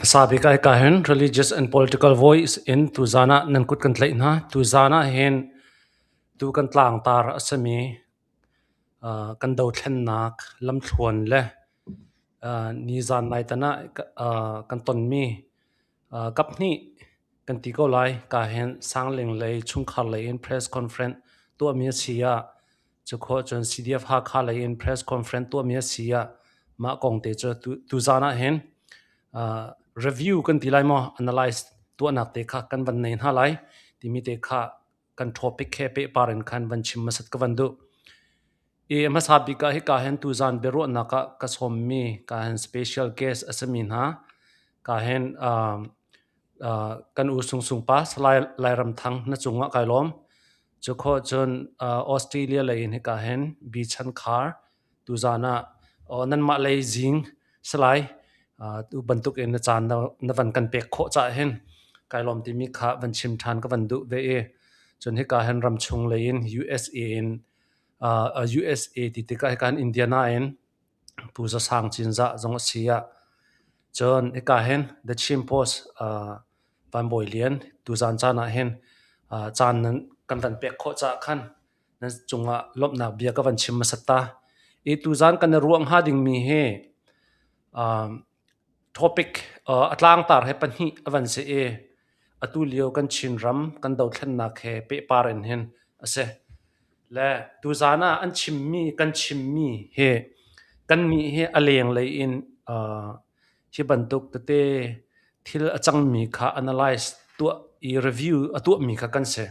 Hmasa bik ah hika hin Religious and Political Voice in tuzaan ah nan kut kan tlaih hna. Tuzaan ah hin tu kan tlangtar a simi kan dothlennak lamthluan le nizaan naitan ah kan tonmi kaphnih kan ti ko lai. Ka hin Sangling lei chungkhar lei in press conference tuahmi a si ah cukhawh cun CDF Hakha lei in press conference tuahmi a si ah mah kong te cu tuzaan ah hin review kan ti lai maw analyze tuahnak te kha kan van nei hna lai timi te kha kan topic he pehpar in khan van chim hmasat ka van duh. I hmasa bik ah hika hin tuzaan biaruahnak ah ka sawmmi ka hin special guest a simi hna ka hin kan u Sung Sung pa Salai Lairam Thang na cungah kai lawm. Cu khawh cun Australia lei in hika hin Bi Chan Khar tuzaan ah nanmah lei zing Salai tu bantuk in na caan na van kan pek khawh caah hin kai lawm timi kha van chim ṭhan ka van duh ve i cun hika hin ramchung lei in USA in USA ti tikah hika hin Indiana in Pu Za Sang Cinzah zong a si ah cun hika hin The Chin Post Van Bawi Lian tuzaan caan ah hin caan nan kan van pek khawh caah khan nan cungah lawmhnak bia ka van chim hmasat ta. I tuzaan kan i ruah hnga dingmi hi topic a tlangtar he pahnih a van si i atu lio kan Chinram kan dothlennak he pehpar in hin a si. Le tuzaan ah an chimmi kan chimmi hi kannih hi a lenglei in hi bantuk tete thil a cangmi kha analyze tuah i review a tuahmi kha kan si.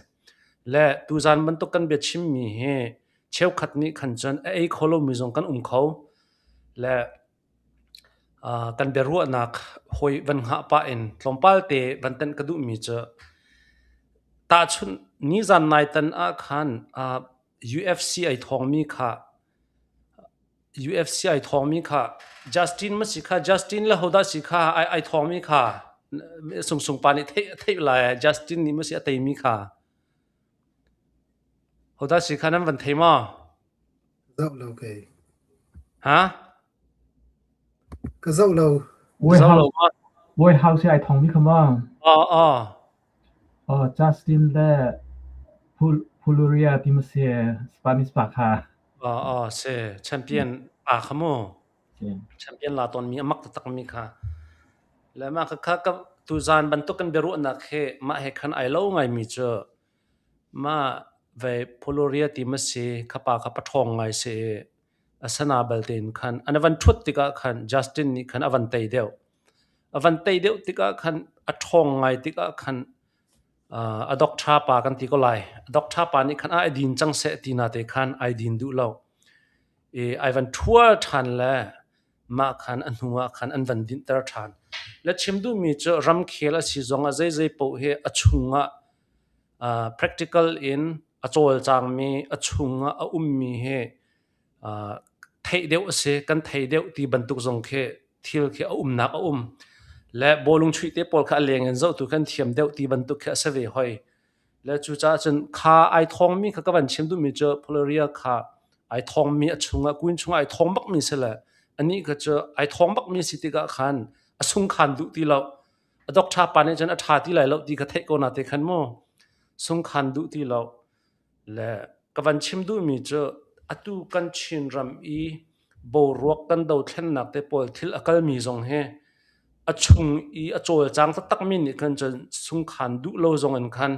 Le tuzaan bantuk kan biachimmi hi cheukhat nih khan cun a ei kho lomi zong kan um kho. Le kan biaruahnak hawi van hngah pah in tlawmpal te van tenh ka duhmi cu tahchunh nizaan naitan ah khan UFC ai thawngmi kha UFC ai thawngmi kha Justin ma si kha Justin le hodah si kha ai ai thawngmi kha Sungsung pa nih theih theih lai Justin nih ma si a teimi kha hodah si kha nan van thei maw? Zoh lo kei. Ha? Ka zoh lo. Zoh lo maw? Bawi House hi ai thawngmi kha maw? Aw aw. Aw Justin le Puluria ti ma si Spanish pa kha. Aw aw si champion pa kha mu. Champion la tawnmi a mak taktakmi kha. Le mah kha ka tuzaan bantuk kan biaruahnak hi mah he khan ai lo ngaimi cu mah ve Poloria ti ma si kha pa kha paṭhawng ngai si i a sana balte in khan an van ṭhut tikah khan Justin nih khan a van tei deuh. A van tei deuh tikah khan a ṭhawng ngai tikah khan a doctor pa kan ti ko lai. A doctor pa nih khan a ai din cang seh ti na te khan ai din duh lo. I ai van ṭhua ṭhan le mah khan a hnu ah khan an van dinhter ṭhan. Le chim duhmi cu ramkhel a si zong ah zeizei paoh hi a chungah practical in a cawlcangmi a chungah a ummi hi theih deuh a si. Kan thei deuh ti bantuk zong khi thil khi a umnak a um. Le bawlung chuih te pawl kha a leng in zohtu khan thiam deuh ti bantuk khi a si ve hoi. Le cucaah cun kha ai thawngmi kha ka van chim duhmi cu Polaria kha ai thawngmi a chungah kuin chungah ai thawng bakmi si le anih kha cu ai thawng bakmi si tikah khan a sungkhan duh ti lo. A doctor pa nih cun a ṭha ti lai lo ti kha theih ko na te khan mu sungkhan duh ti lo. Le ka van chim duhmi cu atu kan Chinram i boruak kan dothlennak te pawl thil a kalmi zong hi a chung i a cawlcang taktakmi nih khan cun sungkhan duh lo zong in khan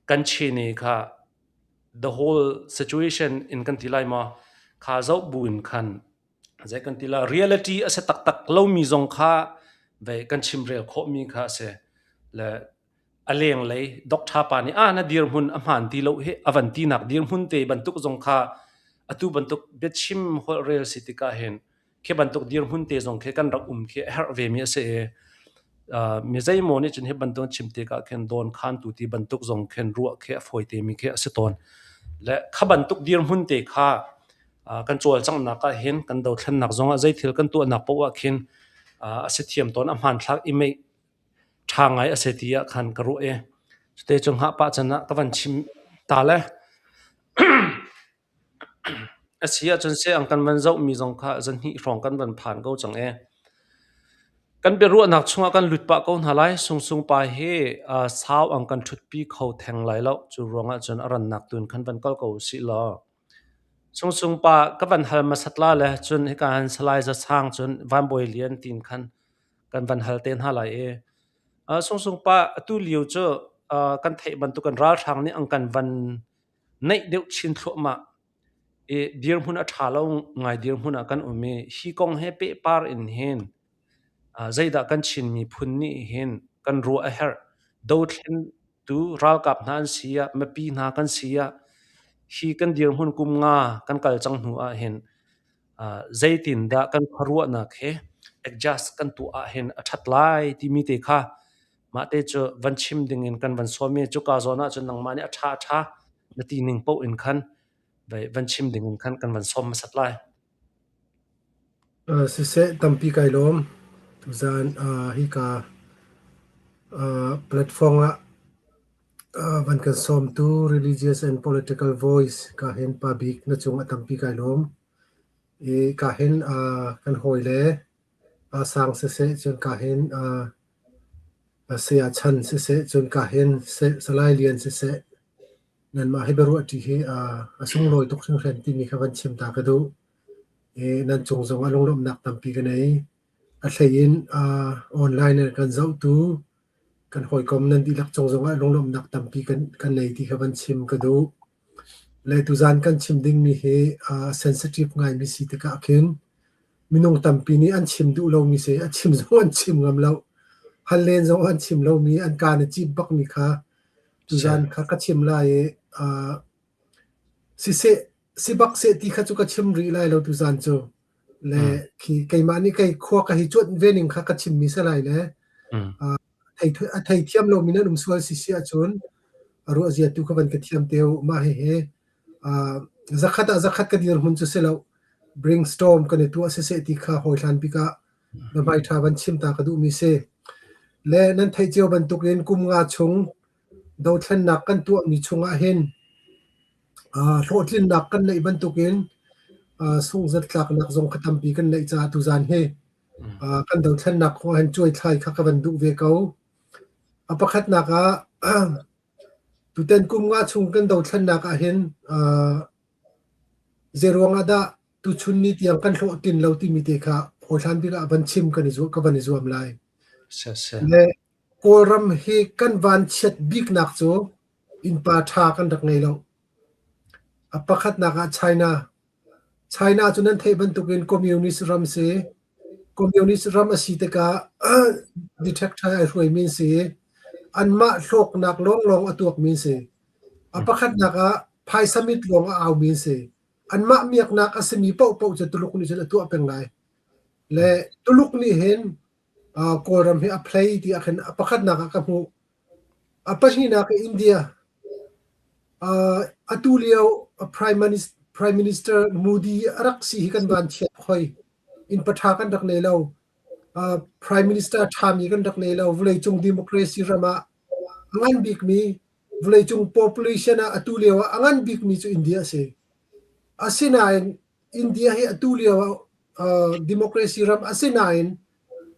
kan Chin i kha the whole situation in kan ti lai maw kha zoh bu in khan zei kan ti la reality a si taktak lomi zong kha ve kan chimrel khawhmi kha a si le a lenglei doctor pa nih ah na dirhmun a hmaan ti lo hi a van tinak dirhmun te bantuk zong kha atu bantuk biachim holhrel si tikah hin khi bantuk dirhmun te zong khi kan rak um khi a herh ve mi a si i mi zeimaw nih cun hi bantuk chim tikah khin dawn khan tu ti bantuk zong khin ruah khi a fawi te mi khi a si tawn le kha bantuk dirhmun te kha kan cawlcanghnak ah hin kan dothlennak zong ah zeithil kan tuahnak paoh ah khin a si thiam tawn a hmanthlak i meih ṭha ngai a si ti ah khan ka ruah i cute cu hngah pah can ah ka van chim ta le a si ahcun seh ang kan van zohmi zong kha zan hnih hrawng kan van phan ko cang e. Kan biaruahnak chungah kan lut pah ko hna lai. Sungsung pa hi sau ang kan ṭhutpi kho theng lai lo. Cu ruangah cun a rannak tun khan van kal ko usih law. Sungsung pa ka van hal hmasat la le cun hika han Salai Za Sang cun Van Bawi Lian tin khan kan van hal te hna lai i Sungsung pa atu lio cu kan theih bantuk kan ralhrang nih an kan van naih deuh chin thluahmah i dirhmun a ṭha lo ngai dirhmun ah kan um i hi kong he pehpar in hin zeidah kan Chin miphun nih hin kan ruah a herh. Dothlentu ralkap hna an si ah, mipi hna kan si ah, hi kan dirhmun kum nga kan kal cang hnu ah hin zeitindah kan khuaruahnak he adjust kan tuah ah hin a ṭhat lai timi te kha mah te cu van chim ding in kan van sawm i cuka zawn ah cun nangmah nih a ṭha a ṭha na ti ning paoh in khan van chim ding in khan kan van sawm hmasat lai. Siseh, tampi kai lawm. Tuzaan hika platform ah van kan sawmtu Religious and Political Voice ka hin pa bik na cung ah tampi kai lawm. I ka hin kan hawile sang siseh, cun ka hin saya Chan siseh, cun ka hin Salai Lian siseh, nanmah hi biaruahṭi hi a sunglawi tuk hringhran timi kha van chim ta ka duh. I nan cung zong ah lunglawmhnak tampi ka nei. A hlei in online in kan zohtu kan hawikom nan dihlak cung zong ah lunglawmhnak tampi kan nei ti kha van chim ka duh. Le tuzaan kan chim dingmi hi sensitive ngaimi si tikah khin minung tampi nih an chim duh lomi si, a chim zong an chim ngam lo. Hal len zong an chim lomi, an kaan a cip bakmi kha tuzaan kha ka chim lai i siseh si bak seh ti kha cu ka chim rih lai lo tuzaan cu. Le khi keimah nih kei khua ka hi cuanh ve ning kha ka chimmi si lai le a theithiam lomi nan um sual si si ahcun a ruah zia tu kha van ka thiam te u. Mah hihi zakhat ah zakhat ka dirhmun cu si lo. Brainstorm kan i tuah siseh ti kha hawihlan bik ah biahmai ṭha van chim ta ka duhmi si. Le nan theih cio bantukin kum nga chung dothlennak kan tuahmi chungah hin hlawhtlinnak kan neih bantukin sungzatlaknak zong kha tampi kan neih caah tuzaan hi kan dothlennak kong ah hin cuaithlai kha ka van duh ve ko. A pakhatnak ah tutan kum nga chung kan dothlennak ah hin zeiruang ah dah tuchun ni tiang kan hlawhtlin lo timi te kha hawihlan bik ah van chim kan i ka van i zuam lai. Le Kawlram hi kan vanchiat biknak cu innpa ṭha kan rak ngei lo. A pakhatnak ah China. China cu nan theih bantukin communist ram si. Communist ram a si tikah detector ai hruaimi an si i anmah hlawknak lawnglawng a tuakmi an si. A pakhatnak ah phaisa mit lawng a aumi an si. Anmah miaknak a simi paohpaoh cu Tuluk nih cun a tuah peng lai. Le Tuluk nih hin Kawlram hi a play ti ah khin a pakhatnak ah ka hmuh. A pahnihnak ah India. Atu lio Prime Minister Modi a rak si hi kan van chiat hoi. Inn paṭha kan rak nei lo. Prime Minister ṭhami kan rak nei lo. Vawleicung democracy ram ah a ngan bikmi vawleicung population ah atu lio ah a ngan bikmi cu India a si. Asinain India hi atu lio ah democracy ram a si nain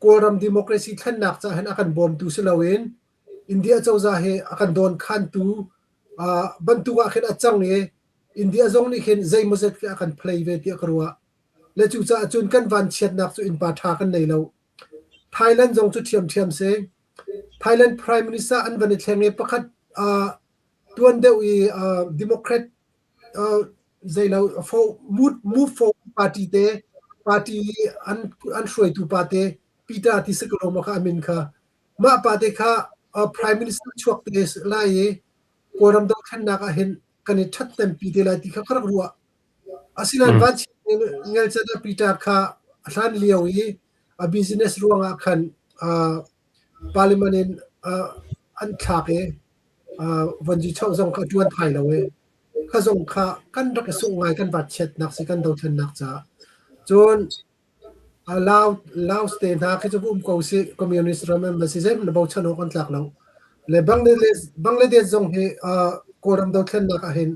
Kawlram democracy thlennak caah hin a kan bawmtu si loin India cozah hi a kan dawnkhantu bantuk ah khin a cang i India zong nih khin zeimawzet khi a kan play ve tiah ka ruah. Le cucaah cun kan vanchiatnak cu innpa ṭha kan nei lo. Thailand zong cu ṭhiamṭhiam si. Thailand Prime Minister an van i thleng i pakhat tuan deuh i Democrat zeilo move forward party te party an an hruaitu pa te Peter ti si ko ma kha amin kha mah pa te kha prime minister chuak te lai i Kawlram dothlennak ah hin kan i ṭhathnempi te lai ti kha ka rak ruah. Asinain vanchiat ngelcel ah Peter kha a hlan lio i a business ruangah khan parliament in an thlak i vanzi choh zong kha a ṭuan thai lo i kha zong kha kan rak i sungh ngai kan vanchiatnak si kan dothlennak caah. Cun Laos te hna khi cu um ko si communist ram an si zeihmanh na bochan awk an tlak lo. Le Bangladesh, Bangladesh zong hi Kawlram dothlennak ah hin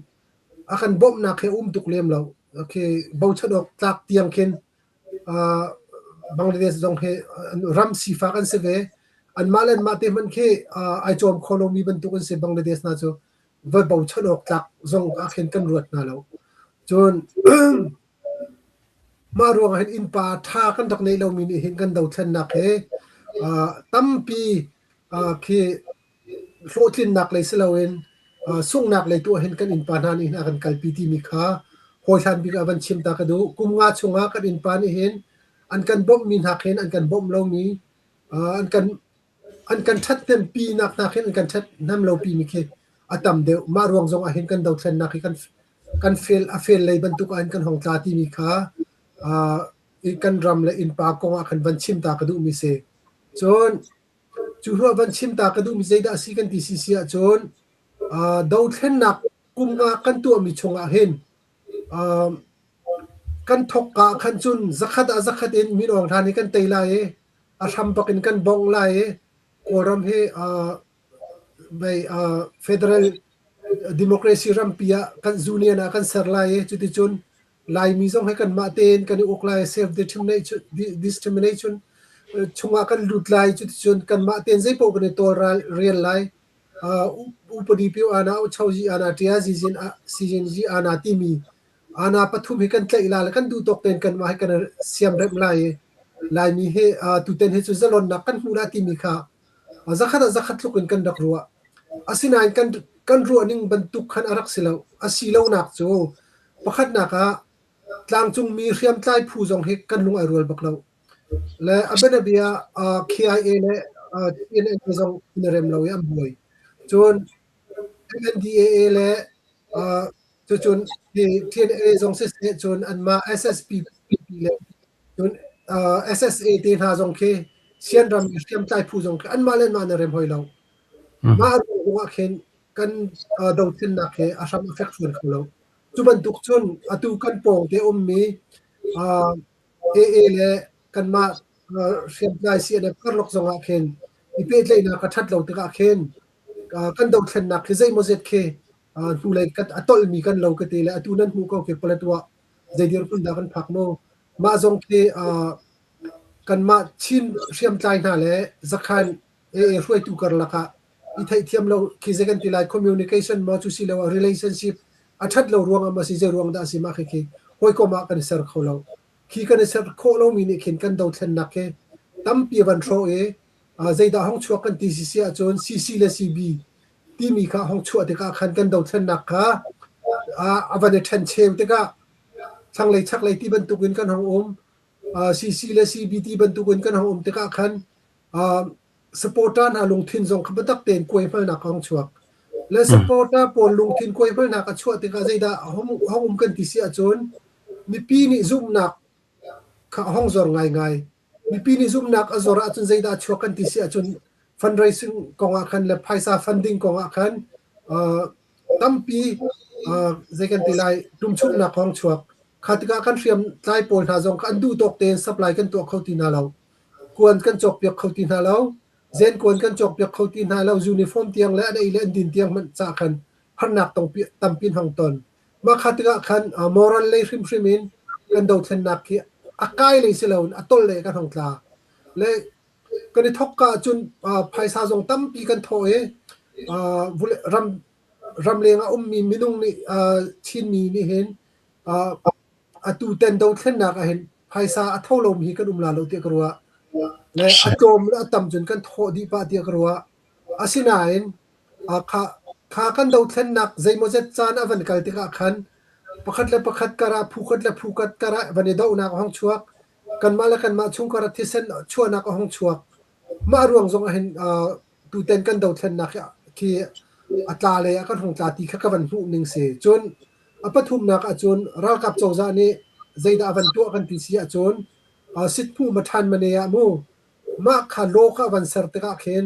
a kan bawmhnak hi a um tuk lem lo. Okay, bochan awk tlak tiang khin. Bangladesh zong hi ram sifak an si ve. Anmah le anmah te hmanh khi ai cawm kho lomi bantuk an si Bangladesh hna cu va bochan awk tlak zong ah khin kan ruat hna lo. Cun mah ruangah hin innpa ṭha kan rak neih lomi nih hin kan dothlennak hi tampi khi hlawhtlinnak lei si loin sunghnak lei tu ah hin kan innpa hna nih hin a kan kalpi timi kha hawihlan bik ah van chim ta ka duh. Kum nga chungah kan innpa nih hin an kan bawmhmi hna khin an kan bawmh lomi an kan an kan ṭhathnempi nak hna khin an kan ṭhathnem lopi mi khi a tam deuh. Mah ruang zong ah hin kan dothlennak hi kan kan fel a fel lei bantuk ah hin kan hong tla timi kha kan ram le innpa kong ah khan van chim ta ka duhmi si. Cun Cu hnuah van chim ta ka duhmi zeidah a si kan ti sisi ahcun dothlennak kum nga kan tuahmi chungah hin kan thawkka ah khan cun zakhat ah zakhat in Min Aung Hlaing hi kan tei lai i a hram bak in kan bongh lai i Kawlram hi federal democracy rampi ah kan union ah kan ser lai i cuticun Laimi zong hi kanmah tein kan i uk lai, self determination, determination chungah kan lut lai, cuticun kanmah tein zeipaoh kan i tawlral rial lai. Upadi pio ana, uchozi ana, ṭiazi zin sijin ana timi ana pathum hi kan tlaih la le kan duh tawk tein kanmah hi kan siamremh lai i Laimi hi tuten hi cu zalonnak kan hmu la timi kha zakhat ah zakhat tluk in kan rak ruah. Asinain kan kan ruah ning bantuk khan a rak si lo. A si lonak cu Pakhatnak ah tlangcungmi hriamtlai phu zong hi kan lung ai rual bak lo. Le a bianabia ah KIA le TNA zong an i rem lo i an buai. Cun MNDAA le cucun TNA zong siseh cun anmah SSPP le cun SSA te hna zong khi Sianram hriamtlai phu zong khi anmah le anmah an i rem hoi lo. Mah a ruang ah khin kan dothlennak he a hram a fek hruan kho lo. Cu bantuk cun atu kan pawngte ummi AA le kanmah hriamtlai CNF karlak zongah khin i pehtlaihnak a ṭhat lo tikah khin kan dothlennak khi zeimawzet khi hnulei a tolhmi kan lo ka ti le atu nan hmuh ko khi Paletwa zei dirhmun dah kan phak mu. Mah zong khi kanmah Chin hriamtlai hna le Zakhan AA hruaitu karlak ah i theihthiam lo khi zei kan ti lai communication maw cu si lo ah relationship a ṭhat lo ruangah maw si zei ruang dah a si mah khikhi hawikom ah kan i ser kho lo. Khi kan i ser khawh lomi nih khin kan dothlennak khi tampi a van hrawh i zeidah hong chuak kan ti si ahcun CC le CB timi kha hong chuah tikah khan kan dothlennak kha a van i ṭhencheu tikah thlanglei chaklei ti bantukin kan hong um CC le CB ti bantukin kan hong um tikah khan supporter hna lungthin zong kha biatak tein kuaihmalnak a hung chuak. Le supporter pawl lungthin kuaihmalnak a chuah tikah zeidah a hung um kan ti si ahcun mipi nih zumhnak kha a hung zor ngaingai. Mipi nih zumhnak a zor ahcun zeidah a chuak kan ti si ahcun fundraising kong ah khan le phaisa funding kong ah khan tampi zei kan ti lai ṭumchuknak a hung chuak. Kha tikah kan hriamtlai pawl hna zong kha an duh tawk tein supply kan tuah kho ti hna lo. Kuan kan cawkpiak kho ti hna lo. Zenkuan kan cawkpiak kho ti hna lo. Uniform tiang le an ei le an din tiang hmanh ca khan harnak tampi an hong ton. Mah kha tikah khan moral lei hrimhrim in kan dothlennak khi a kai lei si loin a tol lei kan hong tla. Le kan i thawkka ahcun phaisa zong tampi kan thawh i ram ramleng ah ummi minung nih Chinmi nih hin atu ten dothlennak ah hin phaisa a tho lomi hi kan um la lo tiah ka ruah. Le a tlawm le a tam cun kan thawh dih pah tiah ka ruah. Asinain kha kha kan dothlennak zeimawzet caan a van kal tikah khan pakhat le pakhat karah phu khat le phu khat karah van i dohnak a hong chuak. Kanmah le kanmah chung karah thisen chuahnak a hong chuak. Mah ruang zong ah hin tuten kan dothlennak khi a tla le a kan hung tla ti kha ka van hmuh ning si. Cun a pathumnak ahcun ralkap cozah nih zeidah a van tuah kan ti si ahcun sitphu mathan mane ah mu mah kha law kha a van ser tikah khin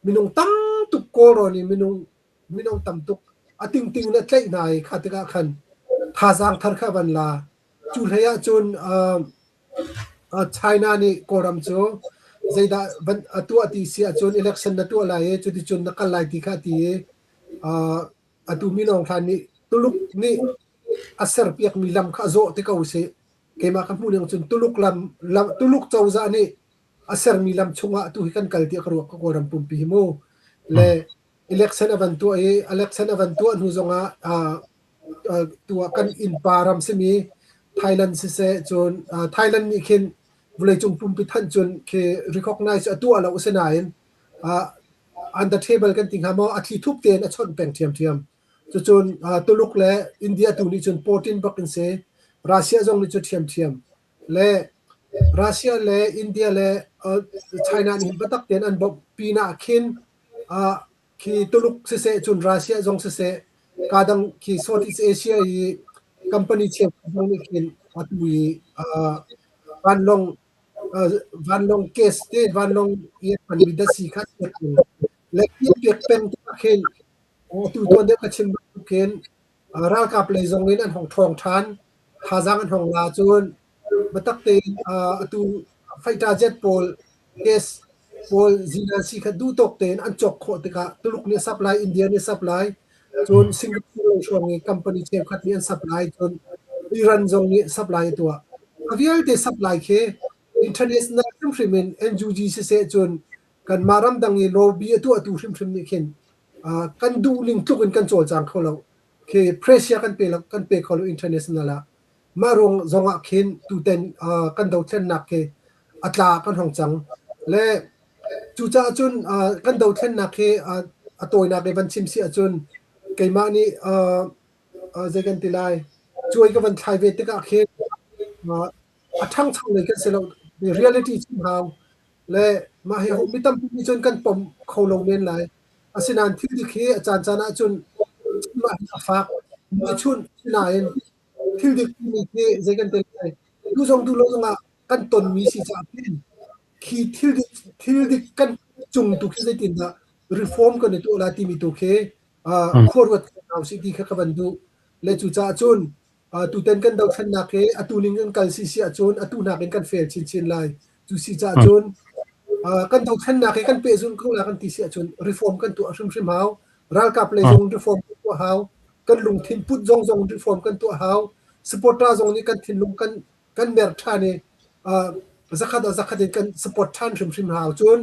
minung tam tuk Kawlrawn i minung minung tam tuk a tingting in a tlaih hna i kha tikah khan thazaang thar kha a van la. Cu hlei ahcun China nih Kawlram cu zeidah van a tuah ti si ahcun election na tuah lai i cuticun na kal lai ti kha a ti i atu Min Aung Hlaing nih Tuluk nih a serpiakmi lam kha a zawh te ko sih. Keimah ka hmuh ning cun Tuluk lam, lam Tuluk cozah nih a sermi lam chungah atu hi kan kal tiah ka ruah ka Kawlram pumpi hi mu. Le election a van tuah i election a van tuah hnu zongah tuah kan innpa ram simi Thailand siseh cun Thailand nih khin vawleicung pumpi thanh cun khi recognize a tuah lo asinain on the table kan ti hnga maw a thli thup tein a chawnh peng ṭhiamṭhiam. Cucun Tuluk le India tu nih cun pawṭin bak in si. Russia zong nih cu ṭhiamṭhiam. Le Russia le India le China nih biatak tein an bawmh pinah khin khi Tuluk siseh cun Russia zong siseh kadang khi Southeast Asia i company cheukhat zong nih khin atu i vanlawng vanlawng case te vanlawng i hmanmi datsi kha le pek peng tikah khin atu tuan deuh ka chim bantukin ralkap lei zong in an hong ṭhawng ṭhan thazaang an hong la cun biatak tein atu fighter jet pawl case pawl zinan si kha duh tawk tein an cawk khawh tikah Tuluk nih a supply India nih a supply cun Singapore lei hrawng i company cheukhat nih an supply cun Iran zong nih supply a tuah. A vialte supply khi international hrimhrim in NUG siseh cun kanmah ramdang i lobby a tuahtu hrimhrim nih khin kan duh ning tluk in kan cawlcang kho lo. Khi pressure kan pe lo kan pe kho lo international ah. Mah ruang zongah khin tuten kan dothlennak khi a tla kan hong cang. Le cucaah cun kan dothlennak hi a tawinak i van chim si ahcun keimah nih zei kan ti lai cuai ka van thlai ve tikah khin a ṭhangcho lei kan si lo. Reality chim hau. Le mah hi mi tampi nih cun kan pom kho lo men lai. Asinain thil dik hi a caancaan ahcun chim ah hin a fak. Mi chunh sinain thil dik timi khi zei kan ti lai duh zong duh lo zongah kan tonmi si caah khin khi thil dik thil dik kan cung tu khi zeitindah reform kan i tuah lai timi tu khi khua ruat hna usih ti kha ka van duh. Le cucaah cun tutan kan dothlennak hi atu ning in kal si si ahcun atu nakin kan fail chinchin lai. Cu si caah cun kan dothlennak hi kan pehzulh ko la kan ti si ahcun reform kan tuah hrimhrim hau. Ralkap lei zong reform kan tuah hau. Kan lungthin put zong zong reform kan tuah hau. Supporter zong nih kan thinlung kan kan mer ṭhan i zakhat ah zakhat in kan support ṭhan hrimhrim hau. Cun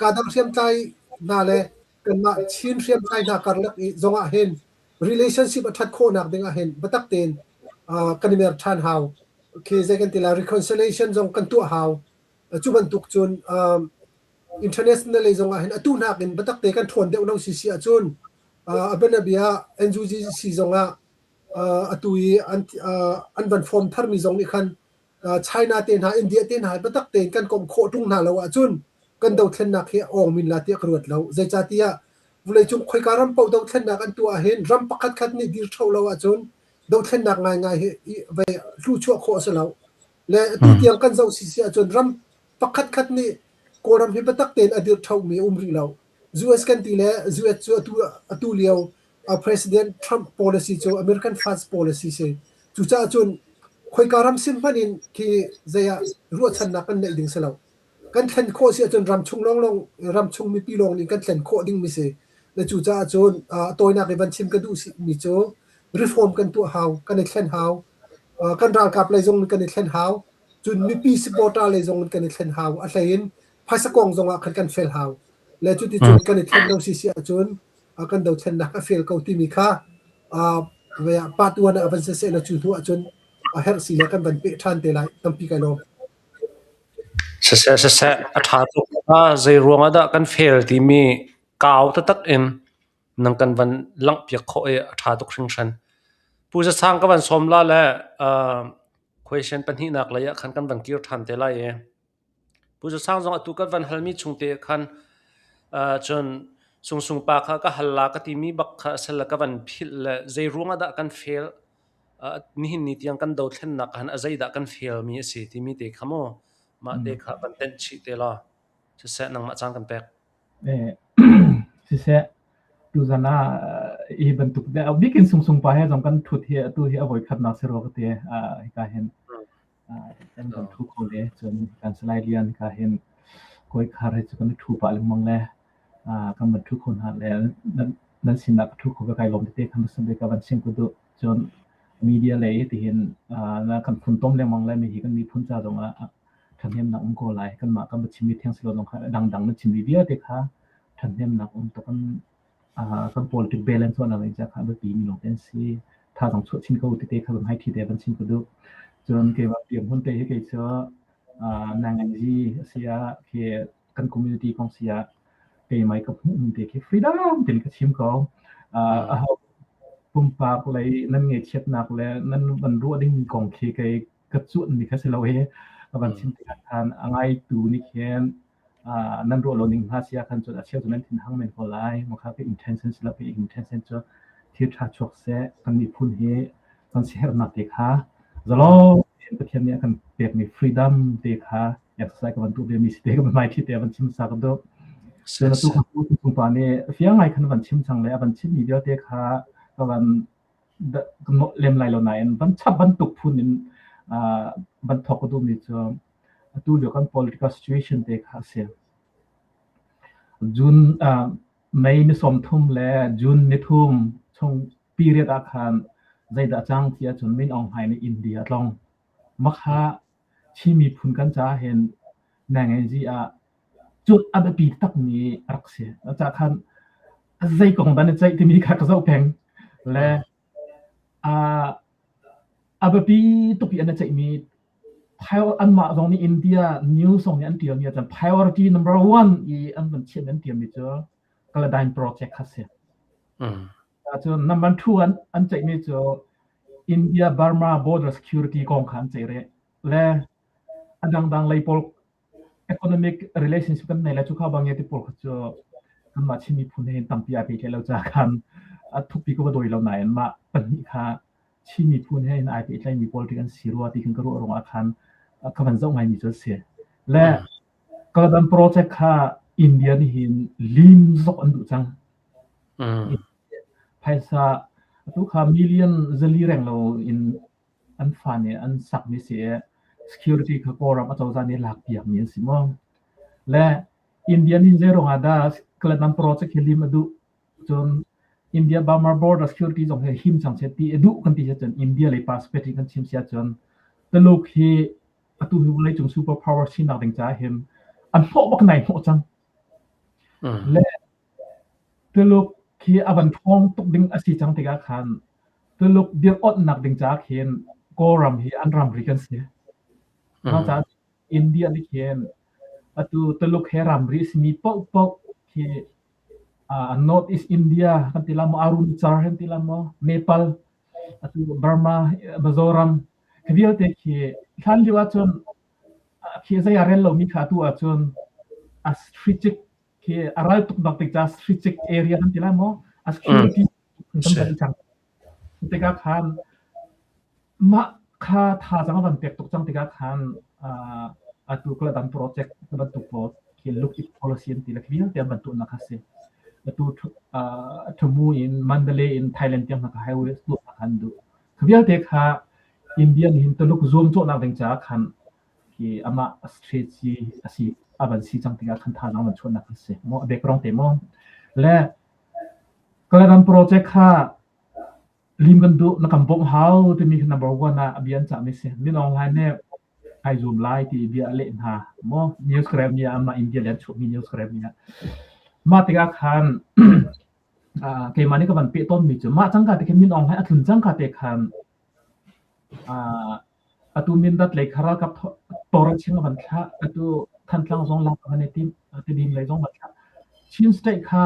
kadang hriamtlai hna le kanmah Chin hriamtlai hna karlak i zongah hin relationship a ṭhat khawhnak ding ah hin biatak tein kan i mer ṭhan hau. Okay, zei kan ti lai reconciliation zong kan tuah hau. Cu bantuk cun international lei zong ah hin atu nakin biatak te kan ṭhawn deuh lo si si ahcun a bianabia NUGC zong ah atu i an an van form tharmi zong nih khan China te hna, India te hna biatak tein kan komh khawh ṭung hna lo ahcun kan dothlennak hi a awng min la tiah ka ruat lo. Zeicahtiah vawleicung khoika ram paoh dothlennak an tuah ahhin ram pakhatkhat nih dir ṭho lo ahcun dothlennak ngaingai hi vei hluchuah khawh a si lo. Le atu tiang kan zoh sisi ahcun ram pakhatkhat nih Kawlram hi biatak tein a dirh ṭhomi a um rih lo. US kan ti le US cu atu atu lio President Trump policy cu American First policy si. Cucaah cun khoika ram sin hmanh in khi zei ah ruahchannak kan neih ding si lo. Kan thlen khawh si ahcun ramchung lawnglawng ramchung mipi lawng nih kan thlen khawh dingmi si. Le cucaah cun a tawinak i van chim ka duh mi cu reform kan tuah hau, kan i thlen hau. Kan ralkap lei zong kan i thlen hau. Cun mipi supporter lei zong kan i thlen hau. A hlei in phaisa kong zong ah khan kan fel hau. Le cuticun kan i thlen lo si si ahcun kan dothlennak a fail ko timi kha part 1 ah van siseh law cu hnu ahcun a herh si le kan van peh ṭhan te lai. Tampi kai lawm. Siseh siseh a ṭha tuk. Zei ruang ah dah kan fail timi kau taktak in nang kan van langhpiak khawh i a ṭha tuk hringhran. Pu Zasang ka van sawm la le question pahnihnak lei ah khan kan van kir ṭhan te lai i Pu Zasang zong atu kan van halmi chung te khan cun Sungsung pa kha ka hal la ka timi bak kha a sel le ka van philh le zei ruang ah dah kan fail nihin ni tiang kan dothlennak ah hin a zeidah kan fail mi a si timi te kha mu mah te kha van tenh chih te law siseh nangmah caan kan pek. Siseh tuzan ah hi bantuk bikin Sungsung pa he zong kan thut hi atu hi a voikhatnak si rua ka ti hika hin kan kan thu kho le cun kan Salai Lian ka hin kawi khar he cu kan i thu pah lengmang le kan van thu kho hna le nan sinah ka thu kho ve kai lawm tete khan ka van sim ka duh cun Media lei tihin na kan funtom lengmang le mi hi kan miphun ca zong ah ṭhahnemnak um ko lai. Kanmah kan va chimmi theng si lo zong kha dangdang na chimmi vialte kha ṭhahnemnak um tuk kan kan politic balance tuahnak ding ca kha a biapi mi lawngte an si. Thazaang chuah chin ko tete kha hmai thi te van chim ka duh. Cun keimah dirhmun te hi kei cu nanganzi a si ah khi kan community kong si ah keimah ka hmuhmi te khi freedom tein ka chim ko. Aho pumpak lei nan ngaihchiatnak le nan van ruah ding kong khi kei ka cuanmi kha si lo hi ka van chim tikah khan a ngaitu nih khin nan ruah lo ning hna si ah khan cun a cheu cu nan thin hang men ko lai. Mah kha intention si lo ka intention cu thil ṭha chuak seh kan miphun hi kan siaherhnak te kha zalong tein Pathian nih a kan pekmi freedom te kha exercise ka van tuah ve mi si te ka van thi te van chim sa ka duh. Cun atu kha pa nih fiang ngai khan van chim cang le a van chim mi vialte kha ka van lem lai lo nain van chap bantuk phun in van thawk ka duhmi cu atu lio kan political situation te kha a si. June May ni 30 le June ni thum chung period ah khan zeidah cang ti ahcun Min Aung Hlaing nih India a tlong. Makha Chin miphun kan caah hin nanganzi ah cut a biapi takmi a rak si. Cucaah khan zei kong dah na ceih timi kha ka zoh peng. Le a biapi tuk i an i ceihmi anmah zong nih India news zong nih an ṭialmi ahcun priority number one i an van chiahmi an ṭialmi cu Kaladan project kha si. Cun number two an ceihmi cu India Burma border security kong kha an ceih rih. Le a dangdang lei pawl economic relationship kan nei le cu kha bang ti pawl kha cu kanmah Chin miphun he tampi ai pehtlaih lo caah khan a thukpi ka va dawi lo nain mah pahnih kha Chin miphun he ai pehtlaimi politics an si rua ti khin ka ruah ruangah khan ka van zoh ngaimi cu a si. Le Kaladan project kha India nih hin lim zok an duh cang. Phaisa atu kha million zali reng lo in an fa nih an sakmi si i security kha Kawlram acozah nih lakpiakmi an si maw? Le Indian in zei ruangah dah Kaladan project hi lim a duh? Cun India Burma border security zong hi him cang seh ti a duh kan ti ahcun India lei perspective kan chim si ahcun Tuluk hi atu hi vawleicung super power sinak ding caah hin an hnawh bak nai hnawh cang. Le Tuluk khi a van ṭhawng tuk ding a si cang tikah khan Tuluk dir-onhnak ding caah khin Kawlram hi an ramri kan si. Cucaah India nih khin atu Tuluk he ramri a simi paohpaoh khi North East India kan ti la maw, Arunachal kan ti la maw, Nepal, atu Burma, Mizoram, khi vialte khi hlan lio ahcun khi zei ah rel lomi kha atu ahcun a strategic khi a ral tuk bak tik ca strategic area kan ti lai maw a security kan van cang tikah khan mah kha thazaang van pek tuk cang tikah khan atu kala project bantuk pawl khi look it policy an ti le vialte an bantu nak kha si atu thumu in Mandalay in Thailand tiang ka highway tu khan du vialte kha Indian hin Tuluk zuam cawhnak ding caah khan khi amah strategy a si a van si cang tikah khan thazaang van chuahnak a si maw a background te maw le Kaladan project kha lim kan duh na kan bawmh hau timi kha number one ah a bia an cahmi si Min Aung Hlaing nih ai zum lai ti bia a leh hna maw news ka rel mi ah amah India le an chuahmi news ka rel mi ah mah tikah khan keimah nih ka van peh tawnmi cu mah cangka te khin Min Aung Hlaing a tlun cangka te khan Atu Mindat lei kha ralkap tawlrel a van thlah. Atu Thantlang zong lak a van i tim. Tedim lei zong van thlah. Chin state kha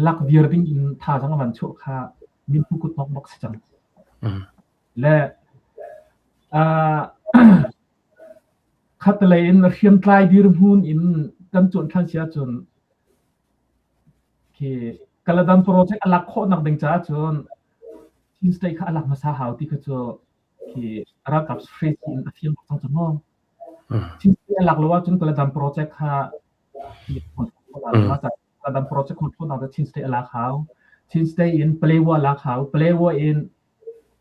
lak viar ding in thazaang a van chuah kha minpu kutnok bak si cang. Le khatlei in hriamtlai dirhmun in kan cuanh ṭhan si ahcun khi Kaladan project a lak khawhnak ding caah cun Chin state kha a lak hmasa hau ti kha cu khi ralkap strategy in a fiang bak cang cu mu. Chin state a lak lo ahcun Kaladan project kha Kaladan project control nak Chin state a lak hau. Chin state in Palewa lak hau. Palewa in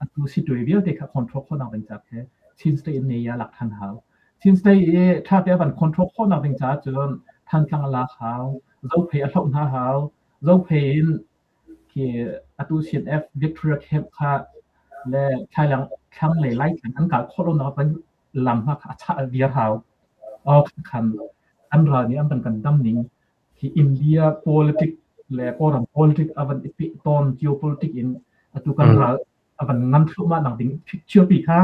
atu Sittwe vialte kha control khawhnak ding caah khi Chin state in Naya lak than hau. Chin state i ṭha te a van control khawhnak ding caah cun Thantlang a lak hau. Zophei a hloh hna hau. Zophei in khi atu CNF Victoria Camp kha. Le thailang thlanglei Laitlang an kal khawh lonak van lam hna kha a chah viar hau. Aw khan an ral nih an van kan dam ning hi India politic le Kawlram politic a van i peh tawn geopolitic in atu kan ral a van ngan thluahmah nak ding picture pi kha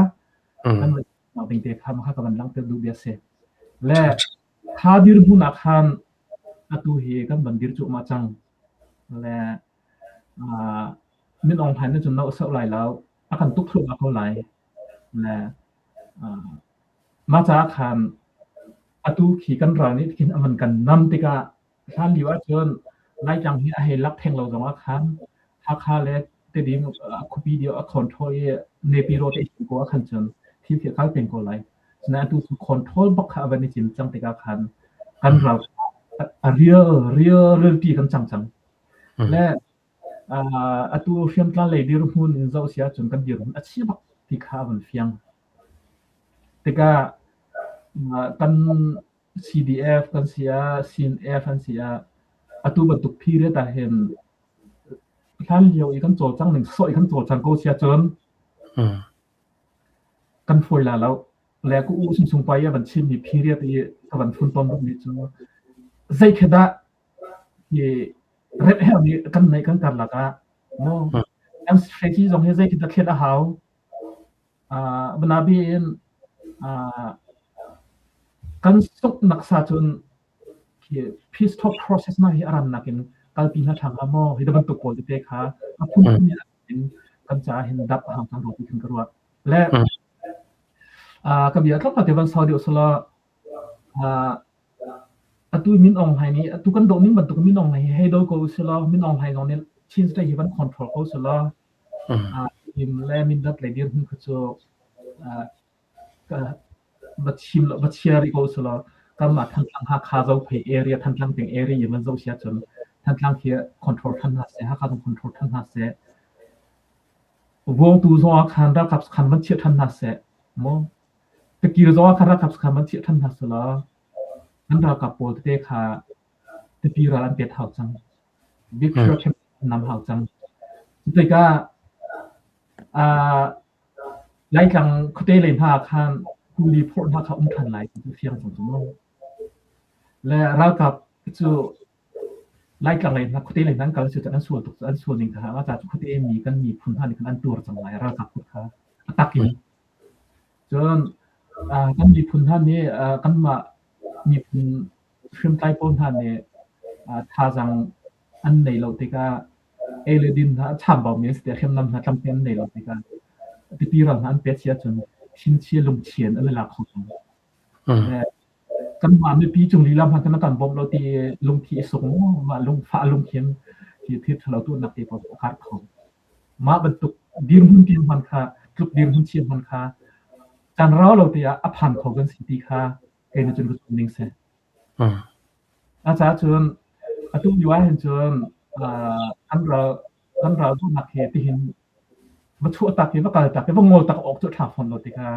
kan van nak ding te kha kha ka van langhter duh bia si. Le kha dirhmun ah khan atu hi kan van dir cuahmah cang. Le Min Aung Hlaing nih cun no a soh lai lo. A kan tuk thluahmah ko lai. Le mah caah khan atu khi kan ral nih khin a van kan nam tikah hlan lio ahcun Laitlang hi a hei lak theng lo zongah khan Hakha le Tedim khuapi deuh a control i Nepiro te ko ah khan cun thil khi a kal peng ko lai. Asinain atu cu control bak kha a van i cim cang tikah khan kan ral a real real realty kan cang cang. Le atu hriamtlan lei dirhmun in zoh si ahcun kan dirhmun a chia bak ti kha a van fiang. Tikah kan CDF kan si ah, CNF an si ah, atu bantuk period ah hin hlan lio i kan cawlcang ning sawh i kan cawlcang ko si ahcun kan fawi la lo. Le ku u sung sung pa i a van chimmi period i ka van fun tawn duhmi cu zei khi dah hi red hair nih kan neih kan karlak ah maw kan strategy zong hi zeitin dah thlen a hau banabi in kan sungh sa cun khi peace talk process na hi a rannak in kalpi hna ṭhang la maw hi bantuk pawl tete kha a phunphun in kan caah hin dap a hang cang rua ti khin ka ruah le ka bia tlawmpal te van sau deuh sala Atu Min Aung Hlaing nih atu kan doh ning bantuk Min Aung Hlaing hi hei do ko usih law Min Aung Hlaing zong nih Chin State hi van control ko usih law Tedim le Mindat lei dirhmun kha cu va chim va chia rih ko usih law kanmah Thantlang Hakha Zophei area Thantlang peng area in van zoh si ahcun Thantlang khi control than hna seh Hakha zong control than hna seh Vuangtu zong ah khan ralkap khan van chiah than hna seh maw Tikir zong ah khan ralkap sakhan van chiah ṭhan hna selaw an ralkap pawl tete kha tipi ral an pet hau cang. Big sure an nam hau cang. Cutikah Laitlang khuate lei hna ah khan kuli phorh hna kha um ṭhan lai ti cu fiang cang cu mu. Le ralkap cu Laitlang lei hna khuate lei hna an kal si an sual tuk an sual ning kha a ca cu khuate mi kan miphun hna nih khan an tuar cang lai ralkap kut kha a tak in. Cun kan miphun hna nih kanmah miphun hriamtlai pawl hna nih thazaang an neih lo tikah ei le din hna a chambaumi an si tiah hriamnam hna tlamtling an neih lo tikah tipi ral hna an pet si ahcun thinchia lungchia in an i lak kho cang. Kanmah mipi cung lila hmanh khan a kan bawmh lo ti lungthi i sung mah lungfah lungthin hi thil ṭhalo tuahnak te pawl a karh kho. Mah bantuk dirhmun tiang hmanh kha tluk dirhmun chia hmanh kha caan rau lo te ah a phan kho kan si ti kha kei nih cun ka zumh ning si. A caah cun atu lio ah hin cun kan ral kan ral duhnak he tihin va chuah tak i va kal tak i va ngol tak awk cu a ṭha fawn lo tikah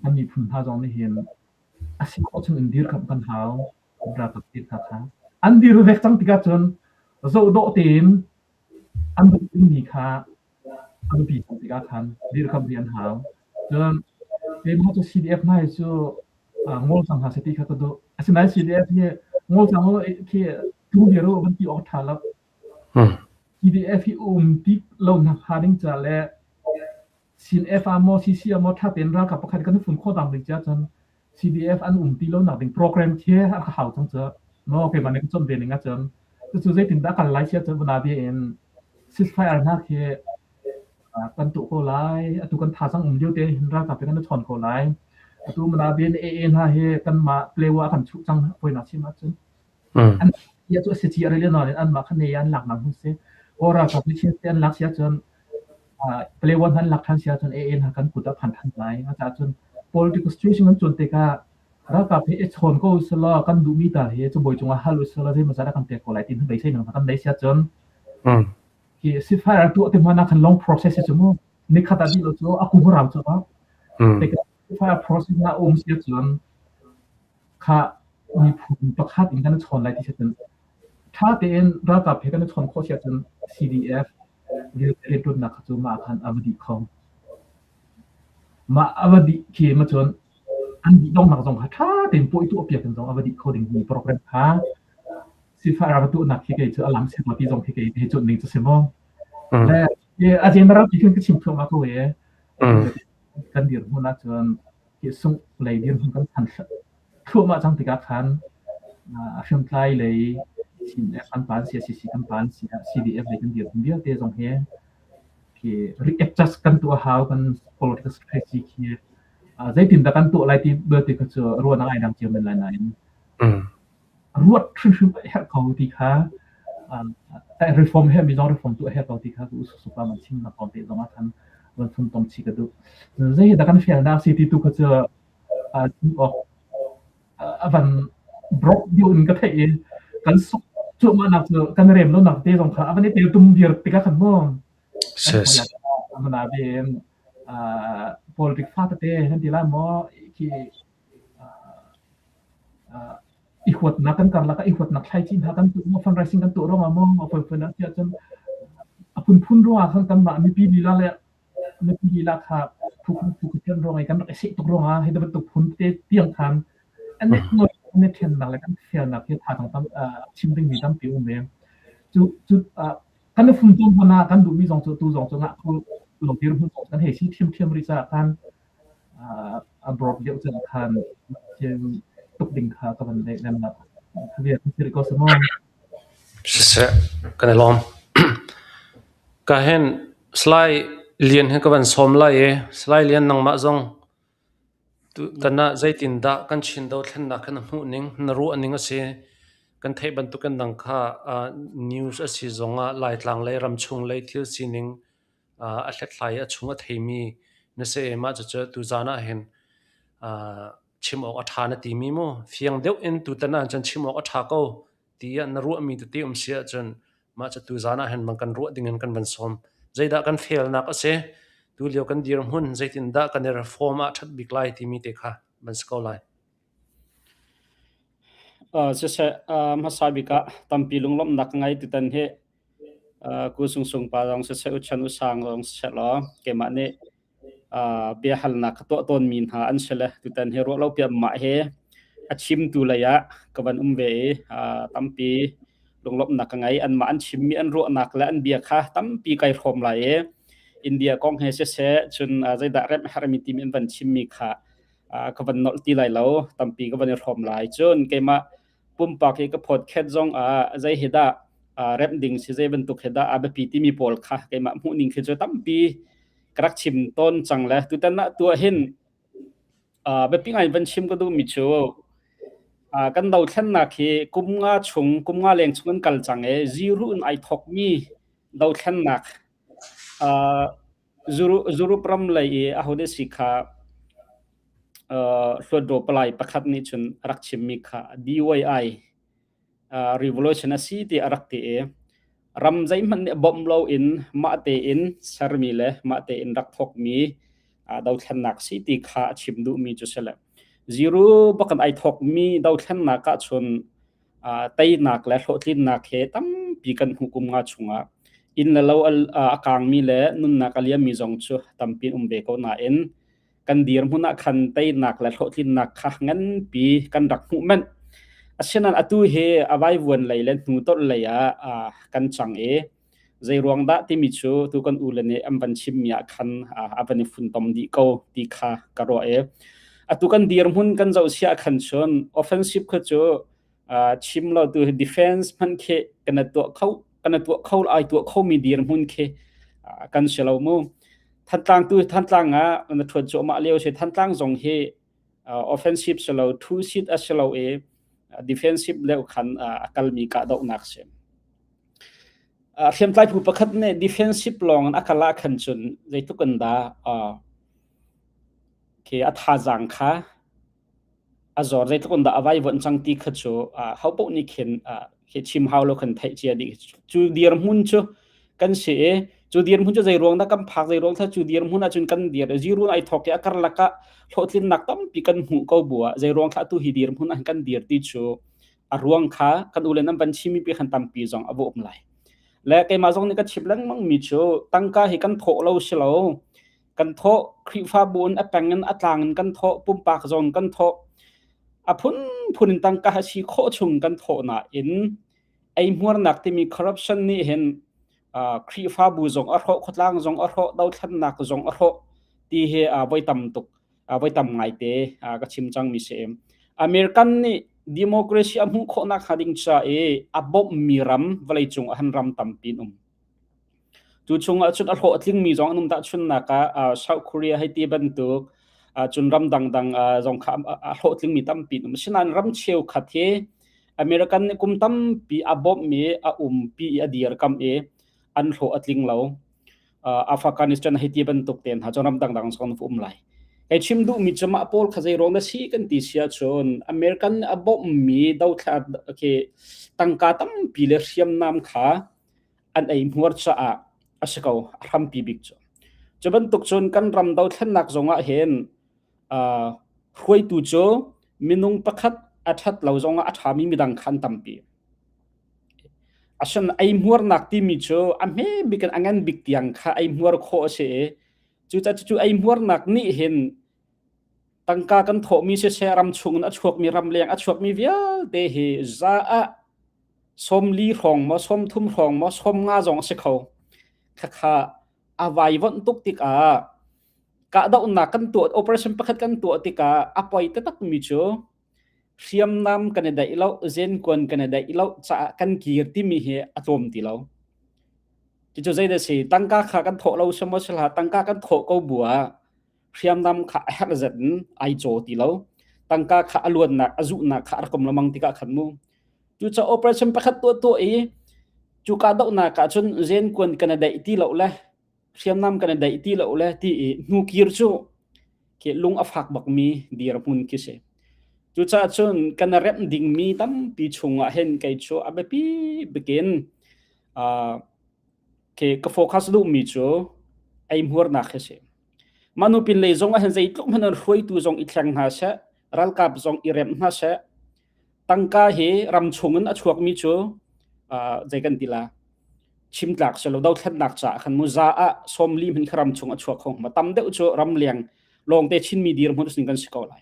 kan miphun hna zong nih hin a si khawh chung in dirkamh kan hau ralkap te hna kha an dir vek cang tikah cun zoh dawh tein an duh dingmi kha a biapi cang tikah khan dirkamh rih an hau. Cun keimah cu CDF hna hi cu ngol cang hna seh ti kha ka duh. Asinain CDF hi ngol cang u khi tlung dir u van ti awk a ṭha lo. CDF hi um ti lo nak hnga ding ca le CNF ah maw CC ah maw ṭha tein ralkap pakhat kan i fun khawh nak ding ca cun CDF an um ti lo nak ding program khi a ka hau cang cu. No keimah nih ka cawn ve ning ahcun cucu zeitindah kal lai sia cun vana bia in ceasefire hna khi kan tuah ko lai. Atu kan thazaang um lio te hin ralkap he kan i chawn ko lai. Atu mana bia in AA hna hi kanmah plewa kan chuh cang poinak chim ahcun. An ia cu a si ci a rel nain anmah kha ne an laknak hmun si. Aw ralkap nih chin an lak si ahcun Palewan an lak ṭhan si ahcun AA hna kan kut ah phan ṭhan lai. Cucaah cun political situation kan cuan tikah ralkap hi i chawn ko usulaw kan duhmi tal hi cabuai cungah hal usulaw zeimawzat a kan pek ko lai ti beisei hna kan nei si ahcun hi ceasefire tuah ti hmanh ah khan long process hi cu mu nikhat ah dih lo cu a kum rau cu tikah ceasefire process ah um si ahcun kha miphun pakhat in kan i chawn lai ti si cun ṭha tein ralkap he kan i chawn khawh si ahcun CDF rianṭuannak kha cu mah ah khan a va dih kho. Mah a va dih khi ma cun an dih donghnak zong kha ṭha tein puai tuahpiak in zong a va dih kho dingmi program kha sifah rak tuahnak khi kei cu a lam si maw ti zong khi kei hei cuanh ning cu si maw. Le a general ti khin ka chim thluahmah ko e. Kan dirhmun ahcun hi sungh lei dirhmun kan phan thluahmah cang tikah khan hriamtlai lei CNF kan pan sia CC kan pan sia CDF lei kan dirhmun vialte zong hi khi re-adjust kan tuah hau kan political strategy khi zeitindah kan tuah lai ti belte kha cu ruahnak ai dang cio men lai nain ruat hrimhrim a herh ko ti kha reform he mi zong reform tu a herh ko ti kha u supa man chim na kong te zong ah khan van phun tom chi ka duh. Zei hi dah kan felnak si ti tu kha cu awk a van broke deuh in ka theih i kan suk cuahmah nak cu kan rem lo nak te zong kha a van i tel tum viar tikah khan mu mana ben politic fa tete nan ti lai maw khi i huatnak kan karlak ah i huatnak thlaici hna kan tuah maw fundraising kan tuah ruangah maw a phunphun ah tiah cun a phunphun ruangah khan kanmah mipi lila le mipi lila kha phu phu khan ruang i kan rak i seh tuk ruangah hi bantuk phun te tiang khan an noi an i ṭhennak le kan felnak hi tha tam chim dingmi tampi um ve. Cu cu kan i funtom hmanh ah kan duhmi zong cu tu zong cu ngah kho lo dirhmun zong kan hei si ṭhiamṭhiam rih caah khan a broad deuh cun khan thiam tuk ding kha ka van leh lem nak bia kan si ko samaw. Siseh, kan i lawm. Ka hen Salai Lian he ka van sawm lai i Salai Lian nangmah zong Tutan ah zeitindah kan Chin dothlennak hi na hmuhning, na ruahning a si? Kan theih bantukin nang kha news a si zongah Laitlang lei ramchung lei thil sining a hlathlai i a chung a theimi na si i mah cucu tuzaan ah hin chim awk a ṭha na timi mu? Fiang deuh in tutan ahcun chim awk a ṭha ko tiah na ruahmi tete um si ahcun mah cu tuzaan ah hin bang kan ruah ding in kan van sawm. Zeidah kan felnak a si? Tulio kan dirhmun zeitindah kan i reform ah ṭhat bik lai timi te kha van si ko lai. Siseh, hmasa bik ah tampi lunglawmhnak ka ngei tutan hi Ku Sung Sung pa zong siseh, U Chan U Sang zong siseh law keimah nih biahalnak ka tuah tawnmi hna an si le tutan hi ruah lo piah mah hi a chimtu lei ah ka van um ve i tampi lunglawmhnak ka ngei. Anmah an chimmi an ruahnak le an bia kha tampi kai hrawm lai i India kong he siseh cun zeidah remh herhmi timi an van chimmi kha ka van nolh ti lai lo, tampi ka van i hrawm lai. Cun keimah pumpak i ka podcast zong ah zei hi dah remh ding si zei bantuk hi dah a biapi timi pawl kha keimah hmuhning khi cu tampi ka rak chim tawn cang le tutan ah tuah hin biapi ngai van chim ka duhmi cu kan dothlennak hi kum nga chung kum nga leng chung an kal cang i zero in ai thokmi dothlennak Europe ram lei i ahode si kha hluatdaw palai pakhat nih cun a rak chimmi kha DYI revolution a si ti a rak ti i ram zeihmanh nih bawmh loin mah tein sermi le mah tein rak thawkmi dothlennak si ti kha a chim duhmi cu si le zero bakan ai thawkmi dothlennak ahcun teinak le hlawhtlinnak he tampi kan hmuh kum nga chungah inn le lo a kangmi le nunnak a liammi zong cu tampi um ve ko nain kan dirhmun ah khan teinak le hlawhtlinnak kha nganpi kan rak hmuh manh. Asinain atu hi a vaivuan lei le hnutolh lei ah kan cang i zeiruang dah timi cu tu kan u le nih an van chimmi ah khan a van i funtom dih ko ti kha ka ruah i atu kan dirhmun kan zoh sia khan cun offensive kha cu chim lo tu defense hmanh khi kan tuah kho kan tuah kho ai tuah khomi dirhmun khi kan si lo mu. Thantlang tu Thantlang ah na ṭhuat cuahmah lio si. Thantlang zong hi offensive si lo, two seat a si lo i defensive deuh khan a kalmi kahdohnak si. Hriamtlai phu pakhat nih defensive lawng in a kal ah khan cun zeitluk in dah khi a thazaang kha a zor zeitluk in dah a vaivuanh cang ti kha cu ho paoh nih khin khi chim hau lo khan theih cia dih. Cu dirhmun cu kan si i cu dirhmun cu zei ruang dah kan phak zei ruang cu dirhmun ahcun kan dir zero ai thawk i a karlak ah hlawhtlinnak tampi kan hmuh ko bu ah zei ruang thlah tu hi dirhmun ah kan dir ti cu a ruang kha kan u le nan van chimi pi khan tampi zong a va um lai. Le keimah zong nih ka chim lengmang mi cu tangka hi kan thawh lo si lo. Kan thawh Khrihfabu in a peng in a tlang in kan thawh pumpak zong kan thawh a phunphun in tangka a si khawh chung kan thawh nain eihmuarnak timi corruption nih hin Khrihfabu zong a hrawh khuatlang zong a hrawh dothlennak zong a hrawh ti hi voi tam tuk voi tam ngaite ka chim cangmi si. American nih democracy a hmuh khawhnak hnga ding ca i a bawmhmi ram vawleicung ah han ram tampi an um. Cu chungah cun a hlawhtlingmi zong an um tahchunhnak ah South Korea hei ti bantuk cun ram dangdang zong kha a hlawhtlingmi tampi an um. Asinain ram cheukhat hi American nih kum tampi a bawmh i a umpi i a dirkamh i an hlawh a tling lo. Afghanistan hei ti bantuk te hna cun ram dangdang zong an um lai. Kei chim duhmi cu mah pawl kha zei ruang dah si kan ti si ahcun American nih a bawmhmi dothla khi tangka tampi le hriamnam kha an eihmuar caah a si ko a hrampi bik cu. Cu bantuk cun kan ram dothlennak zongah hin uh, hruaitu cu minung pakhat a ṭhat lo zongah a ṭhami midang kha an tampi. Asan eihmuarnak timi cu a hme bik in a ngan bik tiang kha eihmuar khawh a si i cucaah cucu eihmuarnak nih hin tangka kan thawhmi siseh ram chungin a chuakmi ramleng a chuakmi vialte hi za ah 40 hrawng maw 30 hrawng maw 50 zong a si kho. Khakha a vaivonh tuk tikah kahdohnak kan tuah operation pakhat kan tuah tikah a poi taktakmi cu hriamnam kan i daih lo zenkuan kan i daih lo caah kan kir timi hi a tlawm ti lo. Cucu zeidah si tangka kha kan thawh lo semaw sila tangka kan thawh ko bu ah hriamnam kha a herh zat in ai caw ti lo. Tangka kha a luannak a zuhnak kha a rak um lengmang tikah khan mu. Cucaah operation pakhat tuah tuah i cu kahdohnak ah cun zenkuan kan i daih ti lo le hriamnam kan i daih ti lo le ti i hnukir cu khi lung a fak bakmi dirhmun khi si. Cucaah cun kan remh dingmi tampi chungah hin kei cu a biapi bikin uh, khi ka focus duhmi cu eihmuarnak hi si. Mah nu pin lei zong ah hin zeitluk hmanh in hruaitu zong i thleng hna seh, ralkap zong i remh hna seh, tangka hi ram chungin a chuakmi cu uh, zei kan ti la chim tlak si lo dothlennak caah khan mu za ah 40 hmin kha ram chung a chuak kho ma tam deuh cu ram leng lawngte Chinmi dirhmun sin kan si ko lai.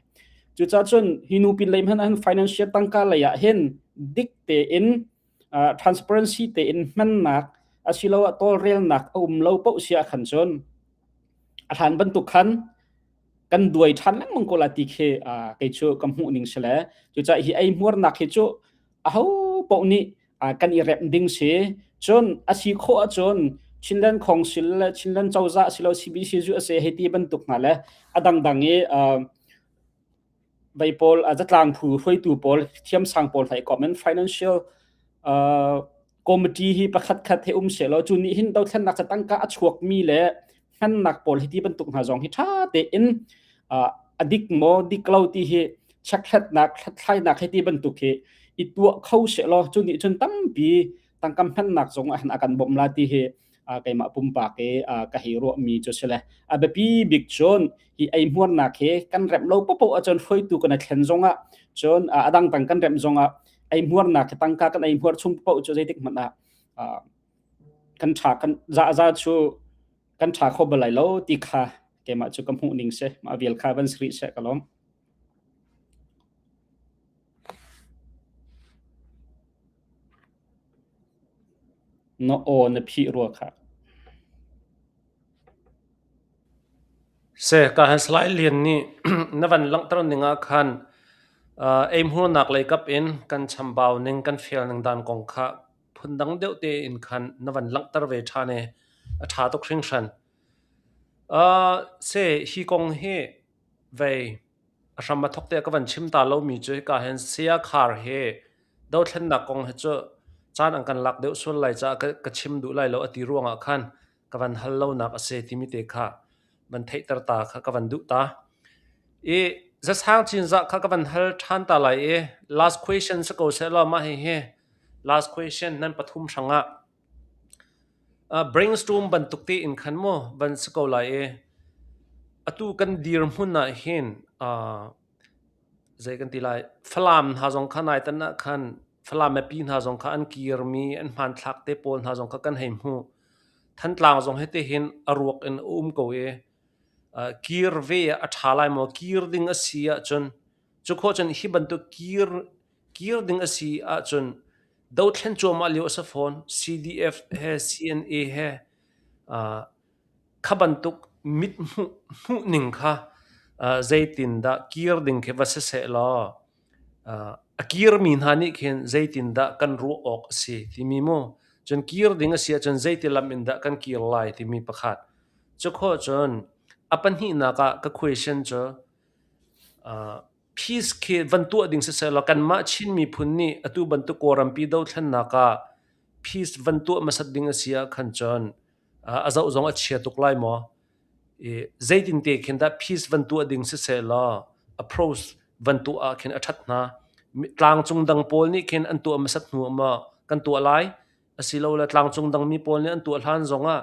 Cucaah cun hi nu pin lei hmanh ah financial tangka lei ah hin dik tein uh, transparency tein hmannak asiloah tawlrelnak a um lo paoh si ah khan cun a hlan bantuk khan kan duai ṭhan lengmang ko la ti khi uh, kei cu ka hmuh ning si le cucaah hi eihmuarnak hi cu aho paoh nih uh, kan i remh ding si cun a si khawh ahcun Chinland Council le Chinland cozah silo CBC zu ase hei ti bantuk hna le a dangdang i uh, vei pawl zatlang phu hruaitu pawl thiamsang pawl hlai kom in financial uh, committee hi pakhat khat he um se law cu nih hin dothlennak ca tangka a chuak mi le hmannak pawl hi ti bantuk hna zong hi tha tein uh, a dik maw dik lo ti hi chekhlatnak hlathlainak hi ti bantuk hi i tuah kho se law cu nih cun tampi tangkam hmannak zong ah a kan bawmh la ti hi keimah pumpak i ka hei ruahmi cu si le a biapi bik cun hi eihmuarnak hi kan remh lo popo ahcun hruaitu kan i thlen zongah cun a dangdang kan remh zongah eihmuarnak hi tangka kan eihmuar chung paoh cu zeitik hmanh ah kan ṭha kan za za cu kan ṭha kho bal lai lo ti kha keimah cu ka hmuh ning si mah vial kha van si rih seh ka lawm. Na aw na phih rua khah. Seh, ka han Salai Lian nih na van langhter ning ah khan eihmurnak lei kap in kan chambau ning kan fel ning dan kong kha phundang deuh tein khan na van langhter ve ṭhan i a ṭha tuk hringhran. Seh, hi kong hi vei A hram a thawk tiah ka van chim ta lomi cu hika hin Saya Khar he dothlennak kong hi cu caan an kan lak deuh sual lai caah ka chim duh lai lo a ti ruangah khan ka van hal lonak a si timi te kha van theihter ta kha ka van duh ta. I Zasang Cinzah kha ka van hal ṭhan ta lai i last question si ko seh law mah hihi last question nan pathum hrangah Brainstorm bantuk tein khan maw van si ko lai i atu kan dirhmun ah hin zei kan ti lai Falam hna zong kha naitan ah khan Falam mipi hna zong kha an kirmi an hmanthlak te pawl hna zong kha kan hei hmuh. Thantlang zong hitihin a ruak in a um ko i. Kir ve ah a ṭha lai maw? Kir ding a si ahcun cu khawh cun hi bantuk kir kir ding a si ahcun dothlen cuahmah lio a si fawn. CDF he CNA he kha bantuk mit hmuh hmuhning kha zeitindah kir ding khi va si seh law a kirmi hna nih khin zeitindah kan ruah awk a si timi mu. Cun kir ding a si ahcun zeiti lam in dah kan kir lai timi pakhat. Cu khawh cun a pahnihnak ah ka question cu peace khi van tuah ding siseh law kanmah Chin miphun nih atu bantuk Kawlrampi dothlennak ah peace van tuah hmasat ding a si ah khan cun a zoh zong a chia tuk lai maw? I zeitinte khin dah peace van tuah ding siseh law approach van tuah ah khin a ṭhat hna. Tlangcung dang pawl nih khin an tuah hmasat hnu ah maw kan tuah lai? Asilole tlangcung dangmi pawl nih an tuah hlan zongah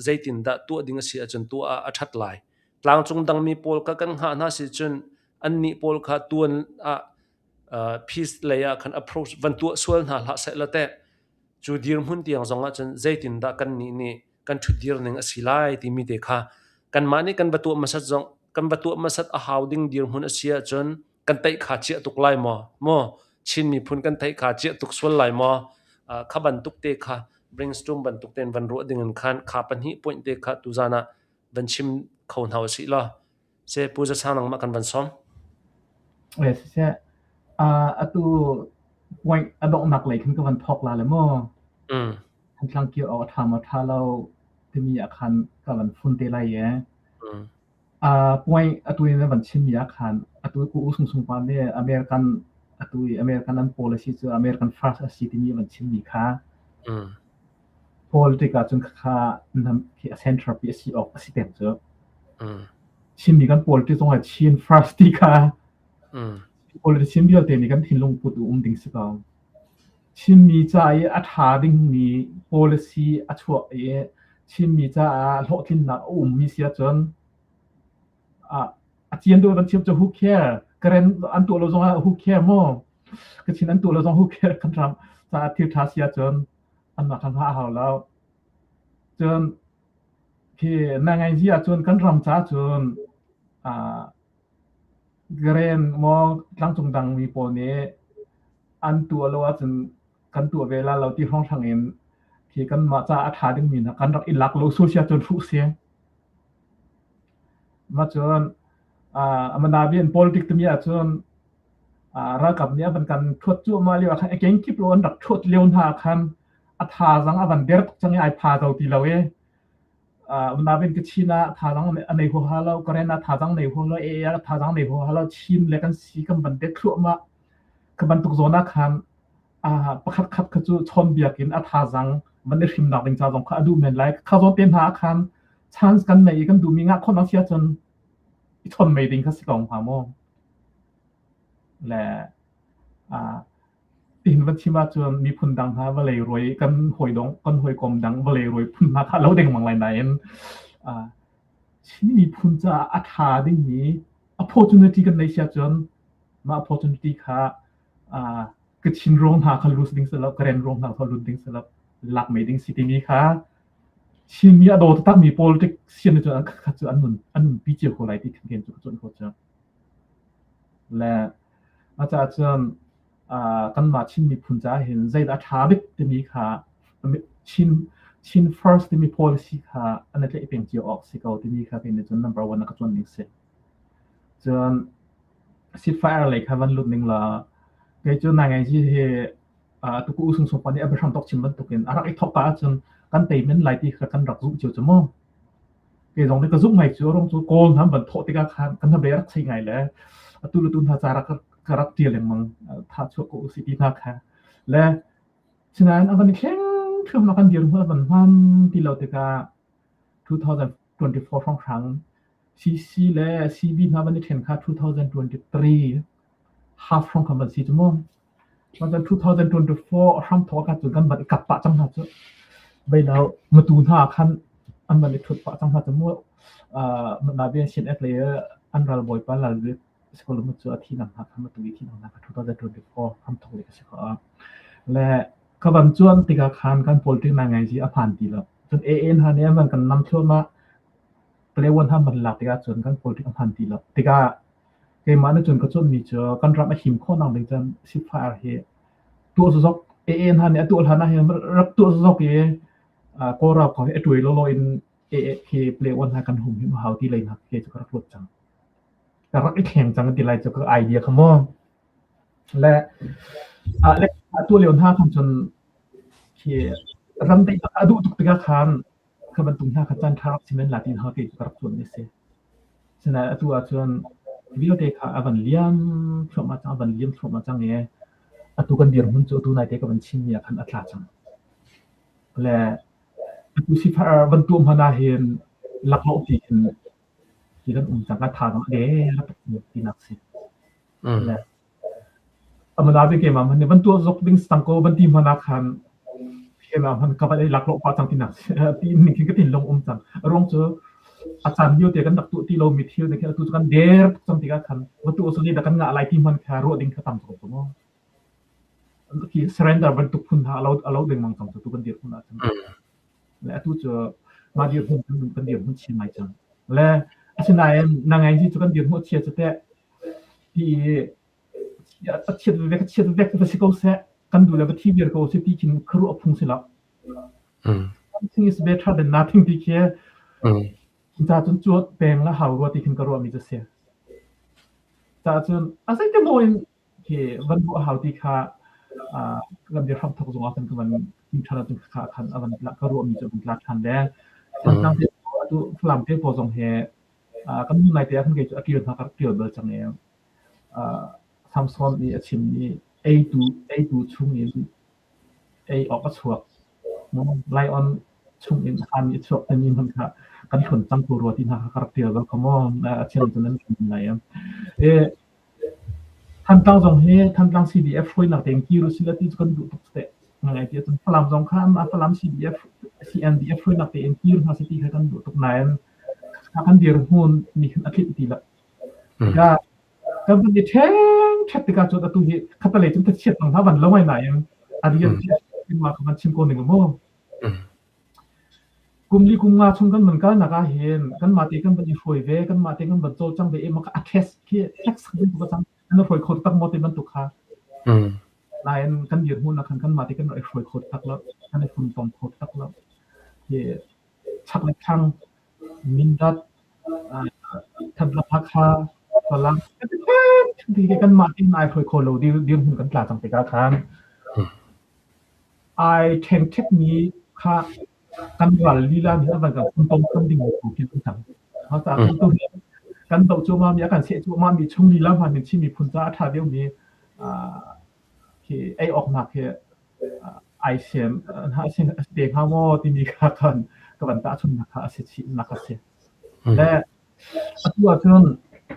zeitindah tuah ding a si ahcun tuah ah a ṭhat lai. Tlangcung dangmi pawl kha kan hngah hna si cun annih pawl kha tuan ah peace lei ah khan approach van tuah sual hna hlah seh law teh cu dirhmun tiang zong ah cun zeitindah kannih nih kan ṭhutdir ning a si lai timi te kha kanmah nih kan va tuah hmasat zong kan va tuah hmasat a hau ding dirhmun a si ahcun kan teih kha ciah tuk lai maw? Maw Chin miphun kan theih kha ciah tuk sual lai maw? Kha bantuk te kha brainstorm bantuk tein van ruah ding in khan kha pahnih point te kha tuzan ah van chim kho hna usih law. Se Pu Za Sang nangmah kan van sawm. Eh siseh atu point a donghnak lei khin ka van thawk la le maw? Thantlang kir awk a ṭha maw ṭha lo timi ah khan ka van fun te lai e. Point atu in na van chimmi ah khan atu ku U Sung Sung pa nih American atu i American an policy cu American first a si timi a van chimmi kha politic ahcun khakha nam khi a center pi a si awk a si peng cu. Chinmi kan politics zong ah Chin first ti kha politician vialte nih kan thinlung put um ding si ko. Chinmi ca i a ṭha dingmi policy a chuah i Chinmi caah hlawhtlinnak a ummi si ahcun a cian deuh van chim cu who care? Karen an tuah lo zongah who care maw? Kachin an tuah lo zong who care? Kan ram caah thil ṭha si ahcun anmah kha hngah a hau lo. Cun khi na ngaihzi ahcun kan ram caah cun Karen maw tlangcung dangmi pawl nih an tuah lo ahcun kan tuah ve la lo ti hrawnghrang in khi kanmah caah a ṭha dingmi hna kan rak i lak lo sual si ahcun hruh si. Mah cun Amanabian politic timi ahcun ralkap nih a van kan ṭhuat cuahmah lio ah khan a kengkip lo an rak ṭhuat lio hna ah khan a thazaang a van der tuk cang i ai pha zo ti lo i Nain Kachin ah thazaang a nei huaha lo, Karen ah thazaang nei huaha lo, AA ah thazaang nei huaha lo, Chin le kan si kan van det thluahmah. Ka bantuk zawn ah khan pakhat khat kha cu chawnbiak in a thazaang van i hrimnak ding ca zong kha a duh men lai. Kha zawn te hna ah khan chance kan nei i kan duhmi ngah khawh nak si ahcun i chawn mei ding kha si ko hnga maw? Le Tihin van chim ahcun miphun dang hna vawlei ruai kan hawidong kan hawikom dang vawlei ruai phun hna kha lo dengmang lai nain Chin miphun caah a ṭha dingmi opportunity kan nei si ahcun mah opportunity kha Kachin ruang hna kha lose ding si lo, Karen ruang hna kha lut ding si lo, lak mei ding si timi kha Chinmi a daw taktakmi politician cu kha cu an nun an nunpi cio ko lai ti khan cu ka cuanh ko cu. Le a caah cun kanmah Chin miphun caah hin zeidah a ṭha bik timi kha Chin Chin first timi policy kha an i tlaih peng cio awk si ko timi kha kei nih cun number one ah ka cuan ning si. Cun Sitfire lei kha van lut ning law kei cu naingaiji hi tuku U Sung Sung pa nih a biahram tok chim bantukin a rak i thawk ka ahcun kan tei men lai ti kha kan rak zumh cio cu mu. Kei zong nih ka zumh ngai cu rong cu Kawl hna van thawh tikah khan kan hnabei rak chei ngai le atu le tu hna ca rak ka rak ṭial lengmang tha chuah ko usih ti hna kha le sinain a van i thleng thluahmah kan dirhmun a van hman ti lo tikah 2024 hrawnghrang CC le CB hna van i ṭhen kha 2023 half hrawng kha van si cu mu. Mah 2024 hramthawk ah cun kan van i kap pah cang hna cu. Beilo matu hna khan an van i ṭhut pah cang hna cu mu. Nabian CNF lei an ralbawipa Lalbik Sikolum cu a thi nang hna kha matu i thi nang hna kha 2024 hramthawk lei ka si ko. Le ka van cuan tikah khan kan politics ngai ngai a phan ti lo. Cun AA hna nih an van kan nam thluahmah. Palawan hna man lak tikah cun kan politics a hman ti lo. Tikah keimah nih cun ka cawnmi cu kan ram a him khawh nak ding cun sifar hi tuah zok AA hna nih a tuah hlan ah hin rak tuah zok i Kawl ralkap hi a tuai lawlaw in AA khi Palawan hna kan hum him a hau ti lei hna khi cu ka rak ruat cang. Ka rak i thleng cang ti lai cu ka idea kha mu. Le le atu lio hna khan cun khi ram daihnak a duh tuk tikah khan kha bantuk hna kha caan ṭha rak si men la ti hna kei cu ka rak tuan mi si. Sinain atu ahcun vialte kha a van liam thluahmah cang, a van liam thluahmah cang i atu kan dirhmun cu atu naite ka van chimmi ah khan a tla cang. Le atu sifar van tuah hmanh ah hin laklawh pi khin hi kan um cang, ka thazaang a der tuk tinak si. Le Amana bik keimah hmanh nih van tuah zok ding cang ko van ti hmanh ah khan keimah hmanh ka van i laklawh pah cang tinak ti ning khin ka thinlung um cang. A ruang cu a caan lio te kan rak tuah ti lomi thil te khi atu cu kan der tuk cang tikah khan va tuah usih dah kan ngah lai ti hmanh kha ruah ding kha tam tuk mu. Khi surrender bantuk phun hna a lo dengmang cang cu tu kan dirhmun ahcun. Le atu cu mah dirhmun kan dirhmun chia ngai cang. Le asinain na ngai cu kan dirhmun chia cu teh ti a chiat vek a chiat vek va si ko seh kan duh le va thi viar ko si ti khin khuaruah phung si lo. Something is better than nothing ti khi ca cun cuat peng la hau rua ti khin ka ruah mi cu si. Ca cun a zei te maw in khi van ruah hau ti kha kan bia hram thok zong ah khan ka van kim ṭhan ahcun kha khan a van ka ruah mi cu van tla ṭhan le Thantlang te atu Falam te pawl zong he kan nu nai te ah khan kei cu a ṭial hna ka rak ṭial bal cang i Samson nih a chimmi eitu eitu chungin ei awk a chuak. Lion chungin han i chuak timi hmanh kha kan hlun cang ko rua ti hna kha ka rak ṭial bal kha maw a chim cu nan ṭin lai. Thantlang zong hi Thantlang CDF hruainak tein kir usih law ti cu kan duh tuk teh. Ngai ti ahcun Falam zong kha anmah Falam CDF CNDF hruainak tein kir hna seh ti kha kan duh tuk nain kan dirhmun nih khin a tlinh ti lo. Tikah kan van i ṭheng tikah cun atu hi khatalei cun thachiat nang hna van lo ngai nain a rian ma kha van chim ko ning mu. Kum li kum nga chung kan van kalnak ah hin kanmah te kan van i hruai ve, kanmah te kan van cawlcang ve i maka a test khi hleksak bantuk a cang. An hruai kho tak maw ti bantuk kha. Nain kan dirhmun ah khan kanmah te kan rak i hruai kho tak lo, kan i funtom kho tak lo. Hi chak le thlang Mindat, Thantlang Hakha, Falam ti kanmah tein ai hruai kho lo dirhmun kan tla cang tikah khan ai ṭhengṭhekmi kha kan ral lila nih a van kan funtom than ding tu khi an cang. Caah tu hi kan doh cuahmahmi a kan seh cuahmahmi chung lila hmanh in Chin miphun caah a ṭha deuhmi khi ei awknak hi ai siam a si te hnga maw timi kha khan ka van tahchunhnak kha a si chihnak a si. Le atu ahcun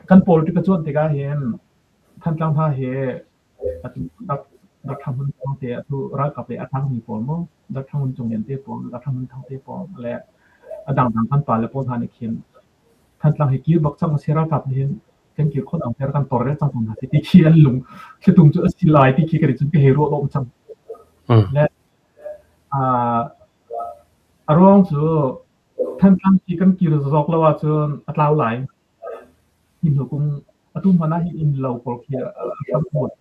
kan politic a cuanh tikah hin Thantlang hna hi atu Dr. Hmun Thang te atu ralkap le a tangmi pawl mu Dr. Ngun Cung Lian te pawl Dr. Hmun Thang te pawl le a dangdang kan pale pawl hna nih khin Thantlang hi kir bak cang a si ralkap nih hin kan kir khawh ang ter kan torrel cang ko hna si ti khi an lung thlitum cu a si lai ti khi ka cun ka hei ruah dawm cang. Le a ruang cu Thantlang khi kan kir zawk lo ahcun a tlau lai. Hi hnu kum atu hmanh ah hi inn lo pawl khi a hram hmuat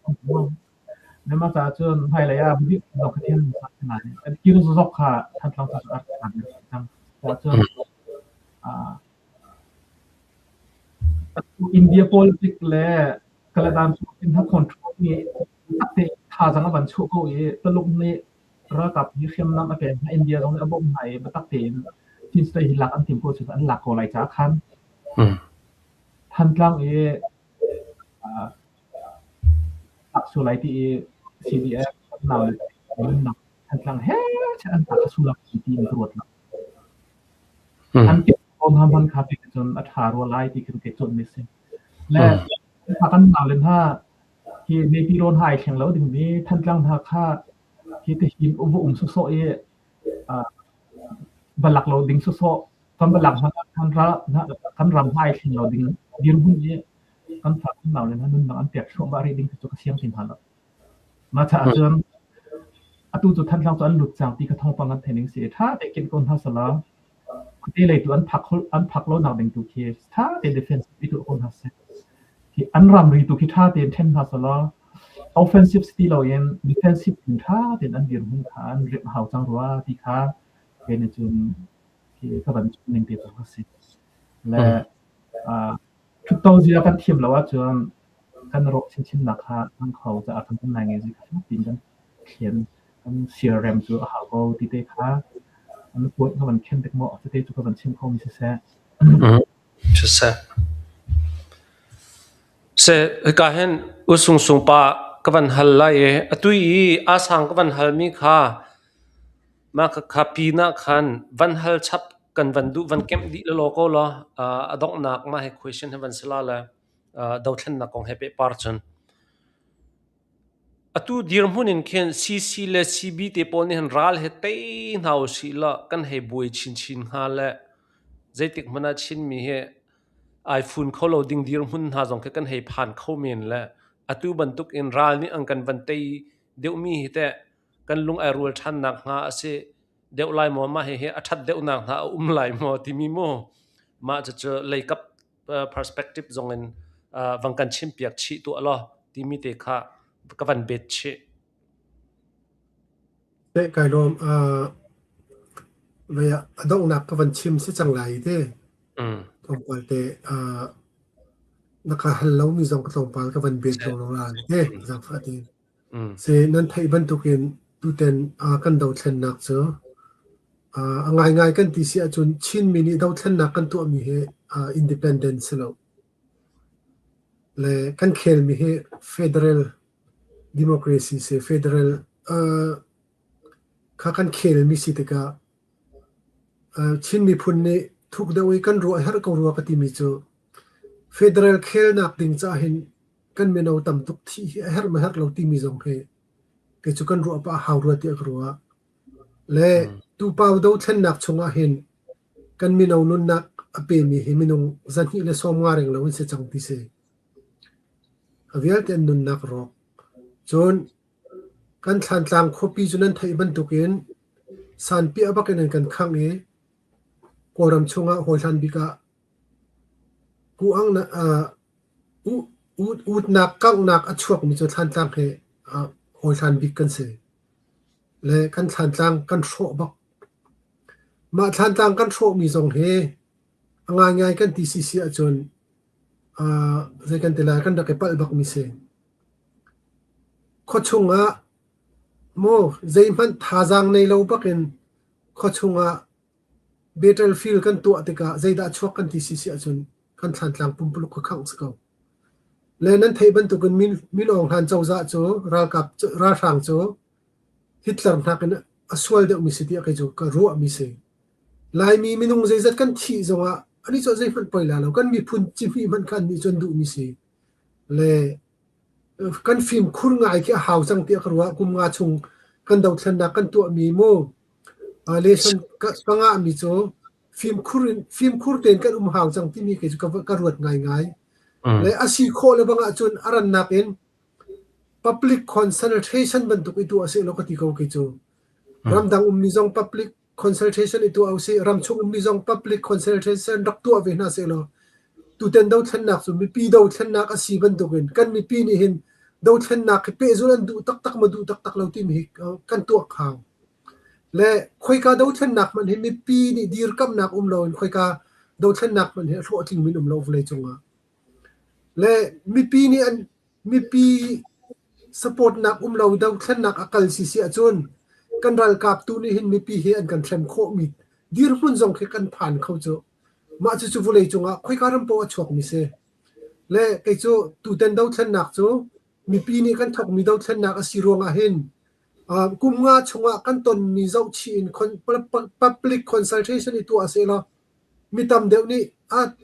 Myanmar caah cun hmailei ah bik zong kha thil sak lai. An kir zawk kha Thantlang cu a rak cang. Cun India politic le Kaladan in ha control nih takte thazaang a van chuah ko i Taluk nih ralkap hi hriamnam a pek hna India zong nih a bawmh hna i biatak tein Chin State hi lak an tim ko cu an lak ko lai caah khan Thantlang i lak sual lai ti i CDF nau le Thantlang he an tak sual ti in ka ruat lo. An ke hna hman kha ti cun a ṭha rua lai ti khin ke cawn mi si. Le kan nau le hna hi Navy rawn ha ai thleng lo dingmi Thantlang hna kha hi te hin va um sawsawh i va lak lo ding sawsawh kan va lak hmanh ah kan ra kan ram ha ai thleng lo ding dirhmun i kan fa kan nau le hna nunnak an pek thluahmah rih ding cu ka siang ti hna lo. Mah caah cun atu cu Thantlang cu an lut cang ti kha thawngpang kan theih ning si. Ṭha tein ken ko hna selaw. Khuate lei tu an phak an phak lo nak ding tu khi tha tein defense i tuah ko hna seh. Khi an ramri tu khi tha tein then hna selaw offensive si ti loin defensive in tha tein an dirhmun kha an remh hau cang rua ti kha kei nih cun khi ka van chim ning te cu a si. Le ṭhutto zia kan thiam lo ahcun kan rawh chinchinnak kha hmang kho caah kan kan nai ngai zi kha tiin kan thlen kan siarem cu a hau ko ti te kha an puai ka van khen tek maw tete cu ka van chim kho mi siseh. Siseh. Se hika hin usung sung pa ka van hal lai i atu i asang ka van hal mi kha mah kha pin ah khan van hal chap kan van duh van kemh dih lelaw ko law a donghnak mah hi question hi van si la le dothlennak kong he pehpar cun. Atu dirhmun in khin CC le CB te pawl nih hin ral he tei hna usih law kan hei buai chinchin hnga le zeitik hmanh ah Chinmi hi ai fun kho lo ding dirhmun hna zong khi kan hei phan kho men le atu bantuk in ral nih an kan van tei deuhmi hi teh kan lung ai rual ṭhan nakhnga a si deuh lai maw mah hihi a ṭhat deuhnak hna a um lai maw timi mu mah cucu leikap perspective zong in vang kan chimpiak chih tuah law timi te kha ka van bet chih. Kai lawm a donghnak ka van chim si cang lai te. Tlawmpal te na ka hal lomi zong ka tlawmpal ka van bet lo la te zaangfah tein. Nan theih bantukin tutan kan dothlennak cu a ngaingai kan ti si ahcun Chinmi nih dothlennak kan tuahmi hi independent si lo. Le kan khelmi hi federal democracy si, federal kha kan khelmi si tikah Chin miphun nih thuk deuh i kan ruah herh ko rua ka timi cu federal khelnak ding caah hin kan mino tam tuk thih hi a herh ma herh lo timi zong hi kei cu kan ruah pah a hau rua tiah ka ruah. Le tupau dothlennak chungah hin kan mino nunnak a pemi hi minung 250 reng lo an si cang ti si. A vialte an nunnak rawk. Cun kan Thlantlang khuapi cu nan theih bantukin sanpiah bakin an kan khangh i Kawlram chungah hawihlan bik ah Utnak kanghnak a chuakmi cu Thlantlang hi hawihlan bik kan si. Le kan Thlantlang kan hrawh bak. Mah Thlantlang kan hrawhmi zong hi a ngaingai kan ti sisi ahcun zei kan ti lai kan rak i palh bakmi si. Khuachung ah maw zeihmanh thazaang nei lo bakin khuachung ah Battlefield kan tuah tikah zeidah a chuak kan ti sisi ahcun kan Thlantlang pumpuluk kha khangh si ko. Le nan theih bantukin Min Aung Hlaing cozah cu ralkap ralhrang cu Hitler nakin a sual deuhmi si tiah kei cu ka ruahmi si. Laimi minung zeizat kan thih zongah ani cu zeihmanh poi la lo. Kan miphun cihmih hmanh kha annih cu an duhmi si. Le kan fimkhur ngai khi a hau cang tiah ka ruah. Kum nga chung kan dothlennak kan tuahmi mu lesson ka ngahmi cu fimkhur in fimkhur tein kan um hau cang timi kei cu ka ruat ngaingai. Le a si khawh le bang ahcun a rannak in public consultation bantuk i tuah seh law ka ti ko kei cu. Ramdang ummi zong public consultation i tuah usih, ramchung ummi zong public consultation rak tuah ve hna seh law tutan dothlennak cu mipi dothlennak a si bantukin kan mipi nih hin dothlennak hi pehzulh an duh taktak maw duh taktak lo timi hi kan tuak hau. Le khoika dothlennak hmanh hi mipi nih dirkamnak um loin khoika dothlennak hmanh hi a hlawhtling min um lo vawleicung ah. Le mipi nih an mipi supportnak um lo dothlennak a kal si si ahcun kan ralkap tu nih hin mipi hi an kan hrem khawhmi dirhmun zong khi kan phan kho cu. Mah cucu vawleicung ah khoika ram paoh a chuakmi si. Le kei cu tutan dothlennak cu mipi nih kan thawkmi dothlennak a si ruangah hin kum nga chungah kan tonmi zohchih in public consultation i tuah sehlaw mi tam deuh nih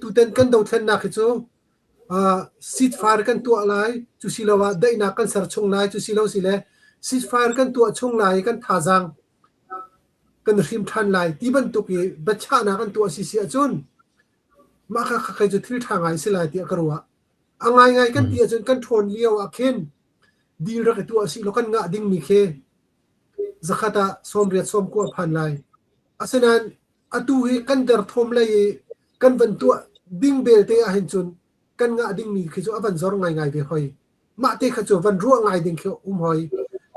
tutan kan dothlennak hi cu ceasefire kan tuah lai cu siloah daihnak kan ser chung lai cu silo sile ceasefire kan tuah chung lai i kan thazaang kan hrim ṭhan lai ti bantuk i biachahnak an tuah si si ahcun mah kha kha cu thil ṭha ngai si lai tiah ka ruah. A ngaingai kan ti ahcun kan ṭhawn lio ah khin deal rak i tuah sih law kan ngah dingmi khi zakhat ah 80 90 phan lai. Asinain Atu hi kan derthawm lei i kan van tuah ding belte ahhin cun kan ngah dingmi khi cu a van zor ngaingai ve hoi. Mah te kha cu van ruah ngai ding khi um hoi.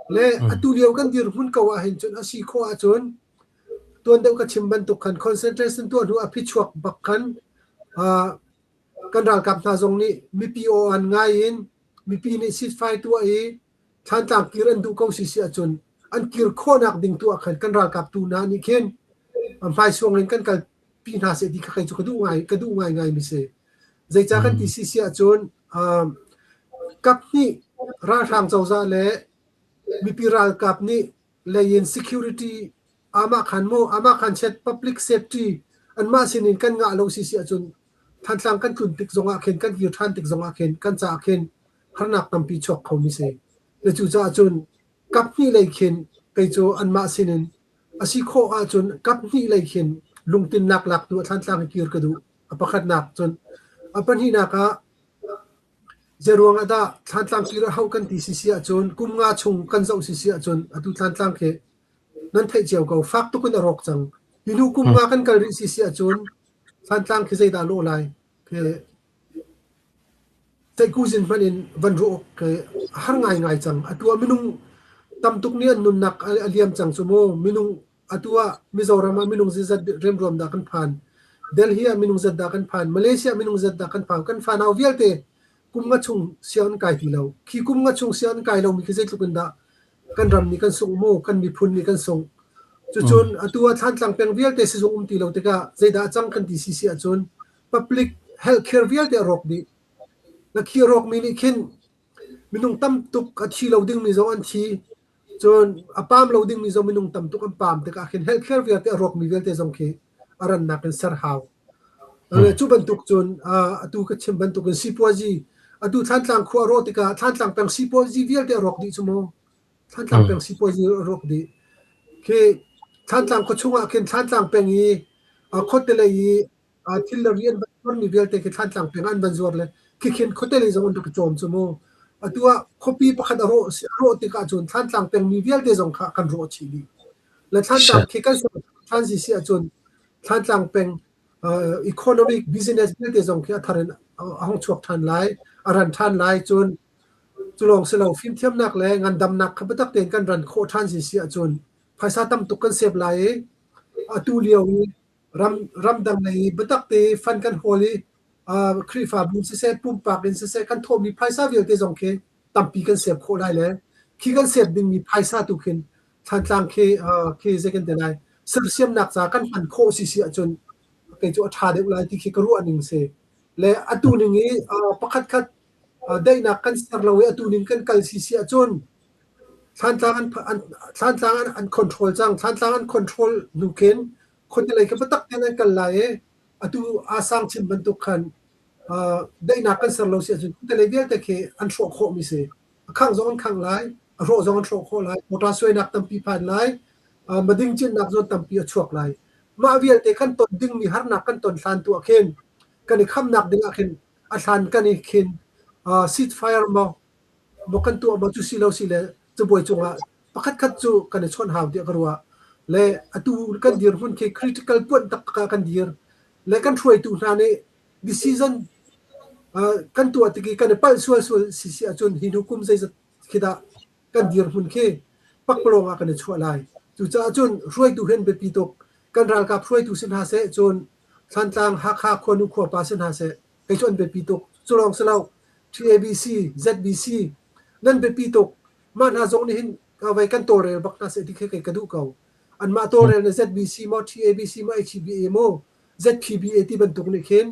Le atu lio kan dirhmun ko ahhin cun a si khawh ahcun tuan deuh ka chim bantuk khan concentration tuah hnu a phichuak bak khan kan ralkap hna zong nih mipi aw an ngai in mipi nih ceasefire tuah i Thlantlang kir an duh ko si si ahcun an kir khawhnak ding tu ah khan kan ralkap tu hna nih khin hmaisuang in kan kalpi hna seh ti kha kei cu ka duh ngai ka duh ngaingai mi si. Zeicah kan ti si si ahcun kap hnih ralhrang cozah le mipi ralkap nih lei in security amah khan mu amah khan chiat public safety anmah sin in kan ngah lo si si ahcun Thantlang kan tlun tik zongah khin kan kir ṭhan tik zongah khin kan caah khin harnak tampi chuak khomi si. Le cucaah cun kap hnih lei khin kei cu anmah sinin a si khawh ahcun kap hnih lei khin lungtinnak lak tu ah Thantlang hi kir ka duh. A pakhatnak cun a pahnihnak ah zeiruang ah dah Thantlang kir a hauh kan ti sisi ahcun kum nga chung kan zoh sisi ahcun atu Thantlang khi nan theih cio ko fak tuk in a rawk cang. Hi hnu kum nga kan kal rih sisi ahcun Thantlang khi zeidah lawh lai? Khi Ceihkuzin hmanh in van ruah awk khi a har ngaingai cang. Atu ah minung tam tuk nih an nunnak a liam cang cu mu. Minung atu ah Mizoram ah minung zeizat remruam dah kan phan. Delhi ah minung zat dah kan phan. Malaysia ah minung zat dah kan phan. Kan fanau vialte kum nga chung sianginn kai ti lo. Khi kum nga chung sianginn kai lomi khi zeitluk in dah kan ram nih kan sungh mu, kan miphun nih kan sungh. Cucun atu ah Thlantlang peng vialte sizung um ti lo tikah zeidah a cang kan ti si si ahcun public health care vialte a rawk dih. Na khi a rawkmi nih khin minung tam tuk a thi lo dingmi zong an thi. Cun a paam lo dingmi zong minung tam tuk an paam tikah khin health care vialte a rawkmi vialte zong khi a rannak in ser hau. Cu bantuk cun atu ka chim bantuk in sipuazi atu Thlantlang khua a rawh tikah Thlantlang peng sipuazi vialte a rawk dih cu mu. Thlantlang peng sipuazi a rawk dih. Khi Thlantlang khua chungah khin Thlantlang peng i khuate lei i thil le ri an van zuarmi vialte khi Thlantlang peng ah an van zuar le khikhin khuate lei zong an rak i cawm cu mu. Atu ah khuapi pakhat a rawh a rawh tikah cun Thlantlang pengmi vialte zong kha kan rawh chih dih. Le Thlantlang khi kan Thlanzi si ahcun Thlantlang peng economic business vialte zong khi a thar in a hung chuak ṭhan lai, a ran ṭhan lai. Cun cu lawng si lo fimthiamnak le ngandamnak kha biatak tein kan ran khawh ṭhan si si ahcun phaisa tam tuk kan save lai i atu lio i ram ramdang lei i biatak te fund kan hawl i Khrihfabu siseh pumpak in siseh kan thawhmi phaisa vialte zong khi tampi kan save khawh lai le khi kan save dingmi phaisa tu khin Thlantlang khi khi zei kan ti lai sersiamnak ca kan hman khawh si si ahcun kei cu a ṭha deuh lai ti khi ka ruah ning si. Le atu ning i pakhat khat daihnak kan ser lo i atu ning kan kal si si ahcun Thlantlang an Thlantlang an control cang. Thlantlang an control hnu khin khuate lei kha biatak tein an kal lai i atu aa sang chin bantuk khan daihnak kan ser lo si ahcun khuate lei vialte khi an hrawh khawhmi si. A khangh zong an khangh lai, a hrawh zong an hrawh khawh lai, mawṭa suainak tampi phan lai, mading cinnak zawn tampi a chuak lai. Mah vialte kan ton dingmi harnak kan ton hlan tu ah khin kan i khamnak ding ah khin a hlan kan i khin seat fire maw maw kan tuah maw cu si lo si le cabuai cungah pakhat khat cu kan i chawnh hau tiah ka ruah. Le atu kan dirhmun khi critical puanh taktak ah kan dir. Le kan hruaitu hna nih decision kan tuah tik i kan i palh sual sual si si ahcun hi hnu kum zeizat khi dah kan dirhmun khi pakpalawng ah kan i chuah lai. Cucaah cun hruaitu hi an biapi tuk. Kan ralkap hruaitu si hna seh, cun Thlantlang, Hakha khuanu khuapa si hna seh, kei cu an biapi tuk. Cu lawng si lo, TABC, ZBC nan biapi tuk. Mah hna zong nih hin vei kan tawlrel bak hna seh ti khi kei ka duh ko. Anmah tawlrel na ZBC maw, TABC maw, HBA maw, ZPBA ti bantuk nih khin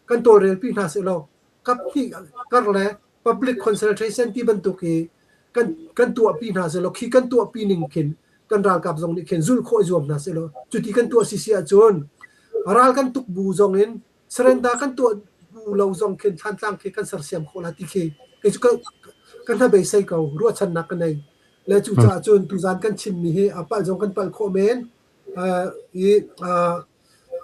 kan tawlrelpi hna sehlaw kap hnih kar le public consultation ti bantuk i kan kan tuahpi hna sehlaw khi kan tuahpi ning khin kan ralkap zong nih khin zulh khawh i zuam hna sehlaw cuti kan tuah sisi ahcun ral kan tuk bu zong in surrender kan tuah bu lo zong khin Thlantlang khi kan sersiam khawh la ti khi kei cu ka ka hnabeisei ko ruahchannak ka nei le cucaah cun tuzan kan chimmi hi a palh zong kan palh khawh men i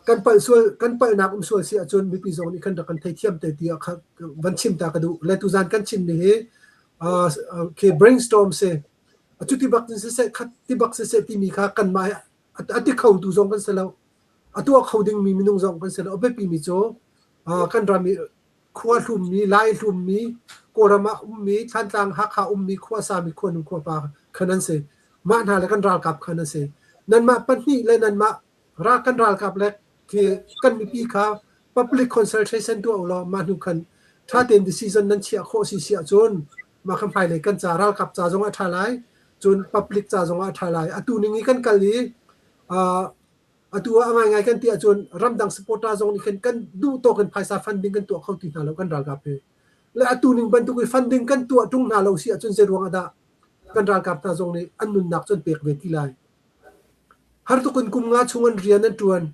kan palh sual kan palhnak um sual si ahcun mipi zong nih khan rak kan theithiam te tiah kha van chim ta ka duh le tuzan kan chimmi hi khi brainstorm si cuti bak in siseh khat ti bak siseh timi kha kanmah a ti kho tu zong kan si lo. A tuah kho dingmi minung zong kan si lo. A biapimi cu kan ram i khua hlummi, Lai hlummi, Kawlram ah ummi, Thantlang, Hakha ummi, khuasami, khuanu khuapa kha nan si. Mah hna le kan ralkap kha nan si. Nanmah pahnih le nanmah kan ralkap le khi kan mipi kha public consultation tuah ulaw mah hnu khan ṭha tein decision nan chiah khawh si si ahcun mah kha hmailei kan ca ralkap ca zong ah a ṭha lai cun public ca zong ah a ṭha lai. Atu ning i kan kal i atu ah a ngaingai kan ti ahcun ramdang supporter zong nih khin kan duh tawk in phaisa funding kan tuah kho ti hna lo kan ralkap hi. Le atu ning bantuk i funding kan tuah ṭung hna lo si ahcun zei ruang ah dah kan ralkap hna zong nih an nunnak cu an pek ve ti lai. Har tuk in kum nga chung an rian an ṭuan.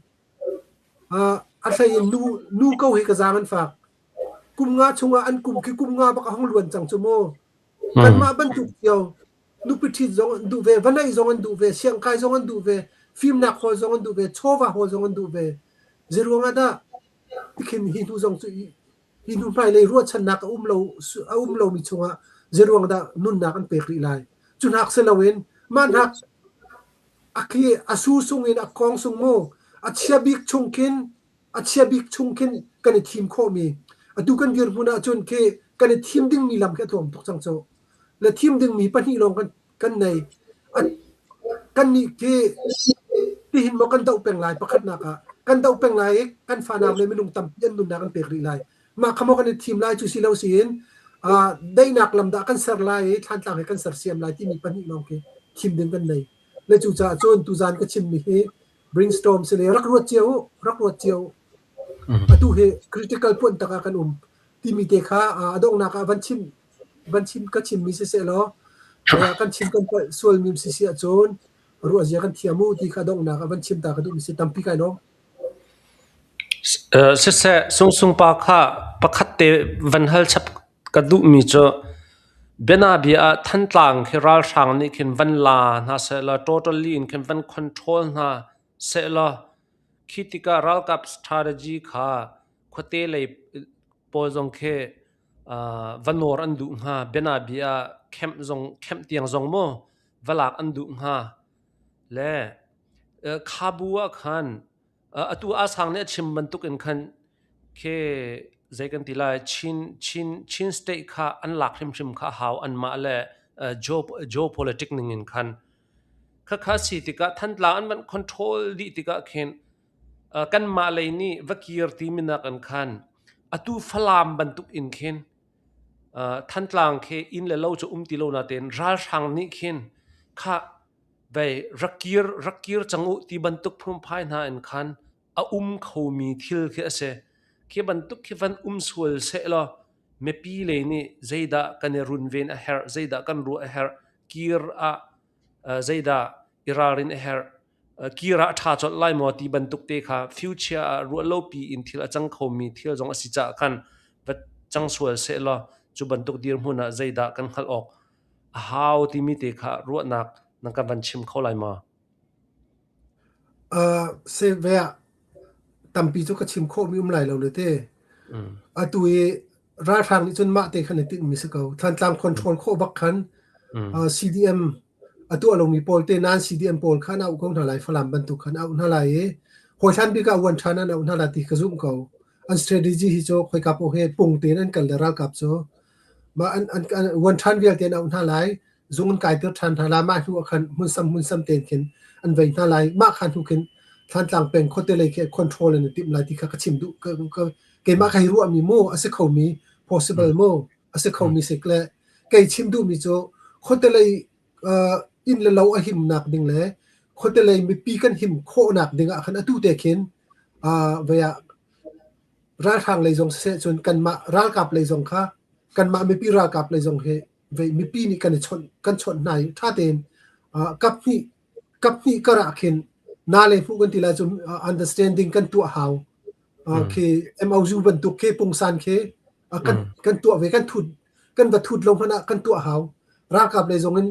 A hlei in nu, nu ko hi ka zaang an fak. Kum nga chungah an kum khi kum nga bak a hung luan cang cu mu. Kanmah bantuk cio nupi ṭhit zong an duh ve, va neih zong an duh ve, siangkai zong an duh ve, fimnak hawl zong an duh ve, chawva hawl zong an duh ve. Zeiruang ah dah tikhin hi hnu zong cu hi hnu hmailei ruahchannak a um lo a um lomi chungah zeiruang dah nunnak an pek rih lai. Cu hnak si loin mah hnak a khi a su sung in a kong sung mu a chia bik chung khin a chia bik chung khin kan i thim khawhmi atu kan dirhmun ahcun khi kan i thim dingmi lam khi a tlawm tuk cang cu le thim dingmi pahnih lawng kan kan nei. Kannih khi tihin maw kan doh peng lai pakhatnak ah kan doh peng lai i kan fanau le minung tampi an nunnak an pek rih lai. Mah kha maw kan i thim lai cu si lo siin daihnak lam dah kan ser lai i thlantlang he kan sersiam lai timi pahnih lawng khi thim ding kan nei. Le cucaah cun tuzaan ka chimmi hi brainstorm si le rak ruat cio u, rak ruat cio u. Atu hi critical puan tak ah kan um timi te kha a donghnak ah van chim van chim ka chimmi siseh law kan chim kan palh sualmi si si ahcun ruah zia kan thiam u ti kha donghnak ah van chim ta ka duhmi si tampi kai lawm. Siseh Sungsung pa kha pakhat te van hal chap ka duhmi cu bianabia ah Thantlang khi ralhrang nih khin van la hna sehlaw totally in khin van control hna sehlaw khi tikah ralkap strategy kha khuate lei pawl zong khi va nawr an duh hnga bianabia ah kemh zong kemh tiang zong maw va lak an duh hnga le khabu ah khan atu Asang nih a chim bantuk in khan khi zei kan ti lai Chin Chin Chin state kha an lak hrimhrim kha a hau anmah le geopolitic ning in khan khakha si tikah Thantlang an van control dih tikah khin Kanmah lei nih va kir timi nakin khan atu Falam bantuk in khin Thantlang khi inn le lo cu um ti lo natein ralhrang nih khin khah vei rak kir rak kir cang u ti bantuk phungphai hna in khan a um khomi thil khi a si. Khi bantuk khi van um sual sehlaw mipi lei nih zeidah kan i runven a herh, zeidah kan ruah a herh, kir ah zeidah i ralrin a herh, kir ah a ṭha colh lai maw ti bantuk te kha future ah ruah lopi in thil a cang khomi thil zong a si caah khan va cang sual sehlaw cu bantuk dirhmun ah zeidah kan hngalh awk a hau timi te kha ruahnak na kan van chim kho lai maw? Se ve ah tampi cu ka chim khawhmi um lai lo le te. Atu i ralhrang nih cun mah te khan i tinhmi si ko. Thantlang control khawh bak khan CDM a tuah lomi pawl te nan CDM pawl kha an auh ko hna lai Falam bantuk khan auh hna lai i hawihlan bik ah uan ṭhan an auh hna lai ti ka zumh ko. An strategy hi cu khoika paoh he pung tein an kal le ralkap cu mah an an uan ṭhan vialte an auh hna lai zung an kaiter ṭhan hna lai mah hnu ah khan hmunsam hmunsam tein khin an vei hna lai mah kha hnu khin Thlantlang peng khuate lei khi control an i timh lai ti kha ka chim duh keimah ka hi ruahmi mu a si khomi possible mu a si khomi sik le kei chim duhmi cu khuate lei inn le lo a himnak ding le khuate lei mipi kan him khawhnak ding ah khan atu te khin vei ah ralhrang lei zong siseh cun kanmah ralkap lei zong kha kanmah mipi ralkap lei zong hi vei mipi nih kan i chawnh kan chawnh hna i ṭha tein kap hnih kap hnih kar ah khin na le hmuh kan ti lai cu understanding kan tuah hau khi MOU bantuk khi pungsan khi kan kan tuah ve kan thut kan va thut lo hmanh ah kan tuah hau ralkap lei zong in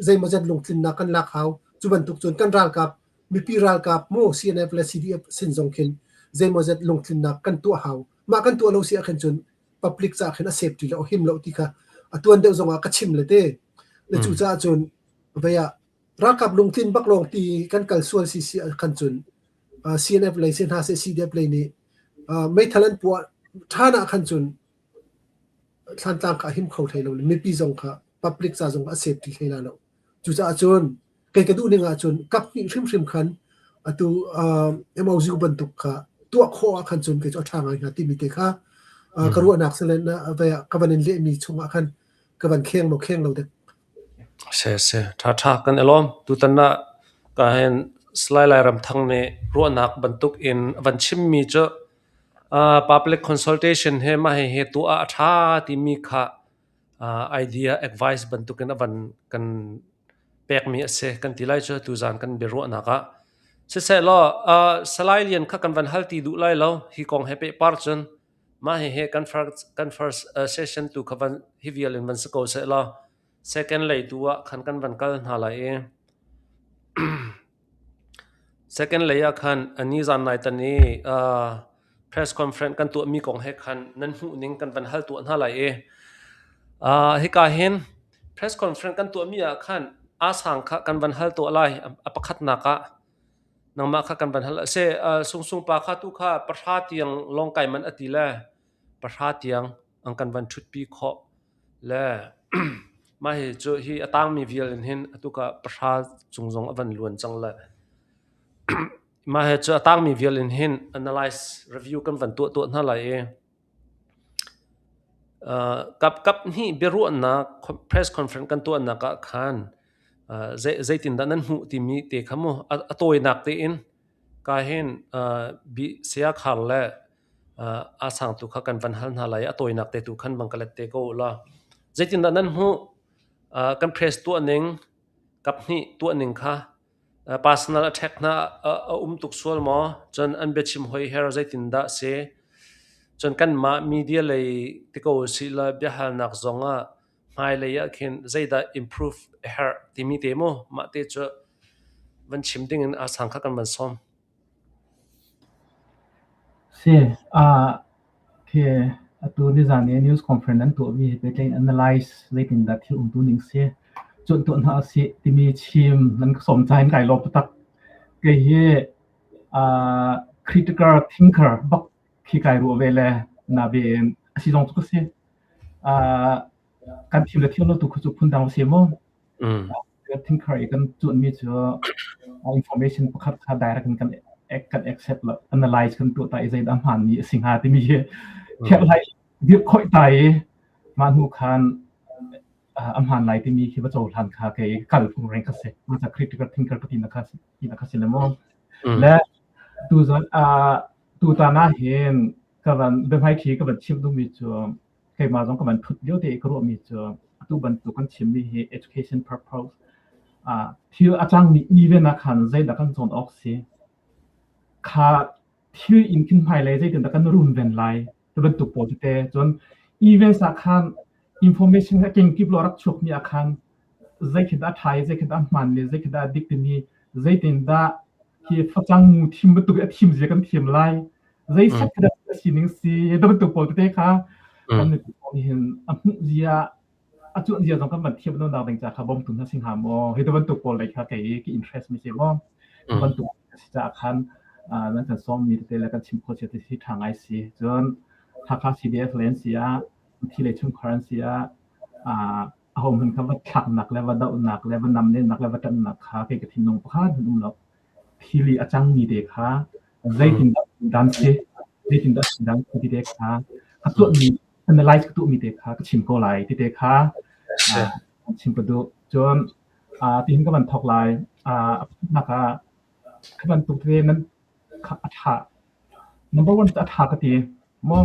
zeimawzat lungtlinnak kan lak hau cu bantuk cun kan ralkap mipi ralkap mu CNF le CDF sin zong khin zeimawzat lungtlinnak kan tuah hau mah kan tuah lo si ah khin cun public ca khin a safety lo him lo ti kha a tuan deuh zong ah ka chim le te le cu caah cun vei ah ralkap lungtlin bak lawng ti kan kal sual si si ah khan cun. CNF lei si hna seh CDF lei nih meithal an puah ṭhan ah khan cun Thlantlang kha a him kho hlei lo le mipi zong kha public ca zong a safety hlei la lo. Cucaah cun kei ka duh ning ahcun kap hnih hrimhrim khan atu MOU bantuk kha tuah khawh ah khan cun kei cu a ṭha ngai hnga timi te kha ka ruahnak si le ka van in lehmi chungah khan ka van kheng maw kheng lo dek. Si si ṭha ṭha kan i lawm. Tutan ah ka hin Salai Lairamthang nih ruahnak bantuk in a van chimmi cu Public consultation he mah hihi tuah ah a ṭha timi kha idea advice bantukin a van kan pekmi a si kan ti lai cu tuzaan kan biaruahnak ah. Siseh law Salai Lian kha kan van hal ti duh lai lo hi kong he pehpar cun mah hihi kan first, kan first session tu kha van hi vial in van si ko seh law second lei tu ah khan kan van kal hna lai i Second lei ah khan nizan nai tan i press conference kan tuahmi kong he khan nan hmuhning kan van hal tuah hna lai i hika hin press conference kan tuahmi ah khan aa sang kha kan van hal tuah lai. A pakhatnak ah nangmah kha kan van hal. Se Sungsung pa kha tu kha pahra tiang lawng kai man a ti le pahra tiang an kan van ṭhutpi khawh le mah hi cu hi a tangmi vial in hin atu ka pahra cung zong a van luan cang le mah hi cu a tangmi vial in hin analyze review kan van tuah tuah hna lai i kap kap hnih biaruahnak press conference kan tuahnak ah khan zeitindah nan hmuh timi te kha mu a tawinak tein ka hin bi saya khar le aa sangtu kha kan van hal hna lai i a tawinak te tu khan bang ka let te ko u law. Zeitindah nan hmuh? Kan press tuah ning, kaphnih tuah ning kha personal attack hna a um tuk sual maw? Cun an biachim hoi her zeitindah si? Cun kanmah media lei ti ko usih law biahalnak zong ah hmailei ah khin zeidah improve a herh timi te mu mah te cu van chim ding in aa sang kha kan van sawm. Si, khi atu nizan i news conference an tuahmi he pehtlai in analyze zeitindah thil umtu ning si, cuanh tuah hna usih timi chim nan ka sawm caah in kai lawm taktak. Kei hi critical thinker bak khi kai ruah ve le nain a si zong cu ka si. Kan thim le thim lo tu khu cu phundang a si mu. Thinker i kan cuanmi cu information pakhat kha direct in kan kan accept lo analyze kan tuah ta i zeidah hmaanmi a si hnga timi hi kherhlai dirh khoih ta i mah hnu khan a hmaan lai timi khi va cohlan kha kei kal phung reng kha si. Mah critical thinker ka ti na kha ti na kha si le maw. Le tu zan tutan ah hin ka van biahmaiṭhi ka van chimh duhmi cu keimah zong ka van ṭhut lio te i ka ruahmi cu atu bantuk kan chimmi hi education purpose thil a cangmi event ah khan zeidah kan cawn awk si kha thil in khin hmailei zeitindah kan runven lai ti bantuk pawl tete cun events ah khan information a kengkip lo rak chuakmi ah khan zeikhit a ṭha i zeikhit a hmaan le zeikhit a dik timi zeitindah hi facang mu thim bantuk a thim zia kan thiam lai zei set kha a sining si da bantuk pawl tete kha kan mipi pawl nih hin a hmuh zia a cuan zia zong kan van thiam lo nak ding ca kha bawmtu hna si hnga maw hi da bantuk pawl lei kha kei ki interest mi si maw bantuk si caah khan nan kan sawm mi tete le kan chim khawh cia te si ṭha ngai si cun Hakha CDF le an si ah thi lei chungkhar an si ah aho hmanh kha va thlaknak le va dohnak le va namnehnak le va ṭanhnak kha kei ka thinlung pakhat hmanh um lo. Thil i a cangmi te kha zeitindah dan si, zeitindah dan si ti te kha ka tuahmi analyze ka tuahmi te kha ka chim ko lai ti te kha chim ka duh. Cun tihin ka van thawk lai. A pakhatnak ah kha bantuk te nan a ṭha. Number one a ṭha ka ti. Maw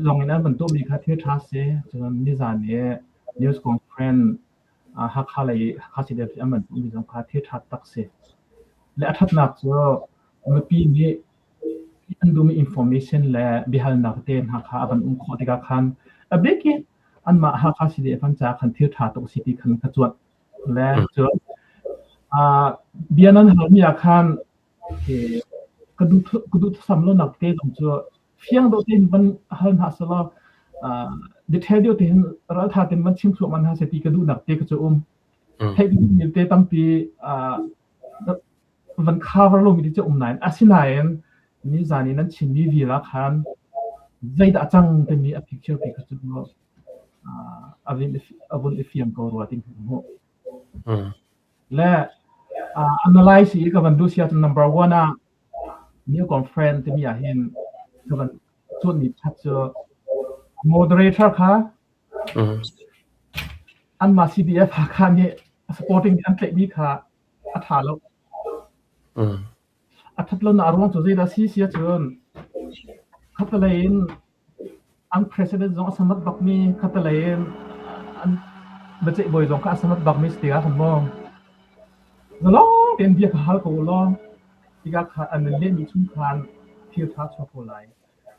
Zong in an van tuahmi kha thil ṭha a si. Cun nizan i news conference Hakha lei Hakha CDF an van tuahmi zong kha thil ṭha tak si. Le a ṭhatnak cu mipi nih an duhmi information le biahalnak te hna kha a van um khawh tikah khan a bik in anmah Hakha CDF an caah khan thil ṭha tuk a si ti khan ka cuanh. Le cun bia nan halmi ah khan ka duh thusam lonak te zong cu fiang deuh tein van hal hna selaw detail deuh tein raltha tein van chim thluahmah hna seh ti ka duhnak te ka cu um. Theih duhmi te tampi. van cover lomi cu um nain asinain nizan i nan chimmi vial ah khan zeidah a cang timi a picture pi kha cu a vun i fiang ko rua ti ka hmuh. Le analyze i ka van duh si ahcun number one ah new conference timi ah hin ka van cuanmi pakhat cu moderator kha anmah CDF Hakha nih supporting an tlaihmi kha a ṭha lo. A ṭhat lonak a ruang cu zeidah a si si ahcun khatlei in an president zong a samat bakmi khatlei in an biaceih bawi zong kha a samat bakmi si tikah khan maw zalong tein bia kha hal ko u law tikah kha an in lehmi chung khan thil ṭha a chuak ko lai.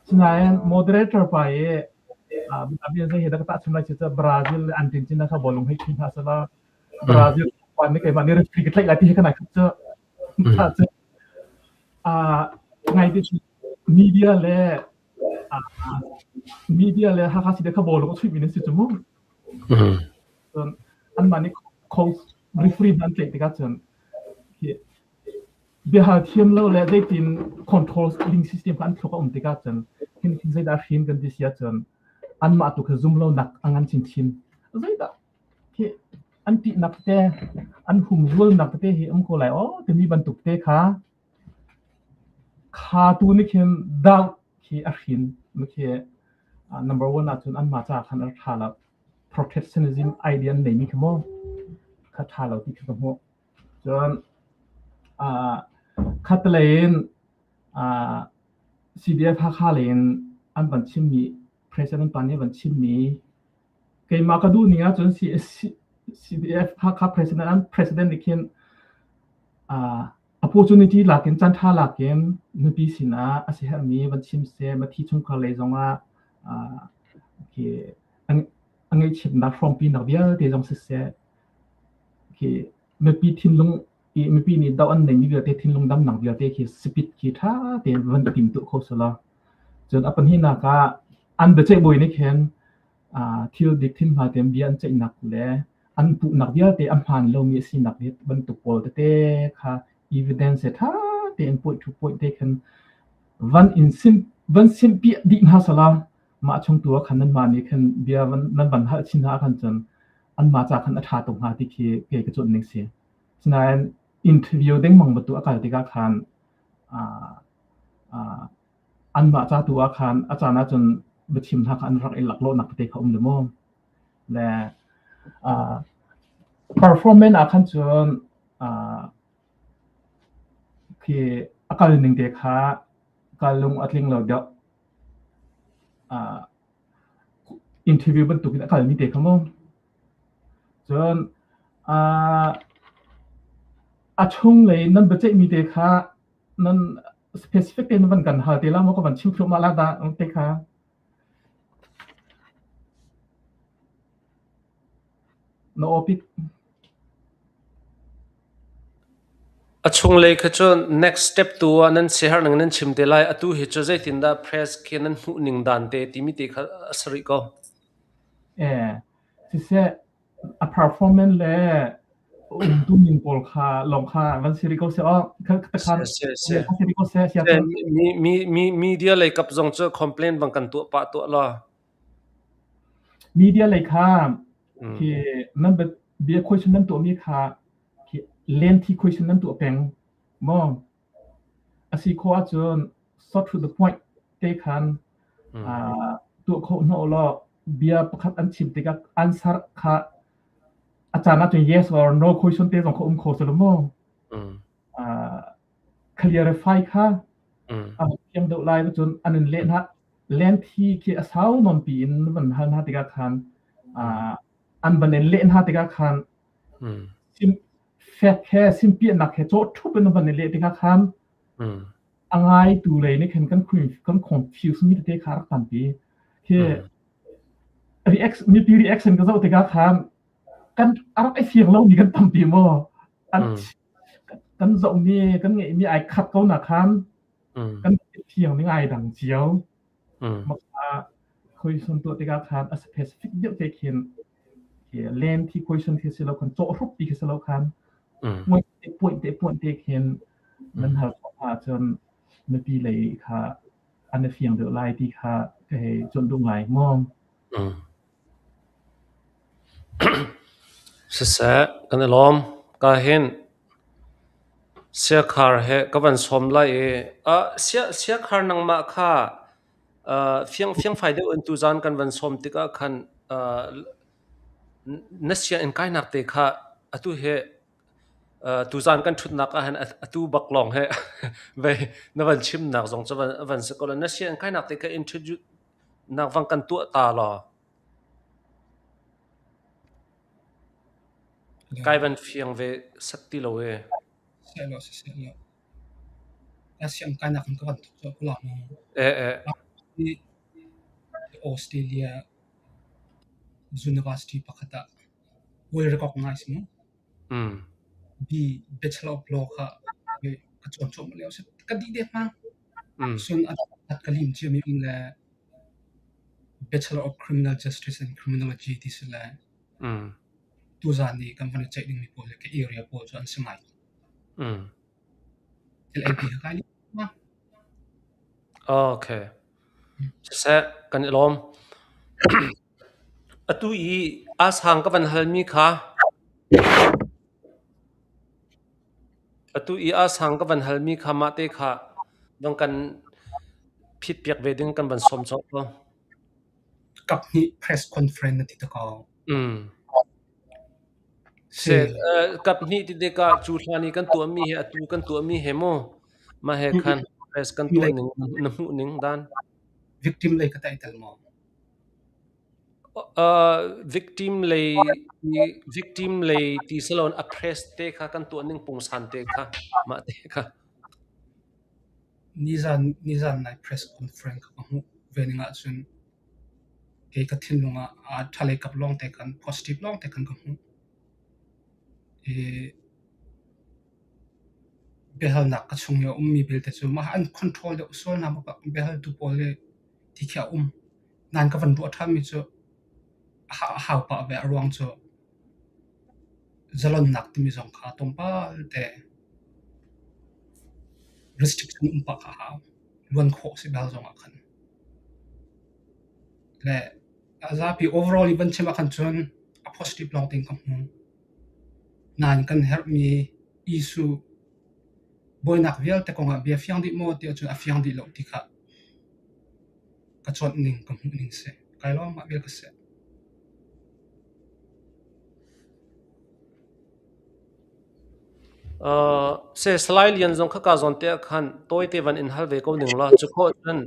Sinain moderator pa i a bia zei he dah ka tahchun lai cu Brazil le Argentina kha bawlung hei ṭhi hna selaw Brazil pa nih keimah nih referee ka tlaih lai ti he kan ai khat cu. Cu ngai te media le media le Hakha si kha bawlung a chuihmi nan si cu mu. Cun anmah nih coach referee hna an tlaih tikah cun biahal thiam lo le zeitin control ding system kha an thluk a um tikah cun hin khin zeidah hrin kan ti si ahcun anmah tu kha zum lonak a ngan chinchin. Zeidah khi an ṭihnak te an humzualnak tete hi um ko lai aw timi bantuk te kha kha tu nih khin doubt khi a hrin khi number one ahcun anmah caah khan a ṭha lo. Protectionism idea an neimi kha maw kha ṭha lo ti kha ka hmuh. Cun khatlei in CDF Hakha lei in an van chimmi President pa nih a van chimmi keimah ka duh ning ahcun CDF Hakha President an President nih khin opportunity lak in caan ṭha lak in mipi sinah a siaherhmi van chim seh, mithi chungkhar lei zongah a ngaihchiatnak hrawmpinak vialte zong siseh, khi mipi thinlung i mipi nih doh an neimi vialte thinlung damnak vialte khi speed khi ṭha tein van i timtuah kho selaw cun a pahnihnak ah an biaceih bawi nih khin thil dik thil hma tein bia an ceihnak le an puhnak vialte a hmaan lomi a sinak bantuk pawl tete kha evidence he ṭha tein point to point te khin van in sim van simpiah dih hna selaw mah chung tu ah khan nanmah nih khin bia van nan van hal chin hna ahkhan cun anmah ca khan a ṭha tuk hnga ti khi kei ka cuanh ning si. Sinain interview dengmang bantuk a kal tikah khan anmah ca tu ah khan a caan ahcun biachim hna kha an rak i laklawhnak tete kha um le maw. Le performance ah khan cun khi a kal ning te kha ka lung a tling lo deuh. Interview bantukin a kalmi te kha mu. Cun a chunglei nan biaceihmi te kha nan specific tein van kan hal te la maw ka van chim thluahmah la dah te kha. Na aw pit. A chunglei kha cu next step tu ah nan siaherh ning nan chim te lai. Atu hi cu zeitindah press khi nan hmuh ning dan te timi te kha a si rih ko. Eh, siseh a performance le umtu ning pawl kha lawng kha van si rih ko seh aw. Kha kha Si si si rih ko seh sia cun. Mi mi mi media lei kap zong cu complain bang kan tuah pah tuah la. Media lei kha khi nan bia question nan tuahmi kha khi lengthy question nan tuah peng maw? A si khawh ahcun short to the point te khan tuah khawh hna law bia pakhat an chim tikah answer kha a caan ahcun yes or no question te zong kha um kho selaw maw? Clarify kha a fiang deuh lai cun an in leh hna lengthy khi a sau nawn pi in van hal hna tikah khan an van in leh hna tikah khan sim fek he simpiahnak he cawh ṭhup in van in leh tikah khan a ngai tu lei nih khan kan kan confuse mi tete kha rak tampi khi reaction mipi reaction ka zoh tikah khan kan a rak i fiang lo mi kan tampi maw an kan zohmi kan ngeihmi ai khat ko na khan kan thiang ning ai dang cio maka question tuah tikah khan a specific deuh te khin lengthy question khi si lo khan cawhrup ti khi si lo khan point te point te point te khin. Nan hal khawh hna ahcun mipi lei kha an i fiang deuh lai ti kha ka hei cuanh duh ngai maw? Siseh, kan i lawm. Ka hin Siakhar he ka van sawm lai i Siakhar nangmah kha fiangfai deuh in tuzaan kan van sawm tikah khan na sianginn kainak te kha atu hi tuzaan kan ṭhutnak ah hin atu bak lawng hi vei na van chimnak zong cu van si ko lai. Na sianginn kainak te kha introduce nak van kan tuah ta law kai van fiang ve sak ti lo ee. Seh siseh law ka sianginn kainak in ka van thawk colh ko la maw? Eh eh. Australia University pakhat ah well recognized mu. B Bachelor of Law kha ka cawn cuahmah lio a si. Ka dih dek hna. Cun a dang ka lim ciami um le Bachelor of Criminal Justice and Criminology ti si le tuzaan i kan van i ceih dingmi pawl hi ka area pawl cu an si ngai. LLB ka kai lio. Okay. Siseh, kan i lawm. Atu i aa sang ka van halmi kha Atu i aa sang ka van halmi kha mahte kha van kan phitpiak ve ding kan van sawm cawk ko. Kaphnih press conference na ti ta ko. Se kaphnih ti tikah cu hlan i kan tuahmi he atu kan tuahmi he mu mah he khan press kan tuah ning na hmuh ning dan. Victim lei ka tai tel maw? Victim lei victim lei ti si loin a press te kha kan tuah ning pungsan te kha mah te kha. Nizan nizan nai press conference ka hmuh ve ning ahcun kei ka thinlung ah aa ṭhalei kap lawng te khan positive lawng te khan ka hmuh. I biahalnak ka chung i a ummi belte cu mah an control deuh sual hna bak ah biahaltu pawl hi ti khi a um. Nain ka van ruah ṭhanmi cu a hau pah ve. A ruang cu zalonnak timi zong kha tlawmpal te restriction um pah kha a hau. Luan khawh a si bal zong ah khan. Le a zapi overall i van chim ahkhan cun a positive lawng tein ka hmu. Nain kan herhmi issue buainak vialte kongah bia fiang dih maw ti ahcun a fiang dih lo ti kha ka cuanh ning ka hmuh ning si. Kai lawm mah vial ka si. Se Salai Lian zong kha ka zawn te ah khan tawite van in hal ve ko ning law cu khawh cun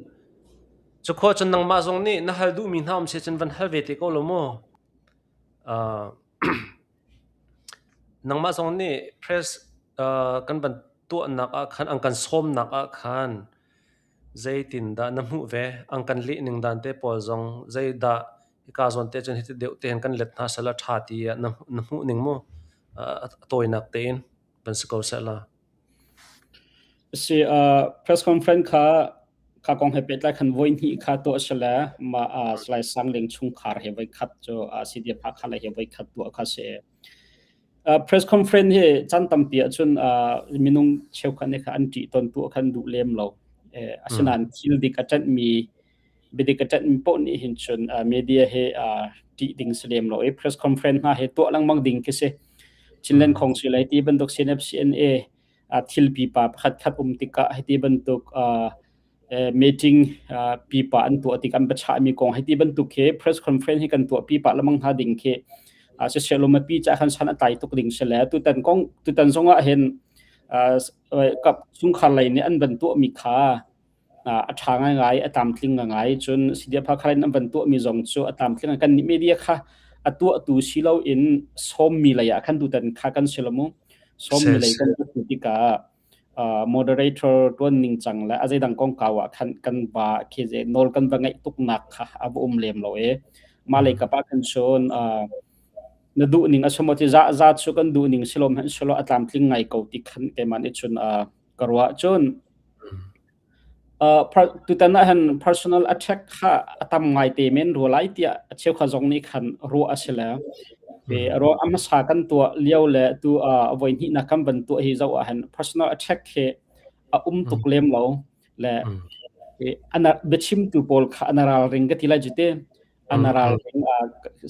cu khawh cun nangmah zong nih na hal duhmi hna um se cun van hal ve te ko lo mu. Nangmah zong nih press kan van tuahnak ah khan an kan sawmnak ah khan Zeitindah na hmuh ve? An kan leh ning dan te pawl zong zeidah hika zawn te cun hiti deuh tein kan let hna sehla ṭha ti ah na hmuh ning mu? A tawinak tein van si ko sehla. Si, press conference kha kha kong he pehtlai khan voi hnih kha tuah si le mah Salai Sang Ling chungkhar he voi khat cu CDF Hakha lei he voi khat tuah kha si. Press conference hi caan tampi ahcun minung cheukhat nih khan an ṭih tawn tu khan duh lem lo. Asinain thil dik a ṭanhmi biadik a ṭanhmi paoh nih hin cun media hi ṭih ding si lem lo i press conference hna hi tuah lengmang ding khi si. Chinland Council ai ti bantuk CNF CNA thil pipa pakhat khat um tikah hiti bantuk meeting pipa an tuah tik an biachahmi kong hiti bantuk khi press conference hi kan tuah pipa lamang hna ding khi siseh pi ca khan san a tlai tuk ding si le tutan kong tutan zong ah hin kap chungkhar lei nih an van tuahmi kha a ṭha ngaingai a tlamtling ngai cun CDF Hakha in an van tuahmi zong cu a tlamtling kan nih media kha a tuahtu si loin sawmmi lei ah khan tutan kha kan si lo mu sawmmi lei kan tu tikah moderator tuan ning cang le a zeidang kongkau ah khan kan va khi ze nawl kan va ngeih tuknak kha a va um lem lo e ma lei kap ah khan cun na duh ning a somo ti za za chu kan duh ning silom han solo a tlamtling ngai ko ti khan keimah nih cun ka ruah cun Tutan ah hin personal attack kha a tam ngai te men rua lai tiah a cheukhat zong nih khan ruah a si le ruah a hmasa kan tuah lio le tu a voi hnihnak kan van tuah hi zoh ah hin personal attack hi a um tuk lem lo le ana biachimtu pawl kha ana ralring ka ti lai cu te ana ralring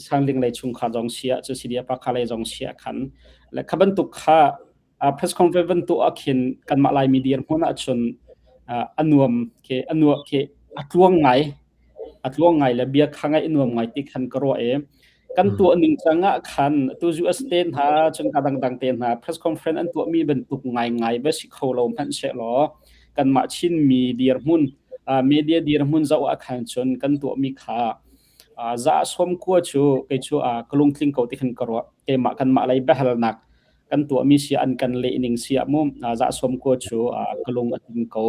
sangling lei chung kha zong sia cu sidia pa kha lei zong sia khan le kha bantuk kha press conference van tuah khin kanmah Laimi dirhmun ahcun a nuam khi a nuam khi a tluang ngai a tluang ngai le bia kha ngaih nuam ngai ti khan ka ruah i kan tuah ning cang ah khan tu US te hna cun ka dangdang te hna press conference an tuahmi bantuk ngai ngai va si kho lo hmanh seh law kanmah Chinmi dirhmun media dirhmun zoh ah khan cun kan tuahmi kha za sawm kua cu kei cu ka lungtling ko ti khan ka ruah keimah kanmah lei biahalnak kan tuahmi si an kan leh ning si ah mu za sawm kua cu ka lung a tling ko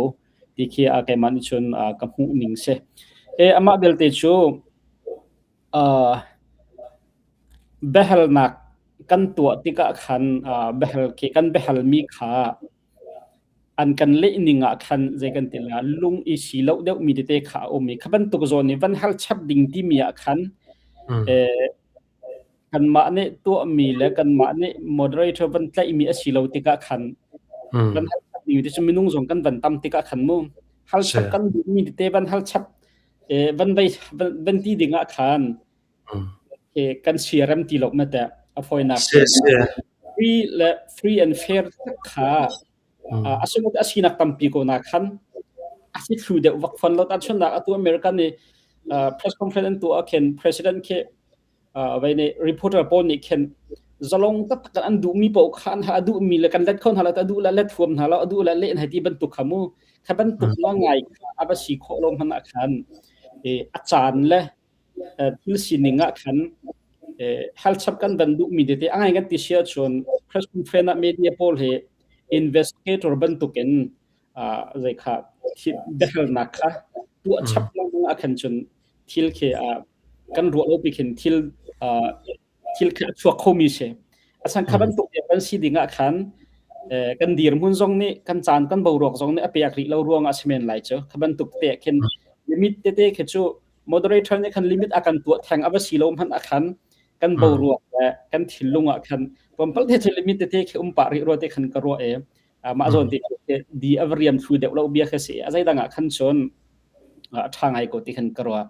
ti khi keimah nih cun ka hmuh ning si. E amah belte cu biahalnak kan tuah tikah khan biahal khi kan biahalmi kha an kan leh ning ah khan zei kan ti la lung i si lo deuh mi tete kha a um i kha bantuk zawn i van hal chap ding timi ah khan kanmah nih tuahmi le kanmah nih moderator van tlaihmi a si lo tikah khan van hal chap ding ti cu minung zong kan van tam tikah khan mu hal chap kan duhmi tete van hal chap van vai van ti ding ah khan kan siarem ti lo ma teh a fawinak free le free and fair kha a sung a sinak tampi ko na khan a si thlu deuh vak fon lo tan chunnak atu American nih press conference an tuah khin president khi vai nih reporter pawl nih khin zalong taktak an duhmi paoh kha an a duhmi le kan let kho hna lo a duh le let huam hna lo a duh le leh hei ti bantuk kha mu kha bantuk la ngai kha a va si khawh lo hmanh ah khan a caan le thil sining ah khan hal chap kan van duhmi tete a ngai kan ti sia cun press conference ah media pawl hi investigator bantukin zei kha biahalnak kha tuah chap lengmang ah khan cun thil khi kan ruah lo pi khin thil thil kha a chuak khomi si. Asan kha bantuk kan si ding ah khan kan dirhmun zong nih kan caan kan boruak zong nih a pek rih lo ruang ah si men lai cu. Kha bantuk te khin limit tete khi cu moderator nih khan limit a kan tuah theng a va si lo hmanh ah khan kan boruak le kan thinlung ah khan tlawmpal te cu limit tete khi um pah rih rua te khan ka ruah e mah zawn te di a va riam thlu deuh lo bia kha si a zeidang ah khan cun a ṭha ngai ko ti khan ka ruah.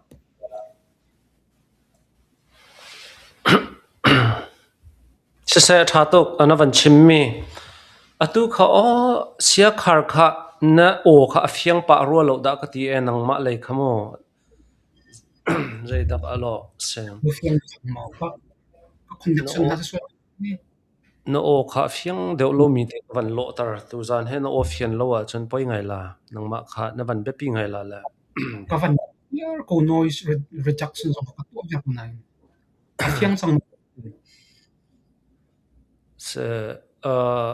Siseh a ṭha tuk na van chimmi. Atu kha aw siakhar kha na aw kha a fiang pah rua lo dah ka ti ee nangmah lei kha maw zeidak a lawh si. Na aw kha a fiang deuh lomi te ka van lawhter. Tuzaan he na aw fian lo ahcun poi ngai la. Nangmah kha na van biapi ngai la le. Ka van iar ko noise reduction zong ka tuah viar ko nain a fiang cang. Se uh,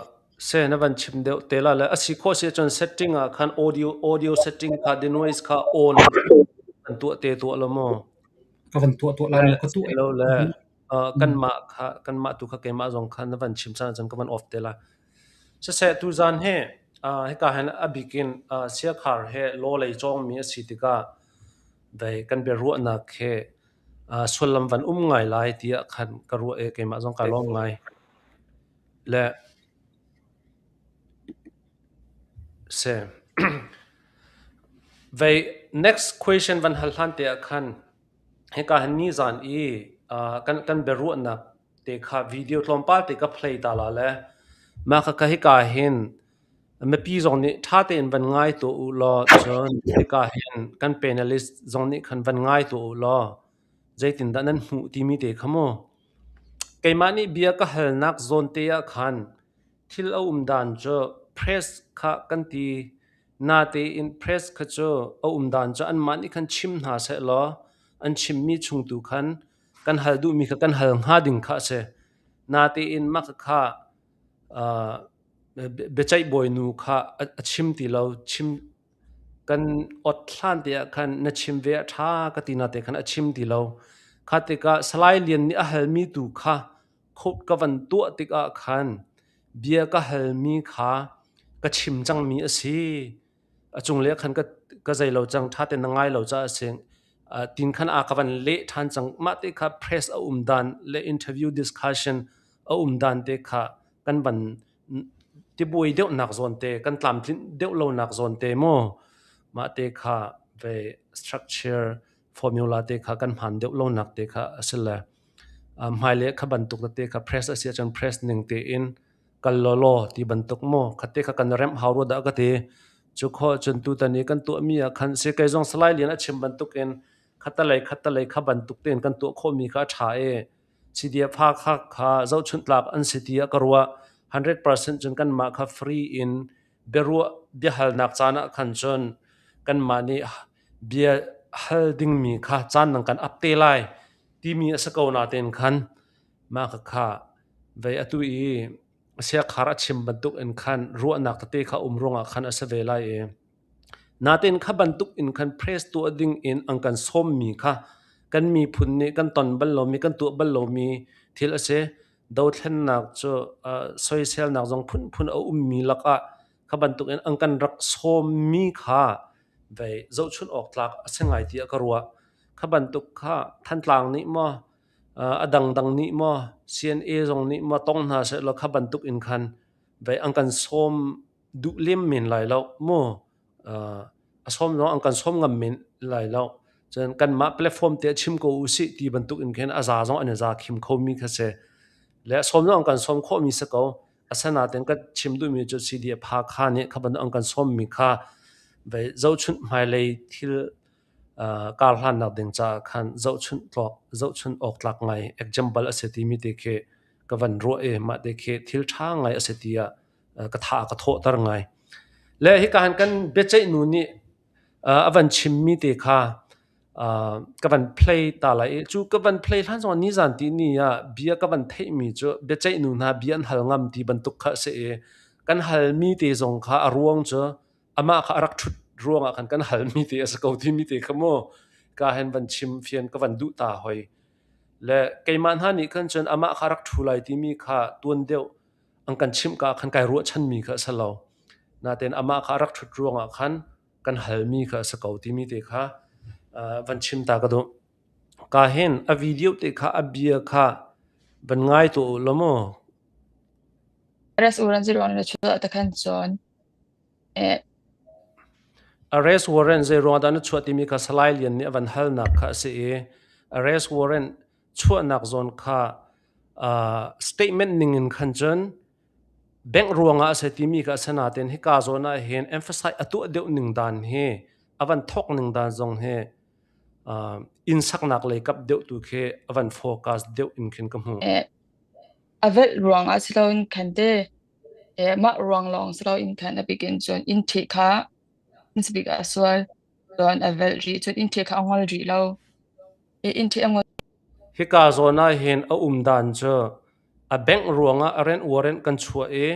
se na van chim deuh te la le a si khawh si ahcun setting ah khan audio audio setting kha denoise kha on an tuah te tuah lo maw? Ka van tuah tuah la ka tuah lo le kanmah kha kanmah tu kha keimah zong kha na van chim caan cun ka van off te la. Siseh tuzaan hi hika hin a bik in Siakhar he law lei cawngmi a si tikah dei kan biaruahnak he sullam van um ngai lai tiah khan ka ruah i keimah zong kai lawm ngai. Le si. Vei next question van hal hlan te ah khan Hika hin nizan i kan biaruahnak te kha video tlawmpal te ka play ta la le mah khakha hika hin mipi zong nih ṭha tein van ngai tuah u law cun hika hin kan panelist zong nih khan van ngai tuah u law zeitindah nan hmuh timi te kha mu. Keimah nih bia ka halnak zawn te ah khan thil a um dan cu press kha kan ti Natein press kha cu a um dan cu anmah nih khan chim hna sehlaw an chimmi chung tu khan kan hal duhmi kha kan hal hnga ding kha a si. Natein mah khakha biaceih bawinu kha a chim ti lo. Chim kan ot hlan te ah khan na chim ve a ṭha ka ti na te khan a chim ti lo. Kha tikah Salai Lian nih a halmi tu kha Khut ka van tuah tikah khan bia ka halmi kha ka chim cangmi a si. A cunglei ah khan ka zei lo cang, ṭha tein na ngai lo caah a si. Tin khan a ka van leh ṭhan cang. Mah te kha press a um dan le interview discussion a um dan te kha kan van. Tibuai deuhnak zawn te kan tlamtlinh deuh lonak zawn te mu mah te kha ve structure formula te kha kan hman deuh lonak te kha a si le hmailei kha bantuk tete kha press a si ahcun press ning tein kal lawlaw ti bantuk mu khate kha kan remh hau rua dah ka ti. Cu khawh cun tutan i kan tuahmi ah khan si kei zong Salai Lian a chim bantukin khatalei khatalei kha bantuk tein kan tuah khawhmi kha a ṭha i CDF Hakha kha zohchunh tlak an si tiah ka ruah. 100% cun kanmah kha free in biaruah biahalnak caan ah khan cun kanmah nih bia hal dingmi kha caan nang kan ap te lai timi a si ko natein khan mah khakha vei atu i siakhar a chim bantuk in khan ruahnak tete kha um ruangah khan a si ve lai i natein kha bantuk in khan press tuah ding in an kan sawmmi kha kan miphun nih kan ton bal lomi kan tuah bal lomi thil a si. Dothlennak cu soiselnak zong phunphun a ummi lakah kha bantuk in an kan rak sawmmi kha vei zohchunh awk tlak a si ngai tiah ka ruah. Kha bantuk kha Thantlang nih maw a dangdang nih maw CNA zong nih maw tong hna sehlaw kha bantuk in khan vei an kan sawm duh lem men lai lo mu. A sawm zong an kan sawm ngam men lai lo. Cun kanmah platform te chim ko usih ti bantuk in khin a za zong an i za khim khomi kha si. Le sawm zong an kan sawm khawhmi si ko. Asinain ka chim duhmi cu CDF Hakha nih kha bantuk an kan sawmmi kha vei zohchunh hmailei thil karhlannak ding caah khan zohchunh tlawk zohchunh awk tlak ngai example a si timi te khi ka van ruah i mah te khi thil ṭha ngai a si tiah ka tha ka thawhter ngai. Le hika han kan biaceih nu nih a van chimmi te kha ka van play ta lai i cu ka van play hlan zongah nizan ti ni ah bia ka van theihmi cu biaceih nu hna bia an hal ngam ti bantuk kha a si i kan halmi te zong kha a ruang cu amah kha a rak ṭhut ruangah khan kan halmi te a si ko timi te kha mu ka hen van chim fian ka van duh ta hoi. Le keimah hna nih khan cun amah kha rak ṭhu lai timi kha tuan deuh an kan chimh ka khan kai ruahchanmi kha a si lo. Natein amah kha a rak ṭhut ruangah khan kan halmi kha a si ko timi te kha van chim ta ka duh. Ka hin a video te kha a bia kha van ngai tuah u law mu. Arrest warrant zei ruang na chuah ta khan cun eh Arrest warrant zei ruang dah na chuah timi kha Salai Lian nih a van halnak kha a si i arrest warrant chuahnak zawn kha statement ning in khan cun bank ruangah a si timi kha a si nain hika zawn ah hin emphasize a tuah deuh ning dan hi a van thawk ning dan zong hi inn saknak lei kap deuh tu khi a van focus deuh in khin ka hmuh. Eh, a velh ruangah si loin khan te eh, mah ruang lawng si loin khan a bikin cun inn ṭheh kha hmasabik ah a sual cun a velh rih cun inn ṭheh kha a ngol rih lo. Eh, inn ṭheh a ngol Hika zawn ah hin a um dan cu a bank ruangah a rent warrant kan chuah i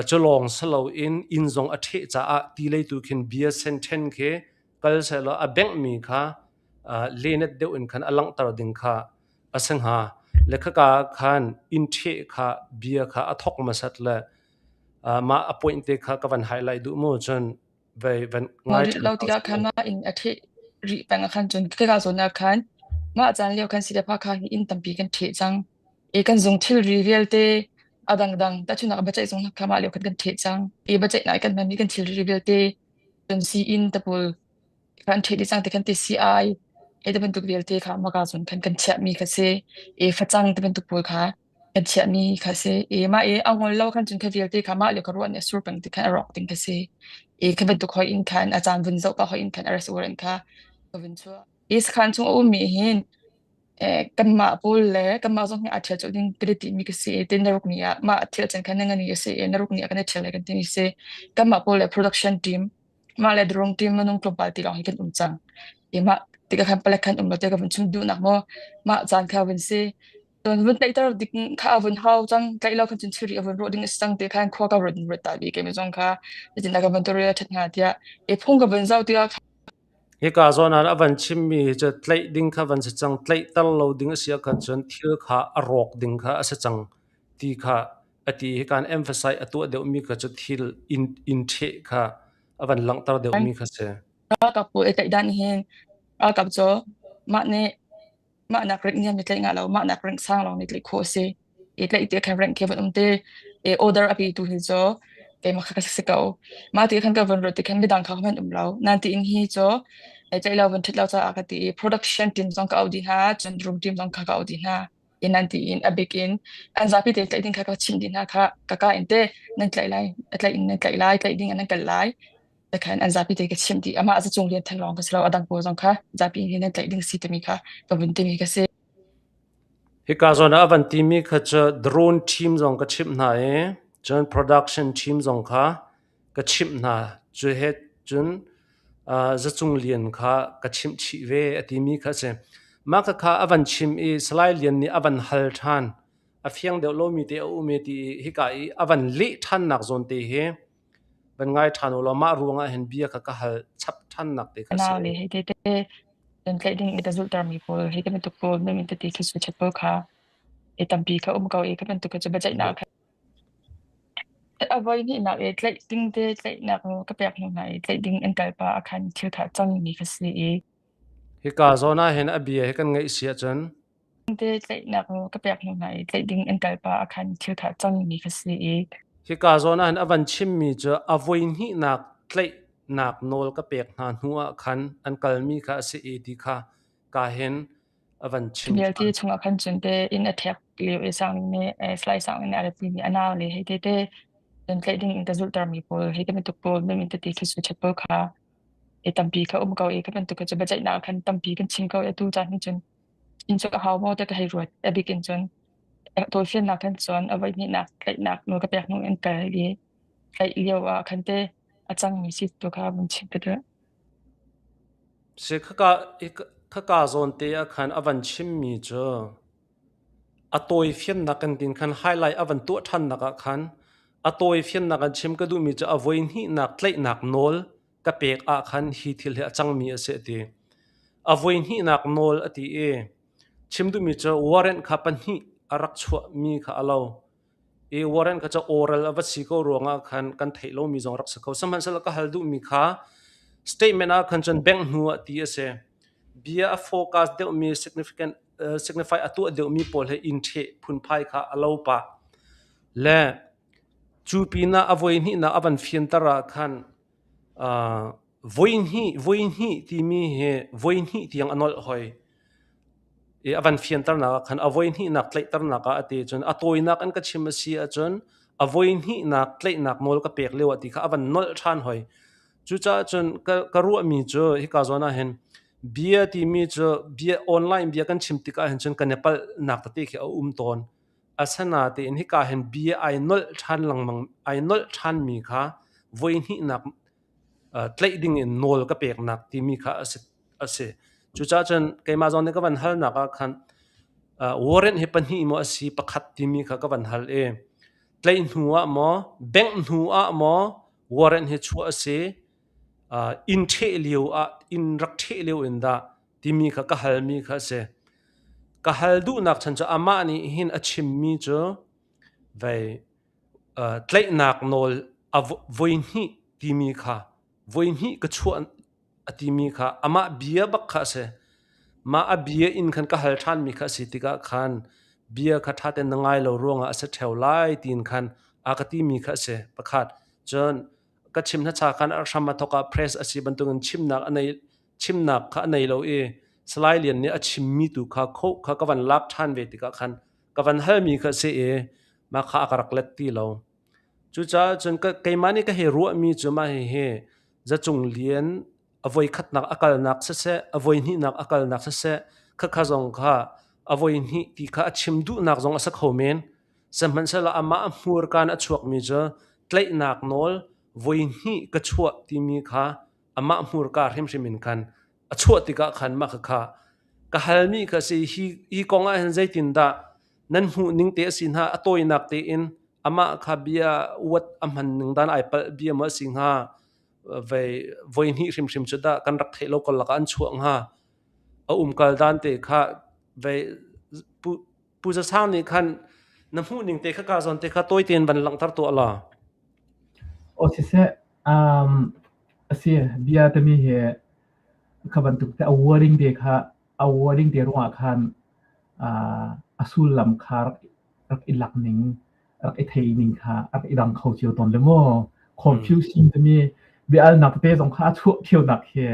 cu lawng si loin inn zong a ṭheh caah ti lei tu khin bia sen ṭhen khi kal sehlaw a benghmi kha lenet deuh in khan a langhter ding kha a si hnga. Le khaka ah khan inn ṭheh kha bia kha a thawk hmasat le mah a point te kha ka van highlight duh mu cun vei van ngol ngai rih ṭhan lo hna tikah usih khan law. mah inn a ṭheh rih peng ah khan cun khika zawn ah khan mah caan lio khan Silepha kha hi inn tampi kan ṭheh cang. I kan zung thilri vialte a dangdang tahchunhnak ah biaceih zung kha mah lio khan kan ṭheh cang. I biaceihnak i kan hmanmi kan thilri vialte cun sii-inn tapul kan ṭheh dih cang ti khan ti sii-ai he ti bantuk vialte kha maka cun khan kan chiahmi kha si. I facang ti bantuk pawl kha kan chiahmi kha si. I mah i a ngol lo khan cun kha vialte kha mah le ka ruah nih a sur peng ti khan a rawk ding kha si. I kha bantuk hoi in khan a caan vun zoh pah hoi in khan a restaurant kha ka vun chuah. I sakhan chung a ummi hin eh, kanmah pawl le kanmah zong hi aa ṭhial colh ding kan i timi ka si i tin naruk ni ah mah thil can khan na ni a si i naruk ni ah kan i ṭhial lai kan timi si. Kanmah pawl le production team mah le drone team minung tlawmpal ti lawng hi kan um cang. I mah tikah khan palek khan um lo te ka vun chim duhnak maw mah caan kha vun si. Cun vun tlaihter ding kha a vun hau cang tlaih lo khan cun thilri a vun rawh ding a si cang ti khan khua ka ruat ruat ta bi keimah zong kha zeitindah ka vun tuah ṭhat hnga tiah i phung ka vun zoh tikah Hika zawn ah a van chimmi hi cu tlaih ding kha van si cang, tlaihter lo ding a si ahkhan cun thil kha a rawk ding kha a si cang ti kha a ti. Hika in emphasize a tuah deuhmi kha cu thil inn ṭheh kha a van langhter deuhmi kha si. Ralkap pawl i tlaih dan hin ralkap cu mah nih mah nak rank niam nih tlaih ngah lo, mah nak rank sang lawng nih tlaih khawh a si. I tlaih ti khan rank khi van um te i order a petu hi cu keimah kha ka si ko. Mah ti khan ka van ruat ti khan midang kha hmanh um lo. Nan tiin hi cu tlaih lo van ṭhit lo caah ka ti i production team zong ka auh dih hna, cun room team zong kha ka auh dih hna. I nan tiin a bik in an zapi te tlaih ding kha ka chimh dih hna kha ka ka in te nan tlaih lai, a tlaih in nan tlaih lai, tlaih ding in nan kal lai. Khan an zapi te ka chimh dih. Amah za cung lian than lawng ka si lo, a dang pawl zong kha zapi in nan tlaih ding si timi kha ka vun timi ka si. Hika zawn ah a van timi kha cu drone team zong ka chimh hna i cun production team zong kha ka chimh hna. Cu he cun Zacung Lian kha ka chimh chih ve a timi kha a si. Mah khakha a van chim i Salai Lian nih a van hal ṭhan. A fiang deuh lomi te a um i ti i hika i a van leh ṭhannak zawn te hi van ngai ṭhan u law mah ruangah hin bia kha ka hal chap ṭhannak te kha a si. Nau le hei te te Kan tlaih ding i ka zulhtermi pawl hi ka bantuk pawl mei min tete khi suichat pawl kha i tampi kha um ko i ka bantuk kha cu biaceihnak kha a voi hnihnak i tlaih ding te tlaihnak ka pek hnu hna i tlaih ding an kal pah ah khan thil kha cangmi kha si i Hika zawn ah hin a bia hi kan ngaih si ahcun te tlaihnak ka pek hnu hna i tlaih ding an kal pah ah khan thil kha cangmi kha si i Hika zawn ah hin a van chimmi cu a voi hnihnak tlaihnak nawl ka pek hna hnu ah khan an kalmi kha a si i ti kha ka hin a van chim vialte chungah khan cun te inn a ṭhek lio i sang nih Salai Sang nih a rat mi a nau le hei te te cun tlaih ding in ka zulhtermi pawl hei te bantuk pawl mei min tete khi suichat pawl kha i tampi kha um ko i kha bantuk kha cu biaceihnak khan tampi kan chim ko i atu caan hin cun inn cu a hau maw ti ka hei ruat a bik in cun tawlfiannak khan cun a voihnihnak tlaihnak nawl ka pek hnu in kal i tlaih lio ah khan te a cangmi si tu kha vun chim ka duh. Si khaka khaka zawn te ah khan a van chimmi cu a tawifiannak kan tin khan highlight a van tuah ṭhannak ah khan a tawifiannak an chim ka duhmi cu a voihnihnak tlaihnak nawl ka pek ah khan hi thil hi a cangmi a si a ti. A voihnihnak nawl a ti i chim duhmi cu warrant kha pahnih a rak chuahmi kha a lo. I warrant kha cu oral a va si ko ruangah khan kan theih lomi zong rak si kho. Sihmanhsehlaw ka hal duhmi kha statement ah khan cun bank hnu ah ti a si. Bia a focus deuhmi significant uh, signify a tuah deuhmi pawl he inn ṭheh phunphai kha a lo pah. Le cu pinah a voi hnihnak a van fianter ah khan uh, voihnih voihnih timi hi voihnih tiang a nolh hoi. I a van fianternak ah khan a voihnihnak tlaihternak ah a ti cun a tawinak an ka chim a si ahcun a voihnihnak tlaihnak nawl ka pek lio ah ti kha a van nolh ṭhan hoi. Cucaah cun ka, ka ruahmi cu hika zawn ah hin bia timi cu bia online bia kan chim tikah hin cun kan i palhnak tete khi a um tawn. Asinain hika hin bia ai nolh ṭhan lengmang ai nolh ṭhanmi kha voihnihnak tlaih ding in nawl ka peknak timi kha a si. A si. Cucaah cun keimah zong nih ka van halnak ah khan warrant hi pahnih maw a si pakhat timi kha ka van hal i tlaih hnu ah maw bengh hnu ah maw warrant hi chuah a si inn ṭheh lio ah inn rak ṭheh lio in dah timi kha ka halmi kha a si. Ka hal duhnak chan cu amah nih hin a chimmi cu vei tlaihnak nawl a voihnih timi kha voihnih ka chuah a timi kha amah bia bak kha a si. Mah a bia in khan ka hal ṭhanmi kha a si tikah khan bia kha ṭha tein na ngai lo ruangah a si ṭheo lai tiin khan a ka timi kha a si. Pakhat. Cun ka chim hnacha khan a hram a thawk ah press a si bantukin chimnak a nei chimnak kha a nei lo i Salai Lian nih a chimmi tu kha khoh kha ka van lak ṭhan ve tikah khan ka van halmi kha a si i mah kha a ka rak let ti lo. Cucaah cun keimah nih ka hei ruahmi cu mah hihi Zacung Lian a voikhatnak a kalnak siseh, a voihnihnak a kalnak siseh, khakha zong kha a voihnih ti kha a chim duhnak zong a si kho men. Sihmanhsehlaw amah a hmurka in a chuakmi cu tlaihnak nawl voihnih ka chuah timi kha amah hmurka hrimhrim in khan a chuah tikah khan mah khakha ka halmi kha si hi hi kong ah hin zeitindah nan hmuh ning te a si hna a tawinak tein amah kha bia uat a hman ning dan ai palh bia maw a si hnga vei voi hnih hrimhrim cu dah kan rak theih lo ko lakah an chuah hnga a umkal dan te kha vei pu Pu Za Sang nih khan na hmuh ning te kha ka zawn te kha tawi tein van langhter tuah law. Aw siseh, um, asi bia tami hi kha bantuk te a wording te kha a wording te ruangah khan uh, a sullam kha rak rak i lak ning, rak i thei ning kha rak i dang kho cio tawn le maw? Confusing timi bia-alnak tete zong kha a chuah ṭhionak hi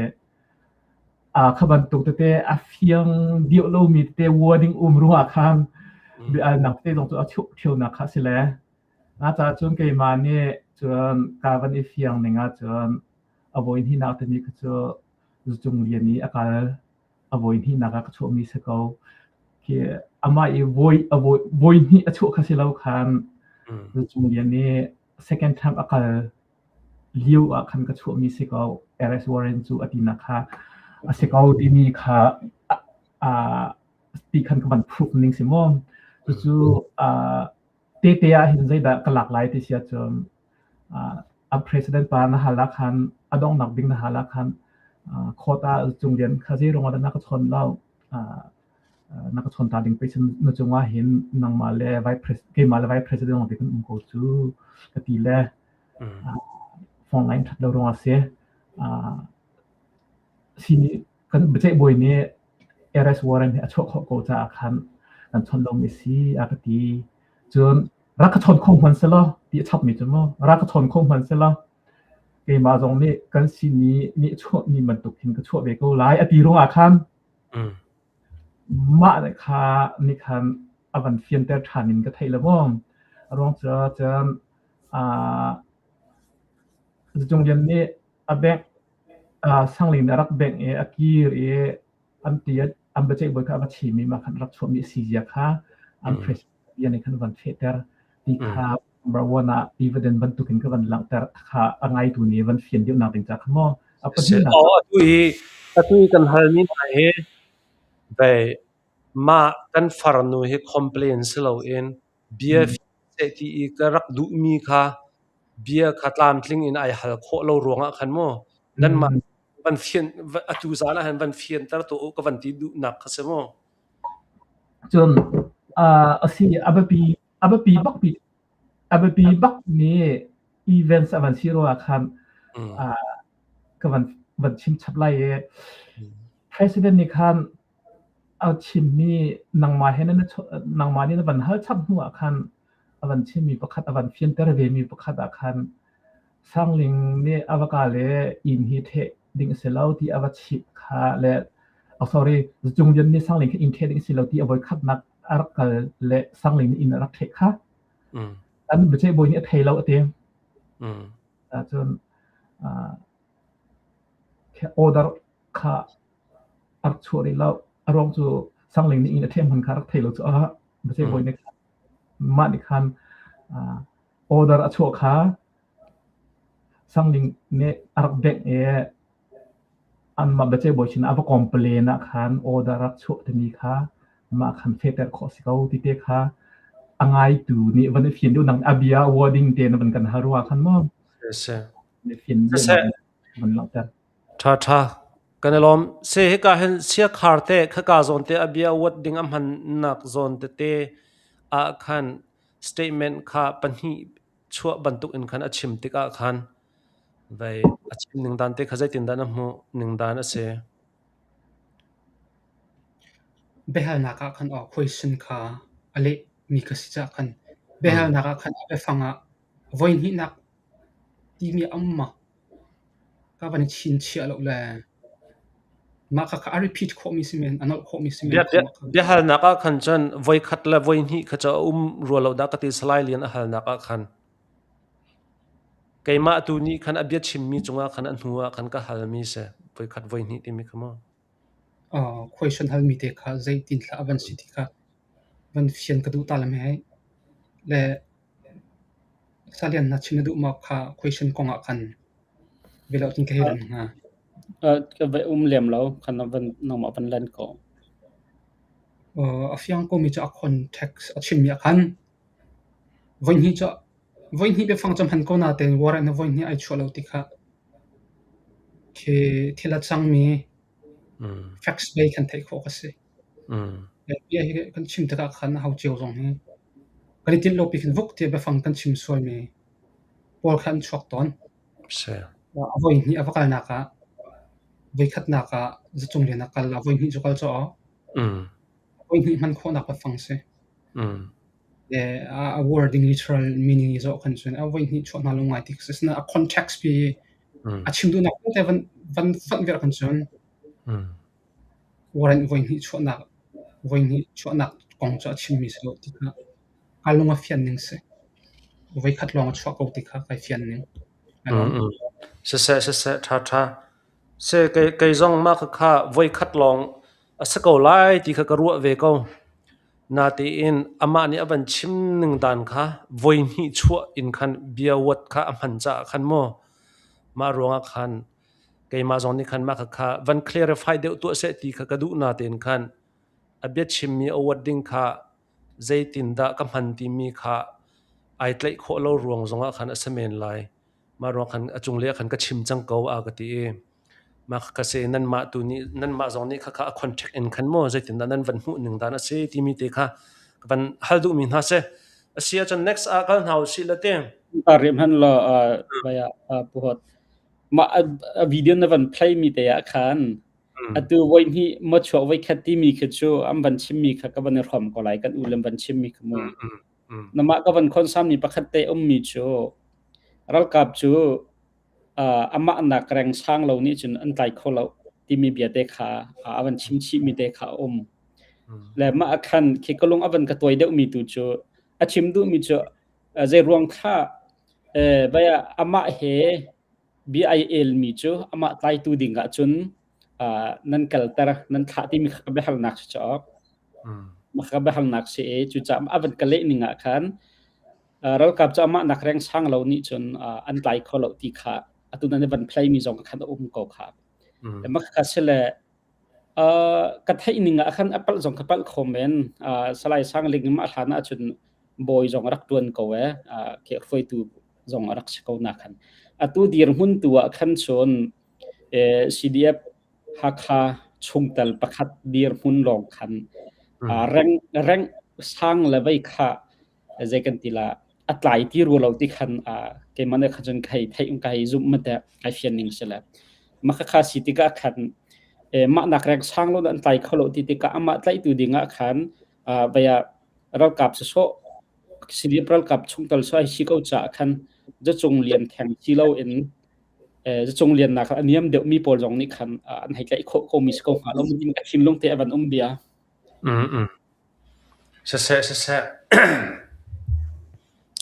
kha bantuk tete a fiang deuh lomi tete wording um ruangah khan bia-alnak tete zong cu a chuah ṭhionak kha a si le. Na caah cun keimah nih cun ka van i fiang ning ahcun a voi hnihnak timi kha cu zucung lian i a kal a voi hnihnak ah ka chuahmi si ko. Khi amah i voi a voi voi hnih a chuah kha si lo khan zucung lian i second time a kal lio ah khan ka chuahmi si ko. Arrest warrant cu a tinak kha a si ko timi kha ti khan ka van proof ning si maw. Cucu tete ah hin zeidah ka lak lai ti si ahcun a president pa na hal ah khan a donghnak ding na hal ah khan court ah cung lian kha zei ruangah dah na ka chawn lo na ka chawn ta ding pei na cungah hin nangmah le vice president keimah le vice president lawng te kan um ko cu ka ti le phone line that lo ruangah si sini kan biaceih bawi nih arrest warrant hi a chuah khawh ko caah khan kan chawnh lomi si a ka ti. Cun rak ka chawn kho hmanh selaw ti a chapmi cu mu rak ka chawn kho hmanh selaw keimah zong nih kan sini nih chuahmi bantuk hin ka chuah ve ko lai a ti ruangah khan mah kha nih khan a van fianter ṭhan in ka theih lo maw. A ruang cu cun Cung Lian nih a bengh Sangling nih a rak bengh i a kir i an ti an biaceih bawi kha a va chim i mah khan rak chuahmi a si zia kha an president bia nih khan van fehter ti kha number one ah evidence bantukin ka van langhter kha a ngaitu nih van fian deuhnak ding ca kha maw a pahnihnak Atu i atu i kan halmi hna hi vei mah kan farnu hi complain si loin bia seh ti i ka rak duhmi kha bia kha tlamtling in ai hal khawh lo ruangah khan mu nanmah van fian atu zan ah hin van fianter tuah u ka van ti duhnak kha si mu. Cun a si a biapi a biapi bak a biapi bak mi events a van si ruangah khan ka van van chim chap lai i president nih khan A chimmi nangmah he na nangmah nih na van hal chap hnu ah khan a van chimmi pakhat a van fianter vemi pakhat ah khan Sangling nih a va ka le inn hi ṭheh ding a si lo ti a va chimh kha le oh sorry Zacung Lian nih Sangling kha inn ṭheh ding a si lo ti a voikhatnak a rak kal le Sangling nih inn a rak ṭheh kha an biaceih bawi nih a thei lo a ti. Cun order kha a rak chuah rih lo. A ruang cu Sangling nih inn a ṭheh hman kha a rak thei lo caah biaceih bawi nih mah nih khan order a chuah kha Sangling nih a rak bengh i anmah biaceih bawi sinah a va complain ah khan order a rak chuah timi kha mah khan fehter khawh a si ko ti te kha a ngaitu nih van i fian deuh nang a bia wording te na van kan hal rua khan maw fian van langhter. Ṭha ṭha. Kan i lawm. Se hika hin siakhar te khaka zawn te a bia uat ding a hmannak zawn tete ah khan statement kha pahnih chuah bantuk in khan a chim tikah khan vei a chim ning dan te kha zeitindah na hmuh ning dan a si? Biahalnak ah khan aw question kha a leh mi kha si caah khan biahalnak ah khan a biafang ah voihnihnak timi a um ma? Ka van i chinchiah lo le mah khakha a repeat khawhmi si men, a nolh khawhmi si men. Biahalnak ah khan cun voikhat le voihnih kha cu a um rua lo dah ka ti Salai Lian a halnak ah khan. Keimah tu nih khan a bia chimmi cungah khan a hnu ah khan ka halmi si voikhat voihnih timi kha mu. Question halmi te kha zeitin thla a van si ti kha van fian ka duh ta le mei. Le Salian na chim na duh maw kha question kong ah khan velo tin ka hei lan hnga. Ka va um lem lo khan na van nangmah van lan ko. A fiang ko mi cu a context a chimmi ah khan voihnih cu voihnih biafang cu hman ko natein warrant na voihnih ai chuah lo ti kha khi thil a cangmi facts bei khan theih khawh ka si. Bia hi kan chim tikah khan aho cio zong hi kan i tinh lopi khin vuk tiah biafang kan chim sualmi pawl kha an chuak tawn. A voihnih a va kalnak ah voikhatnak ah zacung lian a kal, a voihnih cu kal caw. Voihnih hman khawhnak biafang si. A wording literal meaning i zoh khan cun a voi hnih chuah hna lo ngai ti si. A context pi a chim duhnak vialte van van fonh viar khan cun warrant voi hnih chuahnak voi hnih chuahnak kong cu a chimmi si lo ti kha ka lung a fian ning si. Voi khat lawng a chuah ko ti kha kai fian ning. Siseh siseh ṭha ṭha. Se kei kei zong mah khakha voi khat lawng a si ko lai ti kha ka ruah ve ko. Natein amah nih a van chim ning dan kha voi hnih chuah in khan bia uat kha a hman caah khan maw mah ruangah khan keimah zong nih khan mah khakha van clarify deuh tuah seh ti kha ka duh natein khan a biachimmi a uat ding kha zeitindah ka hman timi kha ai tlaih khawh lo ruang zongah khan a si men lai. Mah ruang khan a cunglei ah khan ka chim cang ko a ka ti i mah ka se nanmah tu nih nanmah zong nih khakha a contact in khan maw zeitindah nan van hmuh ning dan a si timi te kha ka van hal duhmi hna si. A si ahcun next ah kal hna usih la te. Ta rem han lo baya puhot ma a video na van play mi te ah khan atu voi hnih mo chuak voi khat timi khi cu an van chimmi kha ka van i hrom ko lai kan u le van chimmi kha mu namah ka van khonsam mi pakhat te ummi cu ralkap cu amah nak reng sang lo nih cun an tlai kho lo timi bia te kha a van chim chih mi te kha a um le mah khan khi ka lung a van ka tuai deuh mi tu cu a chim duh mi cu zei ruang kha baya amah he bia ai el mi cu amah tlaitu ding ah cun nan kalter nan thlah timi kha ka biahalnak si cawk mah ka biahalnak si i cucaah a van ka leh ning ah khan ralkap cu amah nak reng sang lo nih cun an tlai kho lo ti kha atu nan van play mi zong khan a um ko kha mah kha sile ka theih ning ah khan a palh zong ka palh kho men Salai Sang Ling mah hlan ah cun bawi zong rak tuan ko e ke hruaitu zong a rak si ko na khan atu dirhmun tu ah khan cun CDF Hakha chungtel pakhat dirhmun lawng khan reng reng sang le vei kha zei kan ti la a tlai ti ru lo ti khan keimah nih khan cun kai theih kai zumh ma te kai fian ning si le mah kha si tikah khan mah nak reng sang lo an tlai kho lo ti tikah amah tlaitu ding ah khan vaya ralkap sawsawh CDF ralkap chungtel so ai si ko ca khan zacung lian theng si lo in zacung lian nak a niam deuh mi pawl zong nih khan an hei tlaih khawh ko mi si ko hnga lo min ka thinlung te a van um bia. Siseh siseh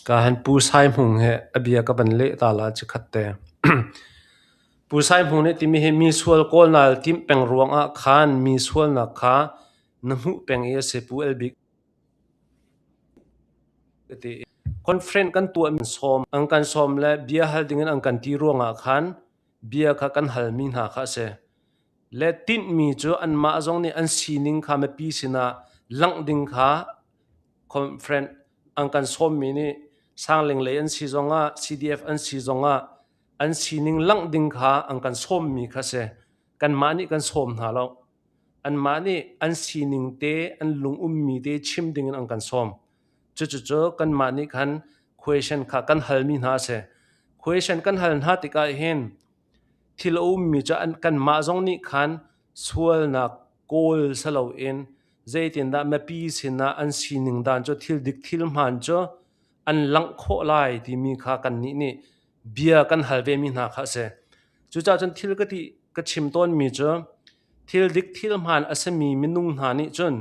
ka han Pu Sai Hmung he a bia ka van leh ta la chikkhat te. Pu Sai Hmung nih timi hi mi sual kawl nal timh peng ruangah khan mi sualnak kha na hmuh peng i a si Pu El Bik a ti. Conference kan tuah mi sawm an kan sawm le bia hal dingin an kan ti ruangah khan bia kha kan halmi hna kha a si. Le tinhmi cu anmah zong nih an sining kha mipi sinah langh ding kha conference an kan sawmmi nih Sangling lei an si zongah CDF an si zongah an sining langh ding kha an kan sawmmi kha si. Kanmah nih kan sawm hna lo. Anmah nih an sining te, an lung ummi te chim dingin an kan sawm. Cucucu kanmah nih khan question kha kan halmi hna a si. Question kan hal hna tikah hin Thil a ummi cu kanmah zong nih khan sualnak kawl si loin zeitindah mipi sinah an sining dan cu thil dik thil hmaan cu an langh khawh lai timi kha kannih nih bia kan hal vemi hna kha a si. Cucaah cun thil ka ti ka chim tawnmi cu thil dik thil hmaan a simi minung hna nih cun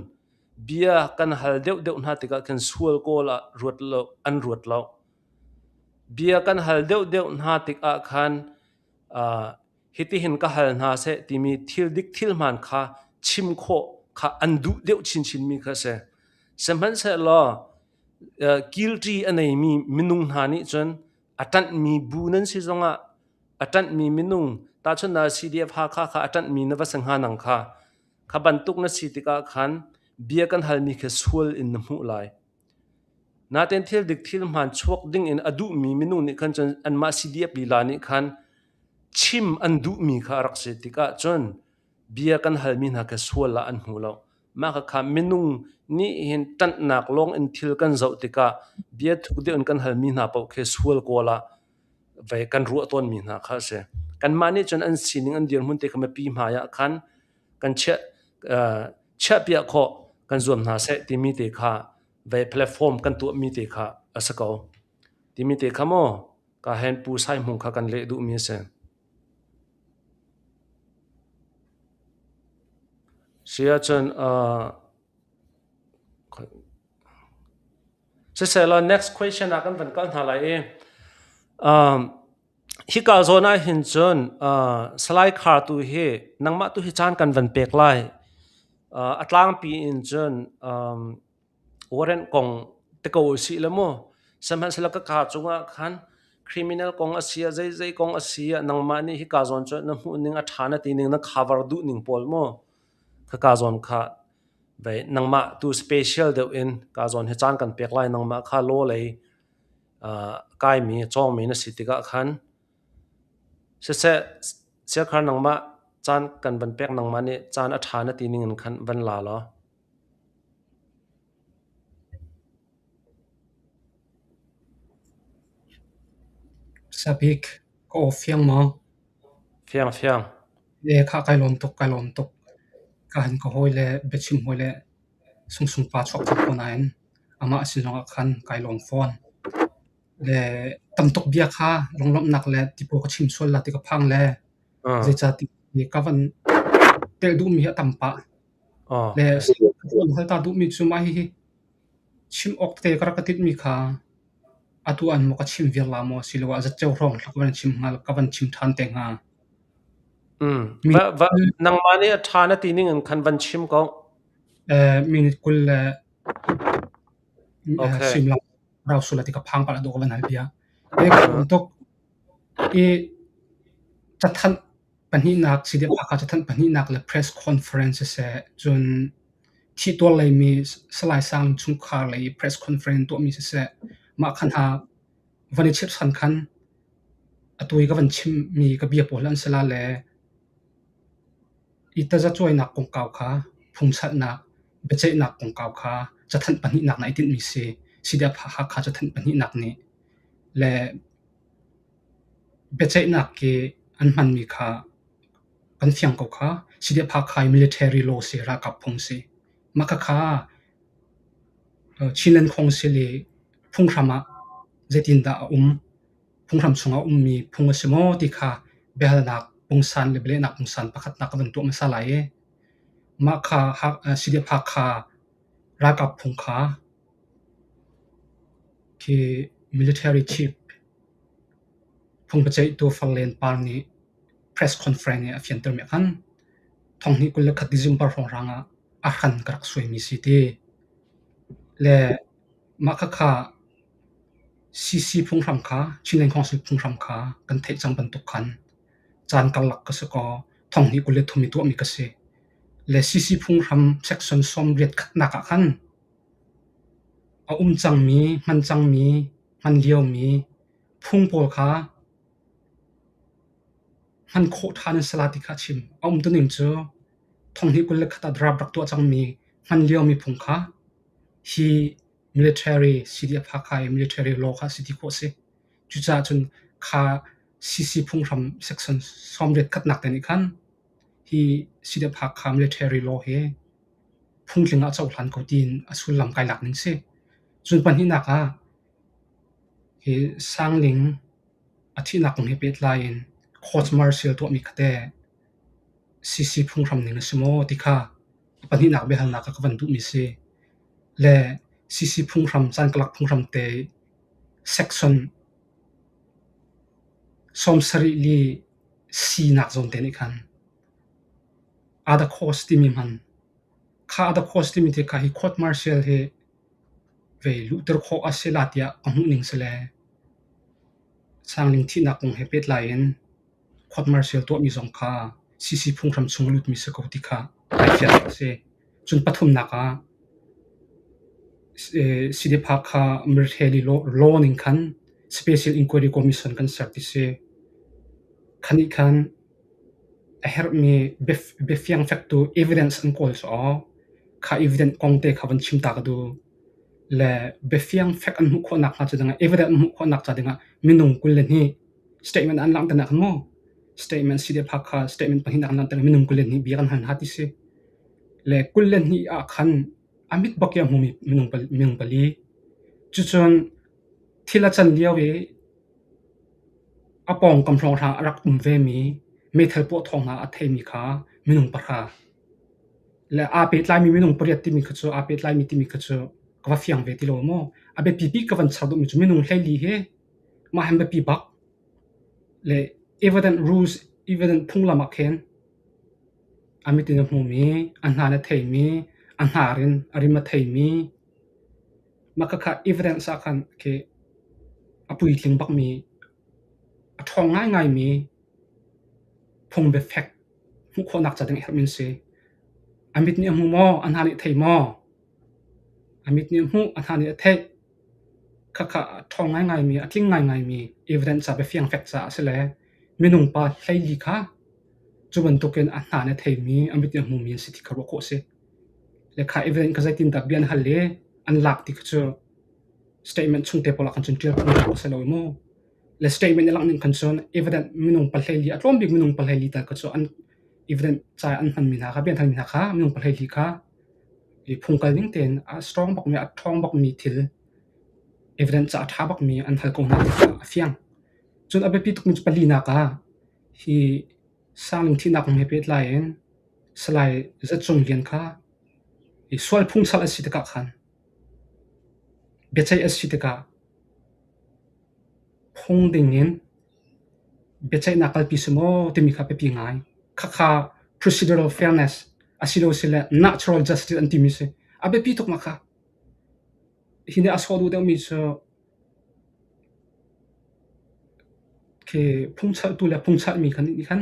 bia kan hal deuhdeuh hna tikah khin sual kawl ah ruat lo an ruat lo. Bia kan hal deuhdeuh hna tikah khan hitihin ka hal hna seh timi thil dik thil hmaan kha chim khawh kha an duh deuh chinchinmi kha a si. Sihmanhsehlaw guilty a neimi minung hna nih cun a ṭanhmi bu nan si zongah a ṭanhmi minung tahchunhnak CDF Hakha kha a ṭanhmi na va si hnga nang kha kha bantuk na si tikah khan bia kan halmi khi sual in na hmuh lai. Natein thil dik thil hmaan chuak dingin a duhmi minung nih khan cun anmah CDF lila nih khan chim an duhmi kha a rak si tikah cun bia kan halmi hna kha sual ah an hmu lo. Mah khakha minung nih hin ṭanhnak lawng in thil kan zoh tikah bia thuk deuh in kan halmi hna paoh khi sual kawl ah vei kan ruah tawnmi hna kha a si. Kanmah nih cun an sining an dirhmun te kha mipi hmai ah khan kan chiah chiahpiah khawh kan zuam hna seh timi te kha ve platform kan tuahmi te kha a si ko. Timi te kha maw ka hen Pu Sai Hmung kha kan leh duhmi a si. Si ahcun uh, Siseh law next question ah kan van kal hna lai i um, hika zawn ah hin cun uh, Salai Khar tu hi nangmah tu hi caan kan van pek lai. Uh, a tlangpi in cun um, warrant kong te ko usih le mu. Sihmanhsehlaw ka kaa cungah khan criminal kong a si ah zeizei kong a si ah nangmah nih hika zawn cu na hmuh ning a ṭha na ti ning na cover duh ning pawl mu. Khaka zawn kha Vei nangmah tu special deuh in ka zawn hi caan kan pek lai nangmah kha law lei uh, kaimi cawngmi na si tikah khan siseh siakhar nangmah caan kan van pek nangmah nih caan a ṭha na ti ning in khan van la law. Sabik, ka aw fiang maw? Fiang fiang. E kha kai lawm tuk, kai lawm tuk. Ka han ka hawi le biachim hawi le Sungsung pa chuak cang ko nain amah sin zongah khan kai lawm fawn. Le tam tuk bia kha lunglawmhnak le tipaw ka chim sual la ti ka phang le zeicah ti ka van telh duhmi hi a tam pah. Le hal ta duhmi cu mah hihi chim awk tete ka rak ka tinhmi kha atu an maw ka chim viar la maw asiloah zatceo hrawng ka van chim hnga ka van chim ṭhan te hnga. Va, va, nangmah nih a ṭha na ti ning in khan van chim ko. Minute 20 le suimilam rau sul ti ka phang pah dawh ka van hal bia. E ka tuk i cathanh pahnihnak CDF Hakha cathanh pahnihnak le press conference siseh cun thihtuar leimi Salai Sang chungkhar lei press conference tuahmi siseh mah khan ha van i chirhchan khan atu i ka van chimmi ka bia pawl an si la le i tazacuainak kongkau kha phungchalhnak biaceihnak kongkau kha cathanh pahnihnak na i tinhmi si CDF Hakha cathanh pahnihnak nih le biaceihnak ki an hmanmi kha kan fiang ko kha CDF Hakha i military law si ralkap phung si mah khakha Chinland Council i phunghram ah zeitindah a um phunghram chungah a ummi phung a si maw ti kha biahalnak pungsan le bialehnak pungsan pakhatnak ka van tuah hmasa lai i mah kha CDF Hakha ralkap phung kha khi military chief phung biaceihtu Farlen Par nih press conference i a fiantermi ah khan 2021 December hrawnghrang ah a hran ka rak suaimi si ti le mah khakha CC phunghram kha Chinland Council phunghram kha kan theih cang bantuk khan caan karlak ka si kaw 2023 i tuahmi ka si. Le CC phunghram section 81 khatnak ah khan a um cangmi, hman cangmi, hman liomi phung pawl kha hman khawh ṭhan an si la ti kha a chim. A umtuning cu 2021 ah draft rak tuah cangmi hman liomi phung kha hi military CDF Hakha i military law kha si ti khawh a si. Cucaah cun kha CC phunghram section 81 te nih khan hi CDF Hakha military law hi phungtling ah cohlan ko tiin a sullam kai lak ning si. Cun pahnihnak ah hi Sangling a thihnak kong he pehtlai in court martial tuahmi kha teh CC phunghram ning a si maw ti kha a pahnihnak biahalnak ah ka van duhmi si. Le CC phunghram, caankalak phunghram te section 74 li sinak zawn te nih khan other cause timi hman kha other cause timi te kha hi court martial hi vei luhter khawh a si la tiah ka hmuh ning si le Sangling thihnak kong he pehtlai in court martial tuahmi zong kha CC phunghram chung a lutmi si ko ti kha ai fian a si. Cun pathumnak ah CDF kha military law ning khan Special Inquiry Commission kan ser ti si. Khan nih khan a herhmi biafiang fektu evidence an kawl cu aw kha evidence kong te kha van chim ta ka duh. Le biafiang fek an hmuh khawhnak hnga cu dingah evidence an hmuh khawhnak ca dingah minung 22 statement an langhter nak maw statement CDF Hakha statement pahnihnak an langhter minung 22 bia kan hal hna ti si. Le 22 ah khan. A mit bak i a hmumi minung pali. Cucun thil a can lio i a pawngkam hrawnghrang a rak um vemi meithal puah thawng hna a theimi kha minung pahra. Le aa pehtlaimi minung pariat timi kha cu aa pehtlaimi timi kha cu ka va fiang ve ti lo maw. A biapi bik ka van char duhmi cu minung 14 hi mah hin biapi bak. Le evident rules, evident phunglam ah khin a mit in a hmumi, a hna in a theimi, a hnar in a rim a theimi, mah khakha evidence ah khan khi a puitling bakmi, a ṭhawng ngaingaimi phung biafek hmuh khawhnak ca ding a herhmi an si. A mit nih a hmu maw? A hna nih a thei maw? A mit nih a hmuh, a hna nih a theih. Khakha a ṭhawng ngaingaimi, a tling ngaingaimi evidence ca biafiang fek caah a si le minung pa 14 kha cu bantukin a hna nih a theimi, a mit nih a hmumi an si ti kha ruah khawh a si. Le kha evidence kha zeitindah bia an hal i an lak ti kha cu statement chung te pawl ah khan cun ṭial phung a si lo i mu. Le statement i langh ning khan cun evidence minung pa 14 a tlawm bik minung pa 14 tal kha cu an evidence ca an hmanmi hna kha bia an halmi hna kha minung pa 14 kha i phungkal ning tein a strong bakmi a ṭhawng bakmi thil evidence ca a ṭha bakmi an hal ko hna ti kha a fiang. Cun a biapi tukmi cu palinak ah hi Sangling thihnak kong he pehtlai in Salai Zat Cung Lian kha i sual phungsal a si tikah khan biaceih a si tikah phung ding in biaceihnak kalpi si maw timi kha biapi ngai. Khakha procedural fairness asilosile natural justice an timi si. A biapi tuk ma kha. Hi nih a sawh duh deuhmi cu khi phungchalhtu le phungchalhmi kha nih khan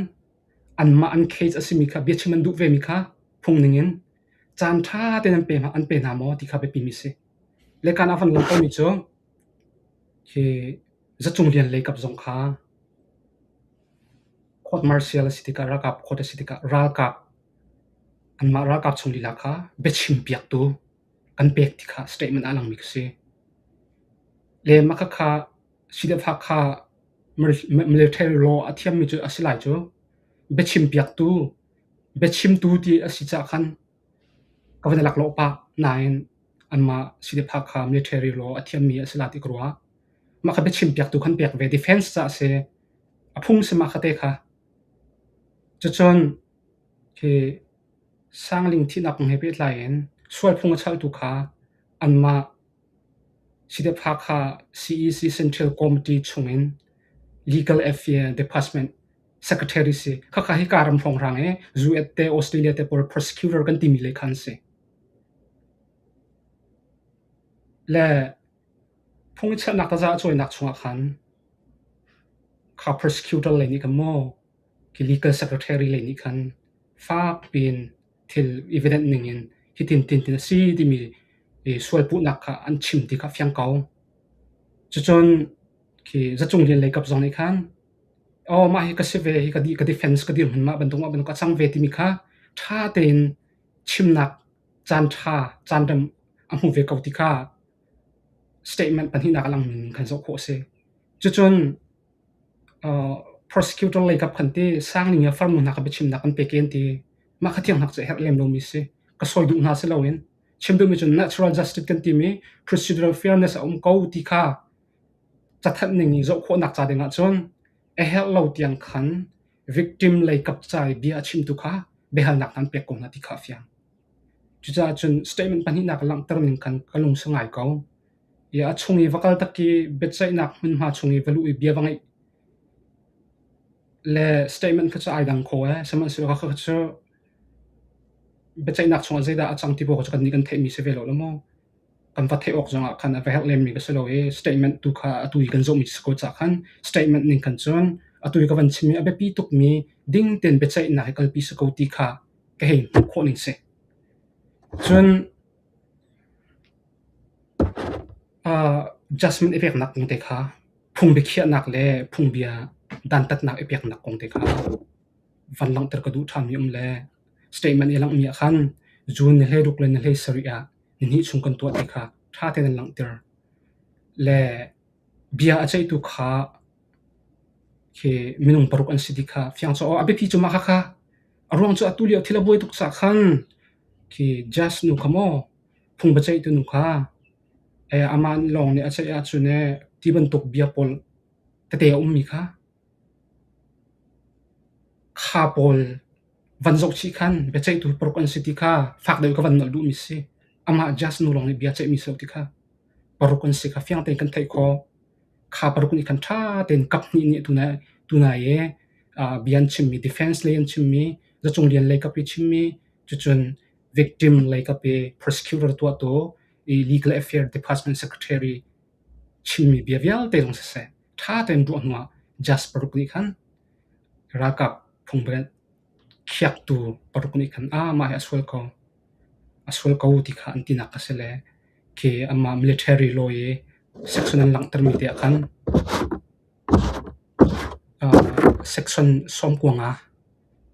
anmah an case a simi kha biachim an duh vemi kha phung ningin caan ṭha tein an pe hna, an pe hna maw ti kha biapimi si. Le kan ah van langhtermi cu khi Zacung Lian lei kap zong kha court martial a si tikah ralkap court a si tikah ralkap anmah ralkap chung lila kha biachim piaktu kan pek ti kha statement ah a langmi ka si. Le mah khakha CDF Hakha military law a thiammi cu a si lai cu. Biachim piaktu, biachimtu ti a si caah khan ka van i laklawh pah nain anmah CDF Hakha military law a thiammi a si la ti ka ruah. Mah kha biachim piaktu khan pek ve defense caah a si. A phung si mah kha te kha. Cucun khi Sangling thihnak kong he pehtlai in sualphung a chaltu kha anmah CDF Hakha CEC Central Committee chungin Legal Affairs Department Secretary si. Khakha hika ram hrawnghrang i US te Australia te pawl prosecutor kan timi lei kha an si. Le phung i chiahnak taza a cawinak chungah khan kha prosecutor lei nih khan maw khi legal secretary lei nih khan fak piin thil evidence ning in hitin tin tin a si timi sualpuhnak kha an chim ti kha fiang ko. Cucun khi zacung lian lei kap zong nih khan oh mah hi ka si ve hi ka di ka defense ka dirhmun mah bantuk mah bantuk a cang ve timi kha ṭha tein chimnak caan ṭha caan rem a hmu ve ko ti kha statement pahnihnak a langmi ning khan zoh khawh a si. Cucun prosecutor lei kap khan ti sangling le farnu hna kha biachimnak an pek an ti. Mah kha thiang hnak cu a herh lem lomi si. Ka sawi duh hna si loin chim duhmi cu natural justice kan timi procedural fairness a um ko ti kha cathanh ning i zoh khawhnak ca ding ahcun a herh lo tiang khan victim lei kap ca i bia a chimtu kha biahalnak hna an pek ko hna ti kha a fiang. Cucaah cun statement pahnihnak langhter ning khan ka lungsi ngai ko. I a chung i va kal tak i biaceihnak hmunhma chung i va luh i bia va ngeih le statement kha cu ai dang kho ee. Sihmanhsehlaw kha cu biaceihnak chungah zeidah a cang ti paoh kha cu kannih kan theihmi si ve lo le maw. Kan va theih awk zongah khan a va herh lemmi ka si lo i statement tu kha atu i kan zohmi si ko caah khan statement ning khan cun atu i ka van chimmi a biapi tukmi ding tein biaceihnak hi kalpi si ko ti kha ka hei hmuh khawh ning si. Cun Judgement i peknak kong te kha phung biakhiahnak le phungbia dantatnak i peknak kong te kha van langhter ka duh ṭhanmi um le statement i langhmi ah khan June ni 16 le ni 17 ah nihnih chung kan tuah ti kha ṭha tein an langhter. Le bia a ceihtu kha khi minung paruk an si ti kha fiang cu a biapi cu mah khakha a ruang cu atu lio thil a buai tuk caah khan khi judge nu kha maw. Phung biaceihtu nu kha amah lawng nih a ceih ahcun ti bantuk bia pawl tete a ummi kha kha pawl van zoh chih khan biaceihtu paruk an si ti kha fak deuh ka van nolh duhmi si. Amah judge nu lawng nih bia ceihmi si lo ti kha paruk an si kha fiang tein kan theih khawh. Kha paruk nih khan ṭha tein kap hnih nih tunai i bia an chimmi defense lei an chimmi, zacung lian lei kap i chimmi, cucun victim lei kap i prosecutor tuahtu i legal affair department secretary chimmi bia vialte zong siseh ṭha tein ruah hnuah judge paruk nih khan ralkap phungbia khiaktu paruk nih khan ah mah hi a sual ko a sual ko ti kha an tinak a si le khi amah military law i section an langhtermi te ah khan section 95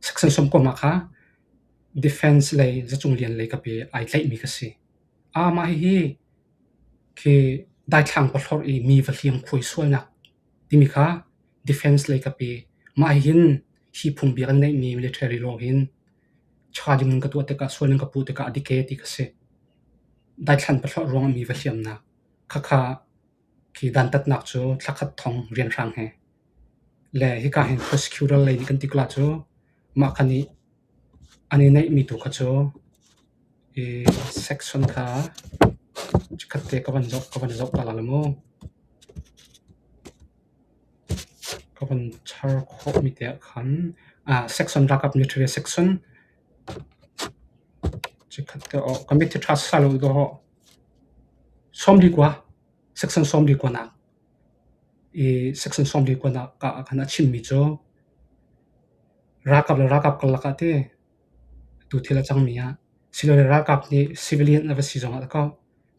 section 95 kha defense lei zacung lian lei kap i ai tlaihmi ka si. Ah mah hihi khi daithlang pahlorh i mi va hliam khuai sualnak timi kha defense lei kap i mah hihin hi phungbia kan neihmi military law hin charging in ka tuah tikah sual in ka puh tikah a dik e ti ka si. Daithlan pahlorh ruangah mi va hliamnak khakha khi dantatnak cu thlakhat thong rianhrang he le hika hin prosecutor lei nih kan ti kala cu mah kha nih an i neihmi tu kha cu i section kha chikkhat te ka van zoh ka van zoh ta la mu. Ka van char khawhmi te ah khan ah section ralkap military section chikkhat te aw ka mit hi ṭha sa lo dawh 49 section 49 nak i section 49 nak ah khan a chimmi cu ralkap le ralkap karlak ah ti atu thil a cangmi ah silole ralkap nih civilian a va si zongah ko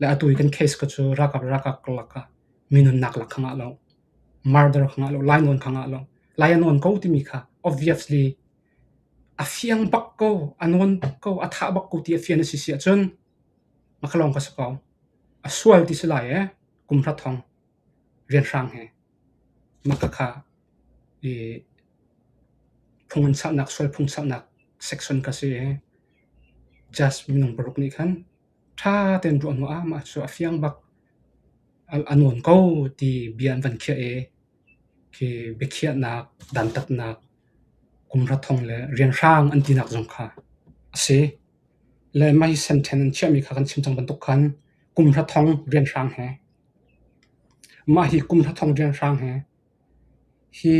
le atu i kan case ka cu ralkap le ralkap karlak ah mi nunnak lak kha ngah lo murder kha ngah lo lainawn kha ngah lo lai a nawn ko timi kha obviously a fiang bak ko a nawn bak ko a thah bak ko ti a fian a si si ahcun makhalawng ka si ko a sual ti si lai e kum hra thong rianhrang he maka kha i phung an sauhnak sual phung sauhnak section ka si i just minung paruk nih khan ṭha tein ruah hnu ah mah cu a fiang bak a nawn ko ti bia an van khiah i khi biakhiahnak dantatnak kum hra thong le rianhrang an tinak zong kha a si. Le mah hi sentence an chiahmi kha kan chim cang bantuk khan kum hra thong rianhrang he mah hi kum hra thong rianhrang he hi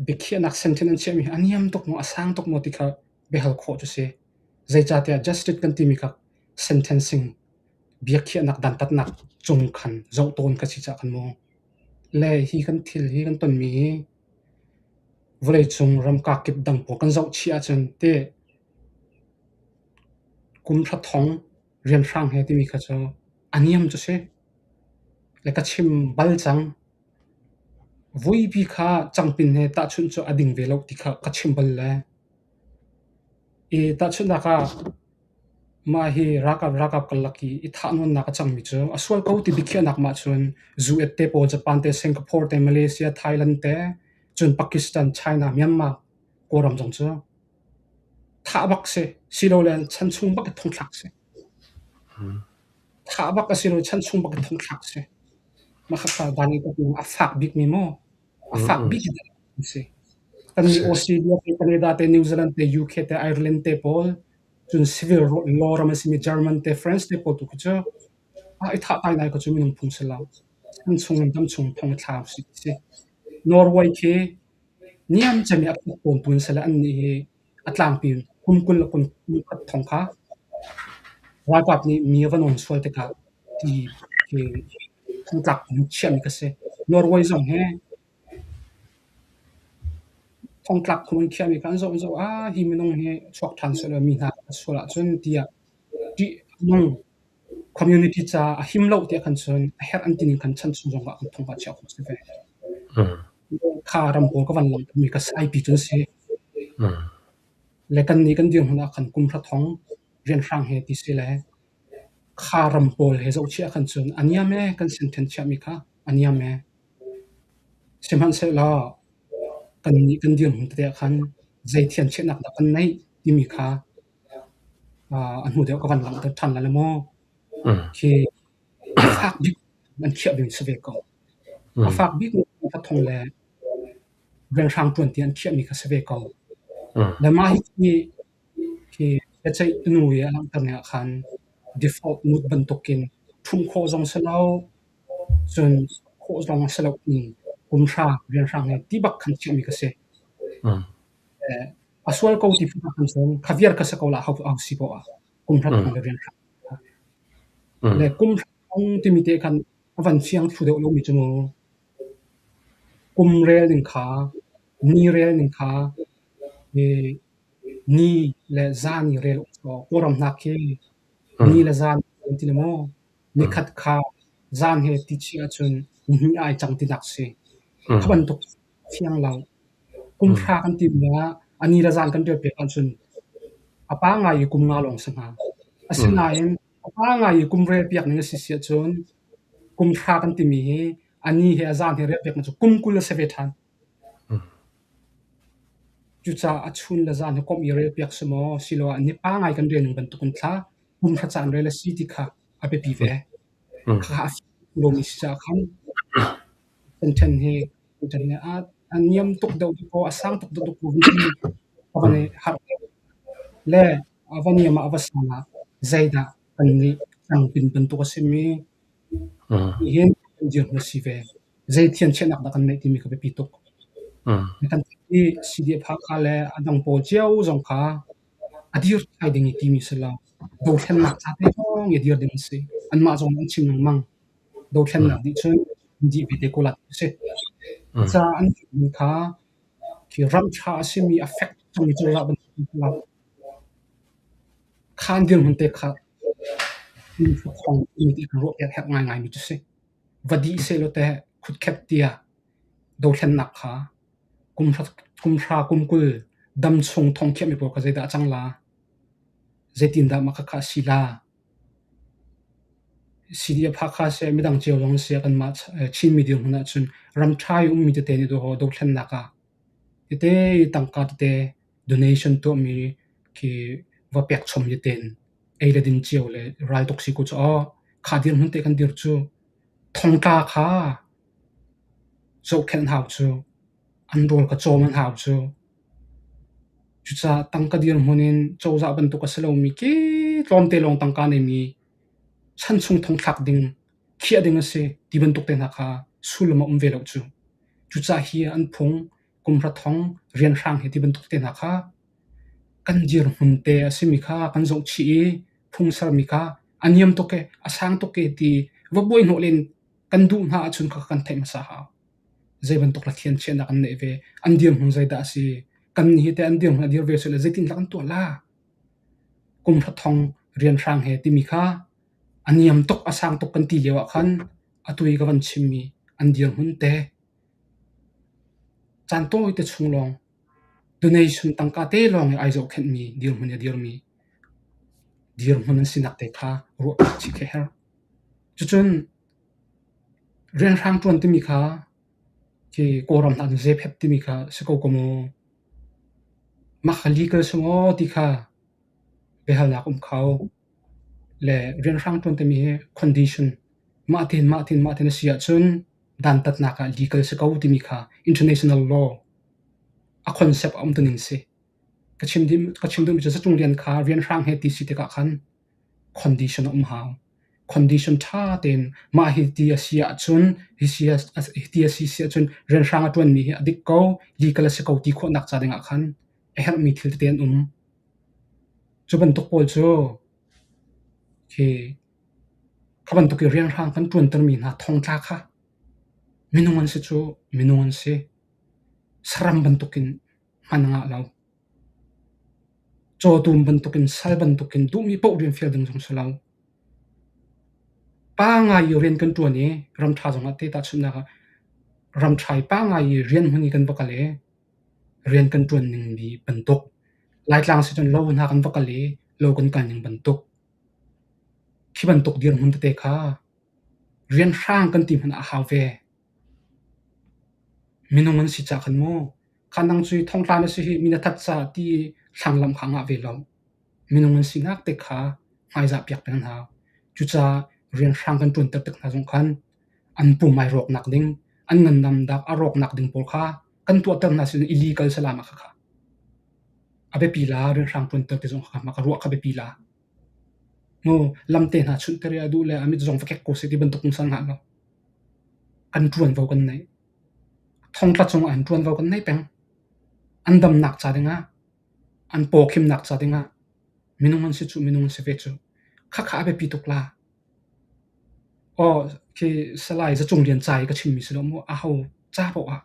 biakhiahnak sentence an chiahmi hi a niam tuk maw a sang tuk maw ti kha biahal khawh cu si. Zeicahtiah justice kan timi kha sentencing biakhiahnak dantatnak cung khan zoh tawn ka si caah khan mu. Le hi kan thil hi kan tonmi hi vawleicung ramka kip dang pawl kan zoh chih ahcun teh kum hra thong rianhrang he timi kha cu a niam cu si. Le ka chim bal cang. Vuipi kha cangpin he tahchunh cu a ding ve lo ti kha ka chim bal le. I tahchunhnak ah mah hi ralkap ralkap karlak i i thahnawnnak a cangmi cu a sual ko ti biakhiahnak mah cun US te pawl, Japan te, Singapore te, Malaysia, Thailand te, cun Pakistan, China, Myanmar, Kawlram zong cu thah bak si. Silole chan chung bak i thongthlak si. Thah bak a si lo chan chung bak i thongthlak si. Mah khakha van i a fak bikmi maw? A fak bik in si. Kannih Australia te, Canada te, New Zealand te, UK te, Ireland te pawl, cun civil law ram a simi German te, France te pawl tu khi cu ah i thah tai nai ko cu minung phung si lo. Chan chung in dam chung thong i thla usih ti si. Norway khi niam cem i a phak tawn tu an si le annih hi a tlangpi kum 20 le kum khat thong kha ralkap nih mi a va nawn sual tikah ti khi thongtlak in chiahmi ka si. Norway zong hi thongtlak phung in khiahmi kha an zoh an zoh ah hi minung hi chuak ṭhan sehlaw mi hna a sual ahcun tiah ṭih a nung community caah a him lo tiah khan cun a herh an ti ning khan chan chung zong ah kan thong ah chiah khawh a si ve. Kha ram pawl ka van langhtermi ka saipi cu an si. Le kannih kan dirhmun ah khan kum hra thong rianhrang he ti si le kha ram pawl he zohchih ah khan cun a niam ee kan sentence chiahmi kha a niam ee. Sihmanhsehlaw kannih kan dirhmun tete ah khan zei thiamchiahnak dah kan neih timi kha a hnu deuh ka van langhter ṭhan lai le maw. Khi a fak bik an khiah ding si ve ko. A fak bik kum thong le rianhrang ṭuan ti an khiahmi kha si ve ko. Le mah hi khi biaceih tunu i a langhter ning ah khan default mode bantukin ṭhumh khawh zong si lo, cun khawh zong a si lo ning kum hra rianhrang he ti bak khan khiahmi kha si. A sual ko ti phun ah khan cun kha viar kha si ko la ho ho si poah ah kum hra thong le rianhrang. Le kum hra thong timi te khan a van fiang thlu deuh lomi cu mu kum rel ning kha, ni rel ning kha, ni le zan i rel Kawlram hna khi ni le zan an ti le maw? Nikhat kha zan he ti chih ahcun nihnih ai cang tinak si. Kha bantuk fiang lo. Kum hra kan ti ah a ni le zan kan rel piak ahcun a pa ngai i kum nga lawng si hnga. Asinain a pa ngai i kum rel piak ning a si si ahcun kum hra kan timi hi a ni he a zan he rel piak cu kum 20 a si ve ṭhan. Cucaah a chun le zan hi komh i rel piak si maw, siloah ni pa ngai kan rel ning bantuk in thla kum hra caan rel a si ti kha a biapi ve. Khakha a lomi si caah khan kan ṭhen hi kan ṭhen hi a niam tuk deuh dakaw, a sang tuk deuh dakaw ti a van i harh le a va niam ah a va sang ah zeidah kan nih tlangpin bantuk a simi Nihin kan dirhmun a si ve. Zei thianchiahnak dah kan neih timi kha biapi tuk. Kan i CDF Hakha le a dang pawl cio zong kha a dir thai ding i timi si lo. Dothlennak ca te lawng i dir ding an si. Anmah zong an chim lengmang. Dothlennak nih cun dih ve te ko la ti si. Cucaah an dirhmun kha khi ram ṭha a simi a fek cangmi cozah bantuk Kha an dirhmun te kha timi kan ruahpiak herh ngaingaimi cu si. Va dih sehlaw teh khutkhep tiah dothlennak kha kum hra kum 20 dam chung thong khiahmi pawl kha zeidah a cang la? Zeitindah mah khakha a si la? CDF Hakha seh midang cio zong seh kanmah Chinmi dirhmun ahcun ram ṭha i ummi tete nih dawh dothlennak ah tete tangka tete donation tuahmi khi va pek chom i ten ei le din cio le raltuk si ku cu aw kha dirhmun te kan dir cu thongtla kha zohkhenh hau cu an rawl ka cawm an hau cu cucaah tangka dirhmun in cozah bantuk a si lomi ki tlawmte lawng tangka neimi chan chung thongthlak ding khiah ding a si ti bantuk te hna kha sullam a um ve lo cu cucaah hi an phung kumhra thong rianhrang he ti bantuk te hna kha kan dirhmun te a simi kha kan zohchih i phung sermi kha a niam tuk e, a sang tuk e ti va buai hnawh len kan duh hna ahcun kha kan theih hmasa hau. Zei bantuk Lathian chiahnak an neih ve, an dirhmun zeidah a si, kan nih hi teh an dirhmun a dir ve sile zeitindah kan tuah la? Kumhra thong rianhrang he timi kha a niam tuk, a sang tuk kan ti lio ah khan atu i ka van chimmi an dirhmun te Caan tawite chung lawng donation tangka te lawng i ai zohkhenhmi dirhmun i a dirmi dirhmun an sinak te kha ruah chih khi a herh. Cucun rianhrang ṭuan timi kha khi Kawlram hna cun zephep timi kha si ko ko maw? Mah kha legal si maw ti kha biahalnak um kho. Le rianhrang ṭuan timi hi condition mah tin mah tin mah tin a si ahcun dantatnak ah legal si ko timi kha international law a concept a um tuning si. Ka chim dim ka chim duhmi cu zacung rian kha rianhrang he ti si tikah khan condition a um hau. Condition ṭha tein mah hi ti a si ahcun hi si hi ti a si si ahcun rianhrang a ṭuanmi hi a dik ko legal a si ko ti khawhnak ca dingah khan a herhmi thil tete an um. Cu bantuk pawl cu khi Kha bantuk i rianhrang kan ṭuantermi hna thongtla kha minung an si cu minung an si. Saram bantukin hman a ngah lo. Cawtum bantukin sal bantukin duhmi paoh rian fial ding zong si lo. Pa ngai i rian kan ṭuan i ramṭha zongah te tahchunhnak ah ramṭha i pa ngai i rian hmun i kan va kal i rian kan ṭuan ning mi bantuk Laitlang si cun lo hna kan va kal i lo kan kal ning bantuk Khi bantuk dirhmun tete kha rianhrang kan ti hmanh ah a hau ve. Minung an si cah khan mu kha nang cu thongtla na si hi mi na that caah ti thlanglamh kha a ngah ve lo. Minung an sinak te kha hmaizah piak peng an hau. Cucaah rianhrang kan ṭuanter tik hna zong khan an pum ai rawknak ding, an ngandamnak a rawknak ding pawl kha kan tuahter hna sin illegal salam ah khakha. A biapi la rianhrang ṭuanter ti zong kha ka ruah kha biapi la. Mu lamte hna chunhter i a duh le a mit zong va kek ko seh ti bantuk pungsan hlah lo. Kan ṭuanvo kan nei. Thongtla cungah an ṭuanvo kan nei peng. An damnak ca dingah, an pawkhimnak ca dingah minung an si cu minung an si ve cu. Khakha a biapi tuk la. Aw khi Salai Zacung Lian ca i ka chimmi si lo mu. Aho ca paoh ah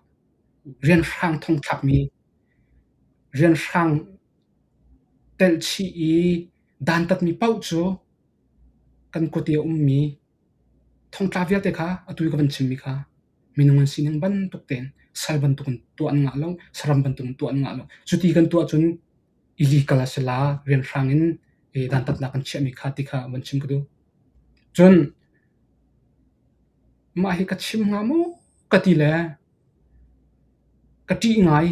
rianhrang thongthlakmi, rianhrang telhchih i dantatmi paoh cu kan kut i a ummi thongtla vialte kha atu i ka van chimmi kha minung an sining bantuk tein sal bantukin tuah an ngah lo, saram bantukin tuah an ngah lo. Cuti kan tuah cun illegal a si la, rianhrang in dantatnak kan chiahmi kha ti kha van chim ka duh. Cun mah hi ka chim hnga maw ka ti le ka ṭih ngai.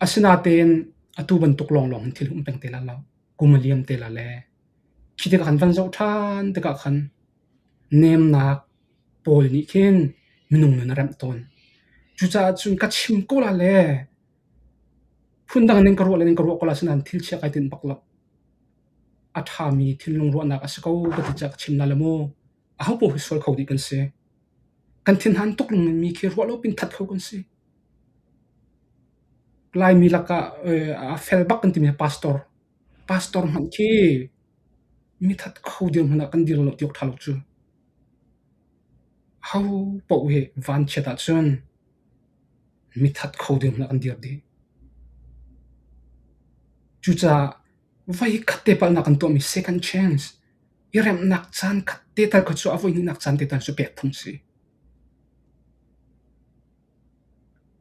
Asinain atu bantuk lawnglawng hin thil um peng te lai lo. Kum a liam te lai le khi tikah khan van zoh ṭhan tikah khan nemnak pawl nih khin minung nun a remh tawn. Cucaah cun ka chim ko la le phundang in ka ruah le in ka ruah ko la asinain thil chia kai tinh bak lo. A ṭhami thinlung ruahnak a si ko ka ti caah ka chim la le mu. Ahopaoh hi sual kho dih kan si. Kan thinhan tuk lengmangmi khi ruah lo pin that kho kan si. Laimi lakah a fel bak kan timi pastor. Pastor hmanh khi mithat kho dirhmun ah kan dir lo ti awk ṭha lo cu. Ho paoh hi vanchiat ahcun mithat kho dirhmun ah kan dir dih. Cucaah voikhat te palhnak kan tuahmi second chance i remhnak caan khat te tal kha cu a voihnihnak caan te tal cu pek phung si.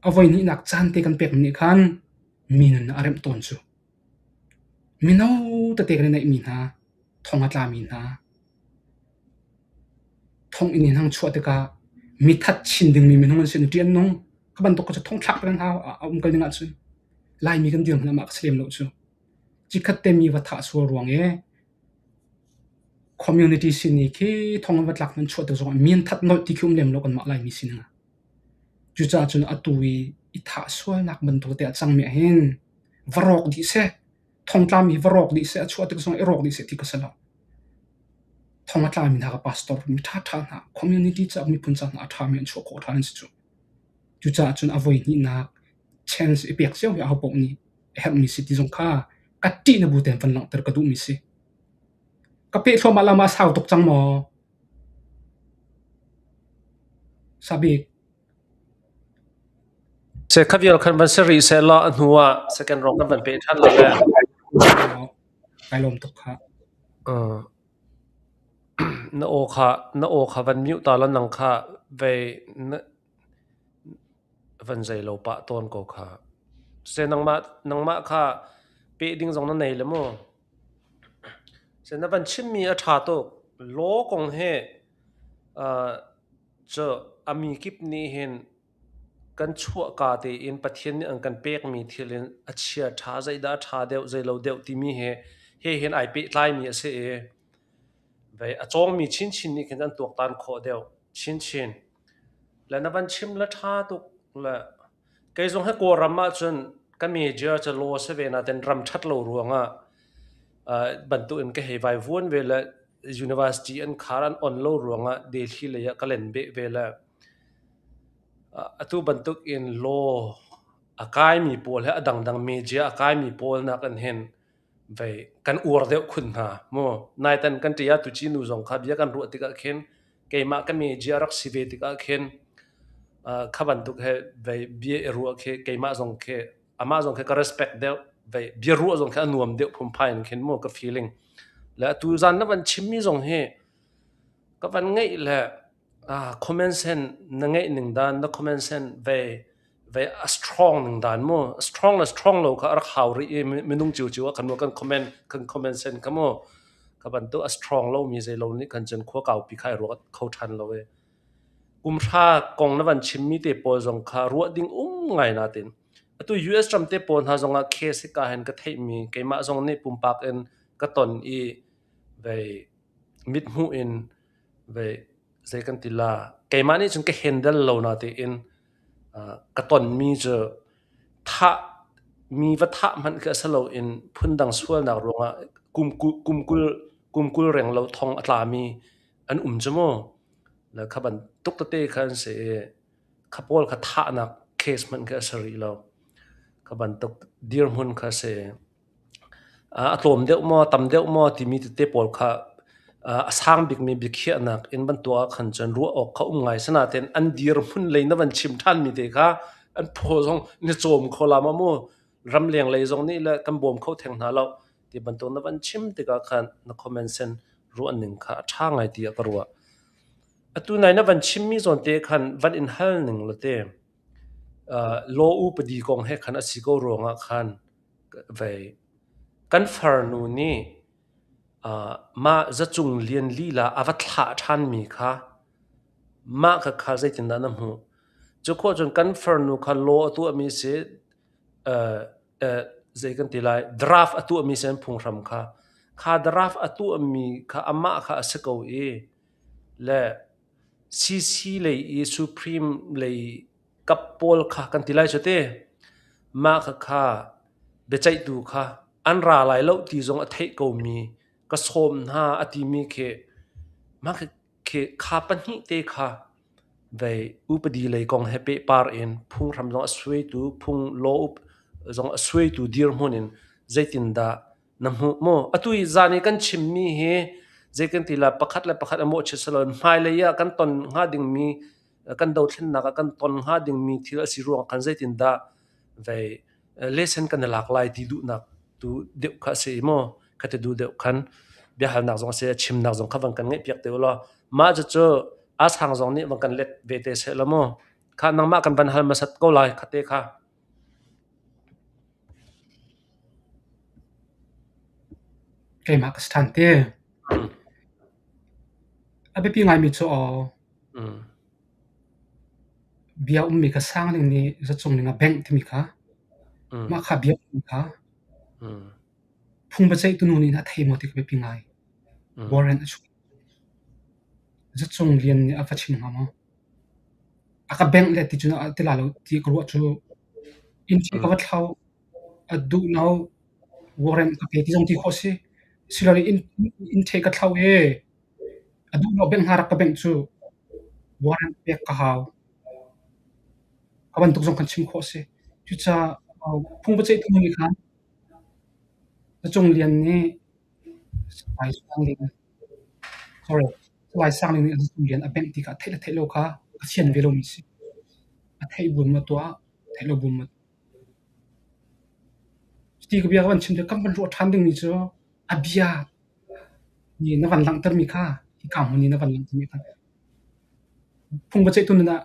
A voihnihnak caan te kan pekmi nih khan mi nun a remh tawn cu. Mino tete kan i neihmi hna, thong a tlami hna, thonginn in hang chuah tikah mithat chin dingmi minung an si ṭih an nung. Kha bantuk kha cu thong thlak peng hau a um kal ding ahcun Laimi kan dirhmun ah mah ka si lem lo cu. Cikhat te mi va thah sual ruang i community sin i khi thong an va tlak nan chuah tik zongah mi an that nolh ti khi um lem lo kanmah Laimi sining ah. Cucaah cun atu i i thah sualnak bantuk te a cangmi ah hin va rawk dih seh, thongtlami hi va rawk dih seh, a chuah tik zongah i rawk dih seh ti ka si lo. Thong a tlami hna ka pastor mi ṭhaṭha hna, community caah miphun caah hna a ṭhami an chuah khawh ṭhan an si cu. Cucaah cun a voi hnihnak chance i pek cio hi ahopaoh nih a herhmi si ti zong kha ka ṭih na bu tein van langhter ka duhmi si. Ka peh thluahmah la ma sau tuk cang maw? Sabik. Se kha vial khan van si rih seh law a hnu ah second round kan van pe ṭhan la le. Kai lawm tuk kha. Na aw kha na aw kha van mute ta la nang kha vei na van zei lo pah tawn ko kha. Se nangmah nangmah kha peh ding zong na nei le mu. Se na van chimmi a ṭha tuk. Law kong he uh, cu a mi kip nih hin kan chuahka tein Pathian nih an kan pekmi thil in a chia ṭha zeidah a ṭha deuh zeilo deuh timi he he hin ai pehtlaimi a si i vei a cawngmi chinchin nih khin an tuaktan khawh deuh chinchin. Le na van chim le ṭha tuk le kei zong hi Kawlram ahcun ka major cu law si ve nain ram ṭhat lo ruangah uh, bantuk in ka hei vaivuan ve le university an khar an on lo ruangah Delhi lei ah ka len beh ve le atu bantuk in law a kaimi pawl he a dangdang media a kaimi pawl nak in hin vei kan uar deuh khun hna mu naitan kan ṭi ah tuci nu zong kha bia kan ruah tikah khin keimah ka media rak si ve tikah khin kha bantuk he vei bia i ruah khi keimah zong khi amah zong khi ka respect deuh vei bia ruah zong khi a nuam deuh phunphai in khin mu ka feeling le atu zan na van chimmi zong hi ka van ngeih le Ah, comment sen na ngeih ning dan, na comment sen ve ve a strong ning dan mu. A strong le strong lo kha a rak hau rih i minung cio ah khan mu kan comment kan comment sen kha mu. Ka bantuk a strong lo mi zei lo nih khan cun khua kaupi kha ai ruat kho ṭhan lo i. Kum hra kong na van chimmi te pawl zong kha ruah ding um ngai natin. Atu US ram te pawl hna zong ah case hika hin ka theihmi keimah zong nih pumpak in ka ton i vei. mithmuh in vei zei kan ti la keimah nih cun ka handle lo na tiin ka tonmi cu thah mi va thah hmanh khi a si loin phundang sualnak ruangah kum kum 20 kum 20 reng lo thong a tlami an um cu mu. Le kha bantuk tete kha an si i kha pawl kha thahnak case hmanh khi a si rih lo. Kha bantuk dirhmun kha a si. A tlawm deuh maw, tam deuh maw timi tete pawl kha a sang bikmi biakhiahnak in van tuah ahkhan cun ruah awk kha um ngai. Sinain an dirhmun lei na van chim ṭhanmi te kha an phaw zong na cawm kho la ma mu. Ramleng lei zong nih le kan bawm kho theng hna lo ti bantuk na van chim tikah khan na comment sen ruahning kha a ṭha ngai tiah ka ruah. Atu nai na van chimmi zawn te khan van in hal ning la te law upadi kong he khan a si ko ruangah khan vei kan farnu nih mah zacung lian lila a va thlah ṭhanmi kha mah khakha zeitindah na hmuh? Cu khawh cun kan farnu kha law a tuahmi si zei kan ti lai draft a tuahmi si an phunghram kha. Kha draft a tuahmi kha amah kha a si ko i le CC lei i Supreme lei kap pawl kha kan ti lai cu te. Mah khakha biaceihtu kha an ra lai lo ti zong a theih komi ka sawm hna a timi khi mah khi kha pahnih te kha vei upadi lei kong he pehpar in phunghram zong a suaitu phung law zong a suaitu dirhmun in zeitindah na hmuh maw? Atu i zan i kan chimmi hi zei kan ti la pakhat le pakhat a mawhchiat si loin hmailei ah kan ton hnga dingmi kan dothlennak ah kan ton hnga dingmi thil a si ruangah khan zeitindah vei lesson kan i lak lai ti duhnak tu deuh kha a si i maw kha ti duh deuh khan biahalnak zong a si chimnak zong kha van kan ngeihpiak te u law mah cucu a sang zong nih van kan let ve te seh law maw kha nangmah kan van hal hmasat ko lai kha te kha. Keimah ka si ṭhan te. A biapi ngaimi cu aw bia ummi kha sang ning nih zacung ning a bengh timi kha mah kha bia ummi kha phung biaceihtu nu nih a thei maw ti kha biapi ngai. Warrant a chuah. Zacung lian nih a va chim hnga maw? A ka bengh le ti cun ti la lo ti ka ruah cu inn ka va thlau a duh lo warrant ka pe ti zong ti khawh si. Silole inn inn ṭhe ka thlau i a duh lo bengh hna rak ka bengh cu warrant pek ka hau. Ka bantuk zong kan chim khawh si. Cucaah phung biaceihtu nih khan Zacung Lian nih Salai Sang Ling sorry Salai Sang Ling nih Zacung Lian a bengh ti kha a theih le theih lo kha a fian ve lomi si. A theih buin maw tuah, theih lo buin maw Cuti ka bia ka van chim tikah kan van ruah ṭhan dingmi cu a bia nih na van langhtermi kha hika hmun i na van langhtermi kha phung biaceihtu nun ah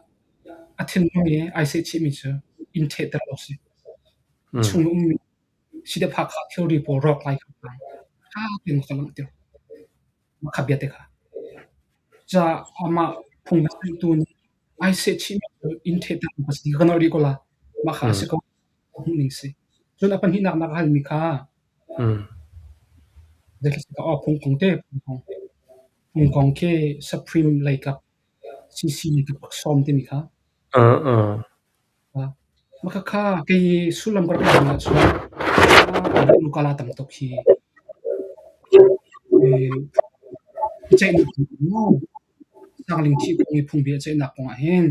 a thinlung i ai sehchihmi cu inn ṭhehter awk si. Chung i ummi sidephak kha thilri pawl rawk lai kha ṭha tein ka langhter. Mah kha bia te kha. Cucaah amah phung biaceihtu nih ai sehchihmi cu inn ṭhehter awk a si ti kha ka nolh rih ko la. Mah kha a si ko. Hmuhning si. Cun a pahnihnak na ka halmi kha zeitluk aw phung kong te phung kong. Phung kong khi Supreme lei kap CC kap sawm timi kha. Mah khakha kei sullam ka rak lak ahcun lukala tam tuk hi ceihnak Sangling thih kong i phungbia ceihnak kong ah hin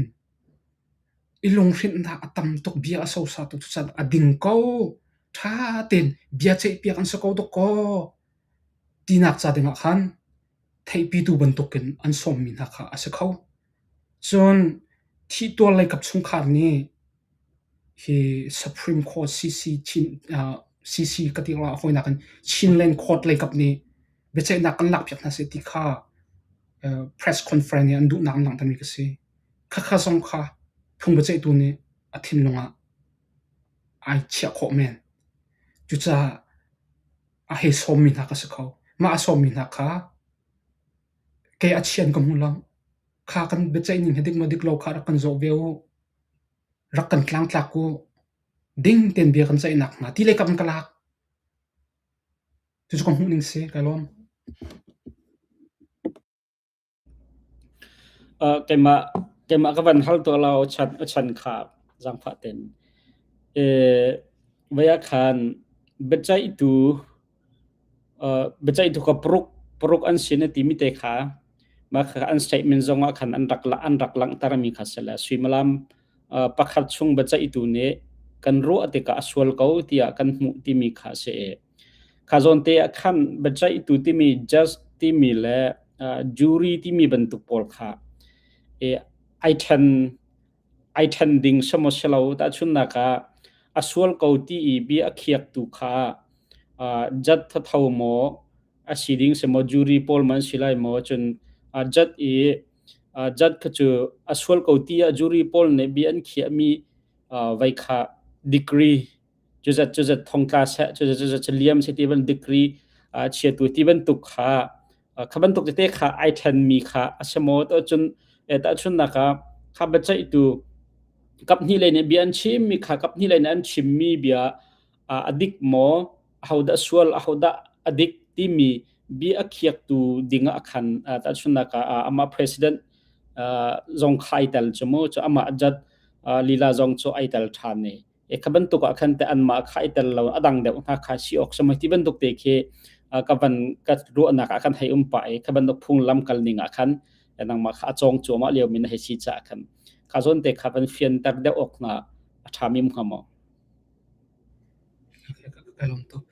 I lunghrinhnak a tam tuk, bia a sosa tuk cucaah a ding ko. Ṭha tein bia ceihpiak an si ko dawkaw tinak ca dingah khan theihpitu bantukin an sawmmi hna kha a si kho. Cun thihtuar leikap chungkhar nih hi Supreme Court CC Chin CC ka ti rua a fawinak in Chinland Court leikap nih biaceihnak kan lakpiak hna seh ti kha press conference i an duhnak an langhtermi ka si. Khakha zong kha phung biaceihtu nih a thinlung ah ai chiah khawh men. Cucaah a hei sawmmi hna ka si kho. Mah a sawmmi hna kha kei a chian ka hmu lo. Kha kan biaceih ning hi dik maw dik lo kha rak kan zoh ve u. Rak kan tlangtlak u. Ding tein bia kan ceihnak hnga ti lei kam in ka lak. Cucu ka hmuh ning si. Kai lawm. Uh, keimah keimah ka van hal tuah lo chan chan kha zangfah ten. Eh vaya khan biaceihtu uh, biaceihtu ka paruk paruk an sin a timi te kha mah kha an statement zong ah khan an rak an rak langhter mi kha sele suimilam uh, pakhat chung biaceihtu nih kan ruah tikah a sual ko tiah kan hmuh timi kha si Kha zawn te ah khan biaceihtu timi judge timi le uh, jury timi bantuk pawl kha e, ai ṭhen ai ṭhen ding semaw silo tahchunnak ah a sual ko ti i bia a khiaktu kha uh, judge thatho maw a si ding semaw jury pawl man si lai maw cun uh, judge i uh, judge kha cu a sual ko ti ah jury pawl nih bia an khiahmi uh, vai kha degree cuzat cuzat thongtla seh cuzat cuzat cu liam seh ti ban degree chiatu ti bantuk kha kha bantuk tete kha ai ṭhenmi kha a si maw to cun tahchunnak ah kha biaceihtu kaphnih lei nih bia an chimmi kha kaphnih lei nih an chimmi bia a dik maw ahodah sual ahodah a dik timi bia a khiaktu ding ah khan tahchunnak ah amah president zong kha ai tel cu mu cu amah judge lila zong cu ai tel ṭhan i E kha bantuk ah khan te anmah kha i tel lo a dang deuh hna kha si awk samai ti bantuk te khi ka van ka ruahnak ah khan hei um pah i kha bantuk phunglam kal ning ah khan nangmah kha a cawng cuahmah lio mi na hei si caah khan kha zawn te kha van fianter deuh awk hna a ṭha mi hnga maw? Ka lawm tuk.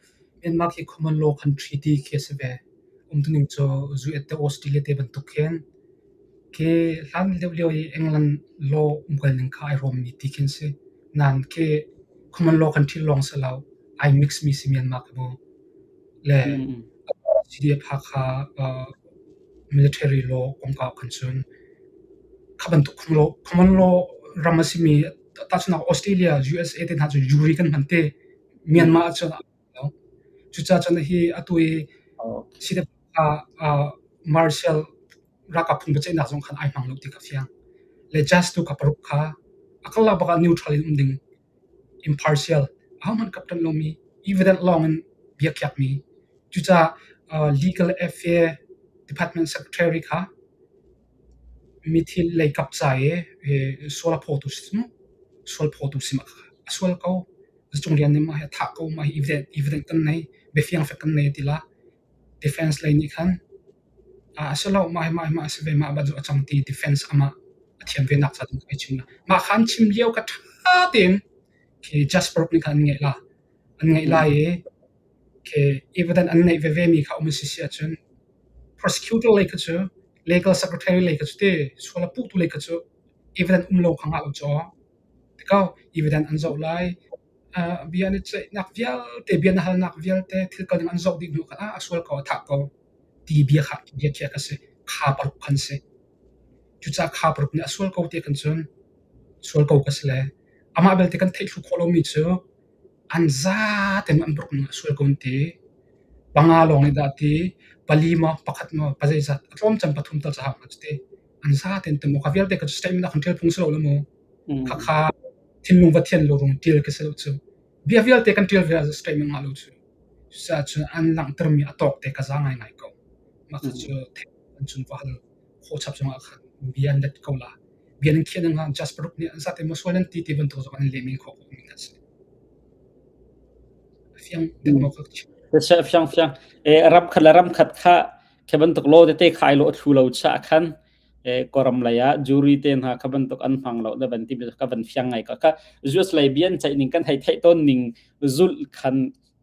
Myanmar khi common law country ti khi a si ve. Umtuning cu US te Australia te bantuk khin Khi hlan lio lio i England law umkal ning kha ai rawmmi ti khin si. Nain khi common law kan ṭhil lawng si lo, ai mix mi si Myanmar khi mu. Le CDF Hakha uh, military law kongkau khan cun kha bantuk common law, common law ram a simi tahchunhnak Australia, USA te hna cu jury kan hman te. Myanmar ahcun Cucaah cun hi atu i CDF ah martial ralkap phung biaceihnak zong khan ai hmang lo ti kha fiang. Le judge tu kha paruk kha a karlak bak ah neutral in um ding, impartial, ahohmanh kap ṭanh lomi, evidence lawng in bia khiakmi. Cucaah legal affair department secretary kha mithi lei kap ca i sual a phawtu si mu, sual phawtu si mah kha a sual ko. Zacung rian nih mah hi a thah ko, mah hi evidence kan nei, biafiang fek kan nei a ti la. Defense lei nih khan a si lo, mah hi mah hi mah a si ve, mah bantuk a cang ti defense amah a thiam ve nak ca tu ai chim la. Mah kha an chim lio kha ṭha tein khi Judge paruk nih khan an ngeih la. An ngeih lai i khi evidence an neih veve mi kha um a si si ahcun prosecutor lei kha cu legal secretary lei kha cu te sual a puhtu lei kha cu evidence um lo kha ngah lo caw. Tikau evidence an zoh lai. Bia an i ceihnak vialte, bia na halnak vialte, thil kal ding an zoh dih hnu khan ah a sual ko, a thah ko ti bia kha bia khiah kha si. Kha paruk khan si. Cucaah kha paruk nih a sual ko ti khan cun sual ko ka si le amah belte kan theih thlu khawh lomi cu an zaten an paruk ning a sual ko an ti. Panga lawng nih dah ti, pali maw, pakhat maw, pa zeizat, a tlawm cem pathum tal ca hau hnga cu ti. An zaten te maw kha vialte kha cu statement ah khan ṭial phung si lo le mu. Khakha thinlung va thian lo rung ṭial ka si lo cu. Bia vialte kan ṭial vial statement ngah lo cu. Cucaah cun an langhtermi a tawk te ka za ngaingai ko. Mah kha cu an cun va hal khawh chap zongah khan bia an let ko la. Bia nan khiah ning ah just paruk nih an zate maw sual nan ti ti bantuk zong an leh men khawh ko mi kha si. A fiang deuh maw ka chim. Fiang fiang. E ram khat le ram khat kha Khi bantuk law tete kha ai lawh thlu lo cha khan kawram lei ah jury te hna kha bantuk an hmang lo na van ti ka van fiang ngai ka ka US lei bian ceih ning kan hei theih tawn ning zulh khan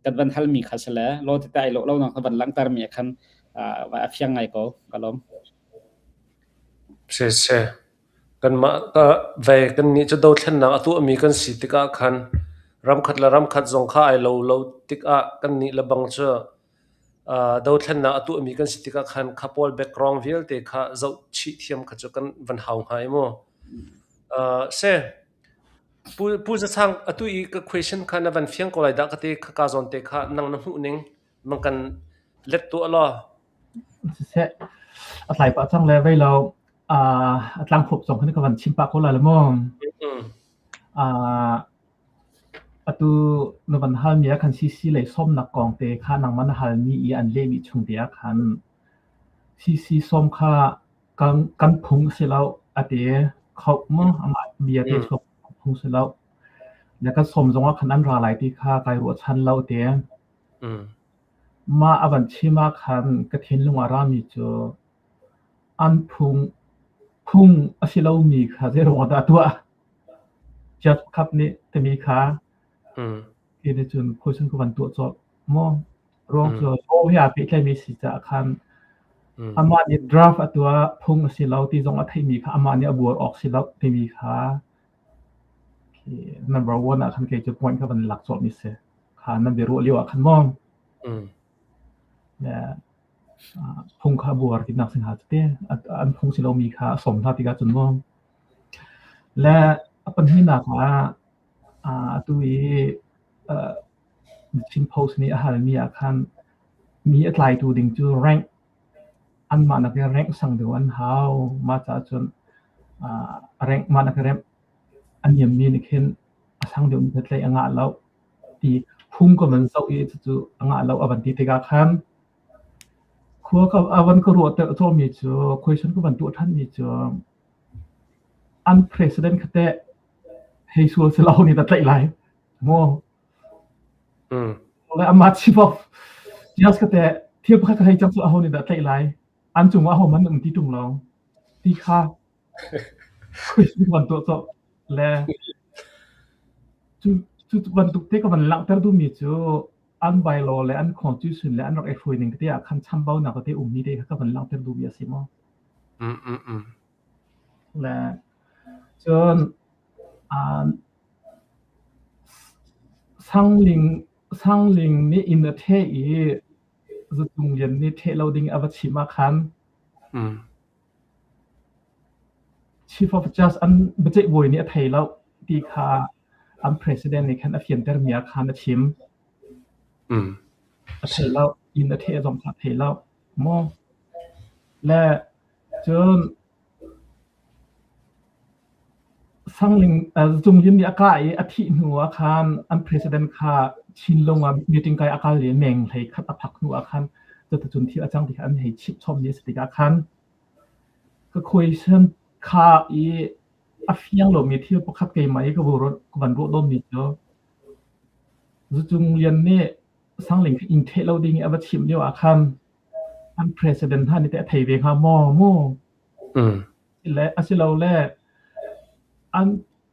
kan van hal mi kha sele law tete ai lawh lo nang kha van langhter mi khan a fiang ngai ko ka lawm. Se se kanmah ka ve kan nih cu dothlennak a tuahmi kan si tikah khan ramkhat le ramkhat zong kha ai lo lo tikah kan nih le bang cu Dothlennak a tuahmi kan si tikah khan kha pawl background vialte kha zoh chih thiam kha cu kan van hau hnga i mu. Se, Pu, Pu Za Sang, atu i ka question kha na van fiang ko lai dah ka ti, khaka zawn te kha nang na hmuh ning mang kan let tuah law. Siseh, a tlai pah cang le vei lo, a tlangkhup zong khan ka van chim pah ko lai le mu. Atu na van halmi ah khan CC lei sawmnak kong te kha nangmah na halmi i an lehmi chung te ah khan CC sawm kha Kan kan phung a si lo a ti. Kho maw amah bia te chuak phung si lo. Le kan sawm zong ah khan an ra lai ti kha kai ruahchan lo a ti. Mah a van chim ah khan ka thinlung ah rami cu an phung phung a si lomi kha zeiruang ah dah a tuah? Judge pakhat nih timi kha Hi nih cun question ka van tuah colh. Maw ruang cu law he aa pehtlaimi si caah khan amah nih draft a tuah phung a si lo ti zong a theihmi kha amah nih a buar awk si lo timi kha number one ah khan kei cu point ka van lak colhmi si. Kha nan biaruah lio ah khan maw phung kha buar tinak si hnga cu an phung si lomi kha a sawm hna tikah cun maw le a pahnihnak ah Atu i Chin Post nih a halmi ah khan mi a tlaitu ding cu rank anmah nakin rank sang deuh an hau. Mah caah cun rank mah nakin rank a niammi nih khin a sang deuhmi kha tlaih a ngah lo ti phung ka van zoh i cucu a ngah lo a van ti tikah khan khua ka a van ka ruahter cawhmi cu question ka van tuah ṭhanmi cu an president kha teh hei sual si lo nih dah tlaih lai maw le amah chief of just ka te thil pakhat ka hei cang cu aho nih dah tlaih lai an cung ah aho man um ti tung lo ti kha van tuah cawh le cu cu bantuk te ka van langhter duhmi cu an bylaw le an constitution le an rak i hruai ning te ah khan chambaunak te ummi te kha ka van langhter duhmi a si maw Mm, mm, mm. Le cun Sangling Sangling nih inn a ṭheh i Zatung Lian nih ṭheh lo ding a va chimh ah khan Chief of Judge an biaceih bawi nih a thei lo ti kha an president nih khan a fiantermi ah khan a chim. A thei lo, inn a ṭheh zong kha a thei lo. Maw? Le Cun Sangling Zunglin nih a kah i a thih hnu ah khan an president kha Chinlung ah meeting kai a kal i meng hlei khat a phak hnu ah khan cuticun thil a cang ti kha an hei chimh chommi a si tikah khan ka question kha i a fiang lomi thil pakhat keimah i ka van ruah tawnmi cu Zucung Lian nih Sangling kha inn ṭheh lo ding i a va chimh lio ah khan An president hna nih teh a thei ve hnga maw mu? Le asilole an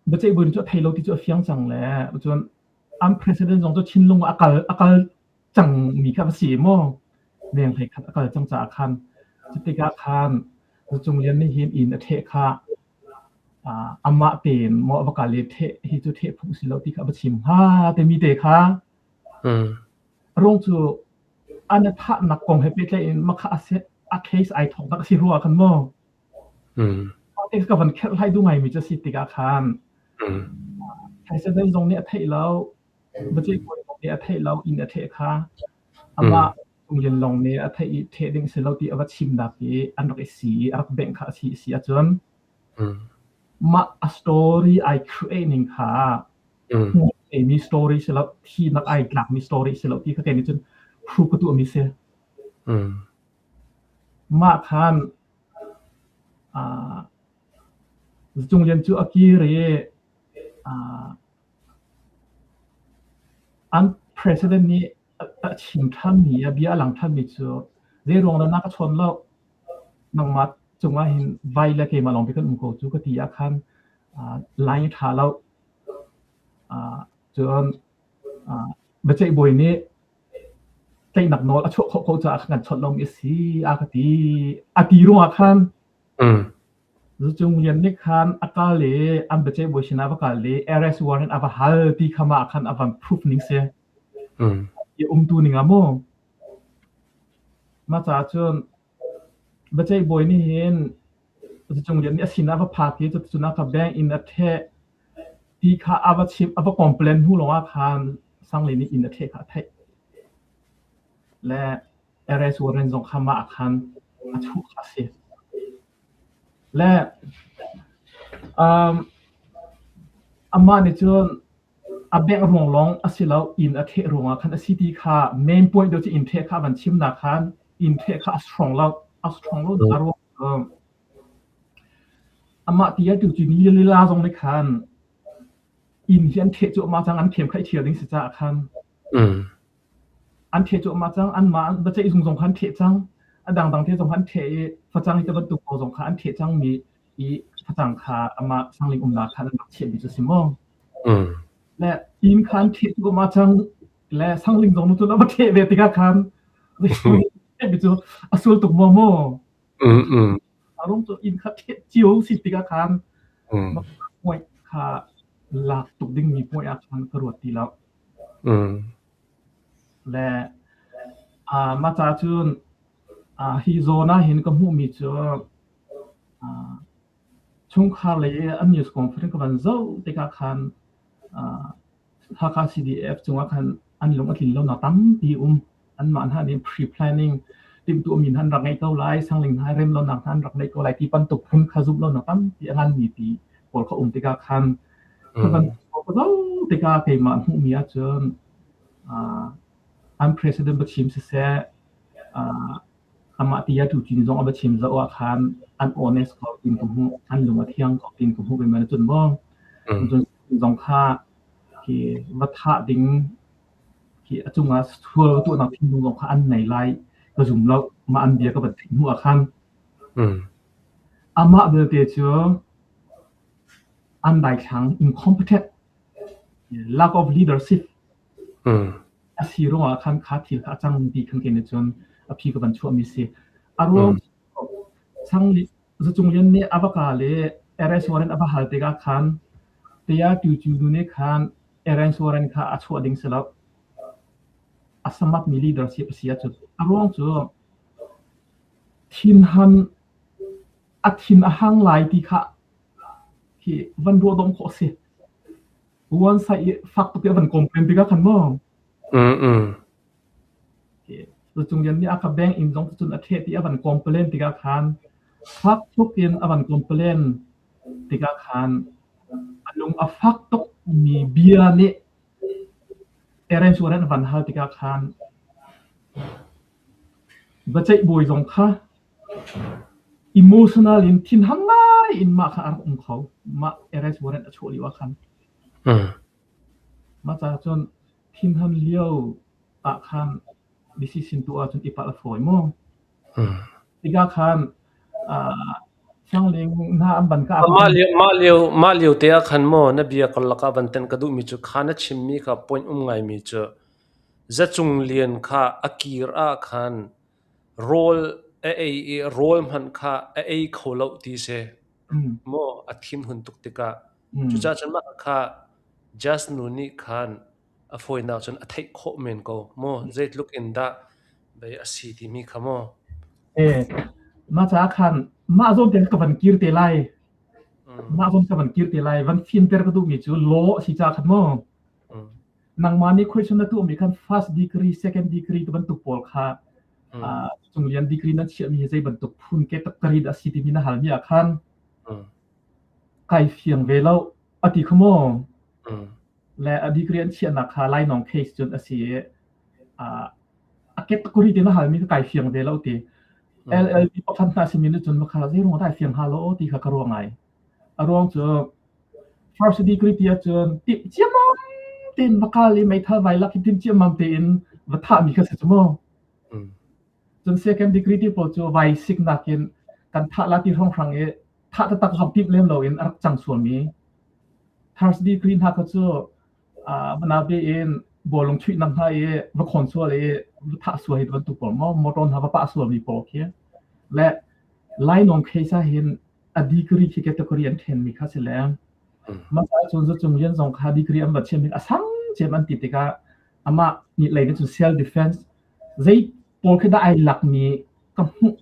biaceih bawi cu a thei lo ti cu a fiang cang le cun an president zong cu thinlung ah a kal a kal cang mi kha va si maw? Veng hlei khat a kal cang caah khan cutikah khan Cung Lian nih hin inn a ṭheh kha amah tein maw va kal i ṭheh hi cu ṭheh phung si lo ti kha va chim hnga timi te kha ruang cu an i thahnak kong he pehtlaih in makha a si a case ai thawk tak a si rua khan maw te ka van kherh hlai duh ngaimi cu si tikah khan president zong nih a theih lo biaceih bawi zong nih a theih lo inn a theh kha amah Tunglin lawng nih a theih i theh ding si lo ti a va chimnak i an rak i si i a rak bengh kha a si si ahcun mah a story ai create ning kha mi story si lo thinak ai tlakmi story si lo ti kha kei nih cun proof ka tuahmi si. Mah khan Cung Lian cu a kir i an president nih a chim ṭhanmi a bia a lang ṭhanmi cu zeiruang dah na ka chawn lo nangmah cungah hin vai le keimah lawng kan um ko cu ka ti ah khan line a ṭha lo Cun biaceih bawi nih tlaihnak nawl a chuah khawh ko caah kan chawnh lomi a si a ka ti. A ti ruangah khan Zucung Lian nih khan a kal i an biaceih bawi sinah a va kal i arrest warrant a va hal ti kha mah khan a van proof ning si. I umtu ning ah mu. Mah caah cun Biaceih bawi nih hin Zacung Lian nih a sinah a va phak i cuticun a ka bank in a ṭheh ti kha a va chimh, a va complain hnu lawngah khan Sanglei nih inn a ṭheh kha a theih. Le arrest warrant zong kha mah ah khan a chuh kha a si. Le um, amah nih cun A bengh ruang lawng a si lo, inn a ṭheh ruangah khan a si ti kha main point deuh cu inn ṭheh kha a van chimnak khan inn ṭheh kha a strong lo. A strong lo a ruang cu. Amah ti ah tu cu ni lila zong nih khan inn hi an ṭheh cuahmah cang, an khem kha i ṭhial ding si caah khan. An ṭheh cuahmah cang, anmah biaceih zung zong kha an ṭheh cang, a dangdang te zong kha an ṭheh i facang hi ti bantuk pawl zong kha an ṭheh cangmi i facang kha amah sangling umnak khan an rak chiahmi cu a si maw? Le inn kha an ṭheh cuahmah cang, le sangling zong cun a va ṭheh ve tikah khan mi cu a sual tuk maw maw? A rung cu inn kha ṭheh cio si tikah khan point kha lak tuk dingmi point ah khan ka ruat ti lo. Le mah ca cun hi zawn ah hin ka hmuhmi cu chungkhar lei i an news conference ka van zoh tikah khan Hakha CDF cungah khan an lung a tlin lonak tampi um. Anmah hna nih pre-planning timhtuahmi hna an rak ngeih ko lai, sangling hna rem lonak hna an rak ngeih ko lai ti bantuk phun kha zumh lonak tampi a nganmi pi pawl kha um tikah khan kha van zoh tikah keimah hmuhmi ahcun an president biachim siseh amah ti ah tuchin zong a biachim zoh ah khan an honest ko tin ka hmuh, an lung a thiang ko tin ka hmuh ve man cun maw. Cun zong kha khi va thah ding khi a cungah sual va tuahnak thinlung zong kha an nei lai ka zum lo. Mah an bia ka van theih hnu ah khan amah belte cu an daithlang incompetent lack of leadership a si ruangah khan kha thil kha a cang ti khan kei nih cun a phi ka van chuahmi si. A ruang Sang Zacung Lian nih a va ka le arrest warrant a va hal tikah khan Taya Tu Cu nu nih khan arrest warrant kha a chuah ding si lo. A samatmi leadership a si ahcun a ruang cu thinhan a thin a hang lai ti kha khi van ruah dawm khawh a si. One side i fak tuk i a van complain tikah khan maw Zacung Lian nih a ka bank inn zong cun a ṭheh ti a van complain tikah khan fak tuk in a van complain tikah khan a lung a fak tuk mi bia nih arrange warrant a van hal tikah khan biaceih bawi zong kha emotional in thinhang ngai in mah kha a rak um kho mah arrest warrant a chuah lio ah khan mah caah cun thinhan lio ah khan decision tuah ahcun i palh a fawi mu. Tikah khan Sangling hna an ban ka Mah lio mah lio mah lio te ah khan maw na bia karlak ah van tenh ka duhmi cu kha na chimmi kha point um ngaimi cu Zacung Lian kha a kir ah khan rawl a ei i rawl hmanh kha a ei kho lo ti si. Maw a thinhun tuk tikah cucaah cun mah kha Jazz nu nih khan a fawinak cun a theih khawh men ko maw zeitluk in dah bei a si timi kha maw. Eh, mah caah khan mah zawn te ka van kir te lai. Mah zawn ka van kir te lai. Van fimter ka duhmi cu law a si caah khan maw. Nangmah nih question na tuahmi khan first degree, second degree ti bantuk pawl kha cunglian degree na chiahmi hi zei bantuk phun ke takkari dah a si timi na halmi ah khan kai fiang ve lo a ti kha maw. Le a degree an chiahnak kha lainawng case cun a si i a category te na halmi ka kai fiang ve lo ti. LLB pakhat hna simi nih cun makha zei ruang dah fiang hnga lo ti kha ka ruah ngai. A ruang cu first degree ti ahcun timh ciammam tein va kal i meithal vai lak i timh ciammam tein va thahmi kha si cu mu. Cun second degree ti pawl cu vai siknak in kan thah la ti hrawnghrang i thah taktak zong timh lem loin a rak cang sualmi. First degree hna kha cu nabe in bawlung chuihnak hna i va khawn sual i va thah sual hi bantuk pawl maw motor hna va pah sualmi pawl khi le lainawng case ah hin a degree khi category an ṭhenmi kha si le mah cun Zacung Lian zong kha degree an va chiam in a sang cem an ti tikah amah nih lei cun self defense zei pawl khi dah ai lakmi ka hmuh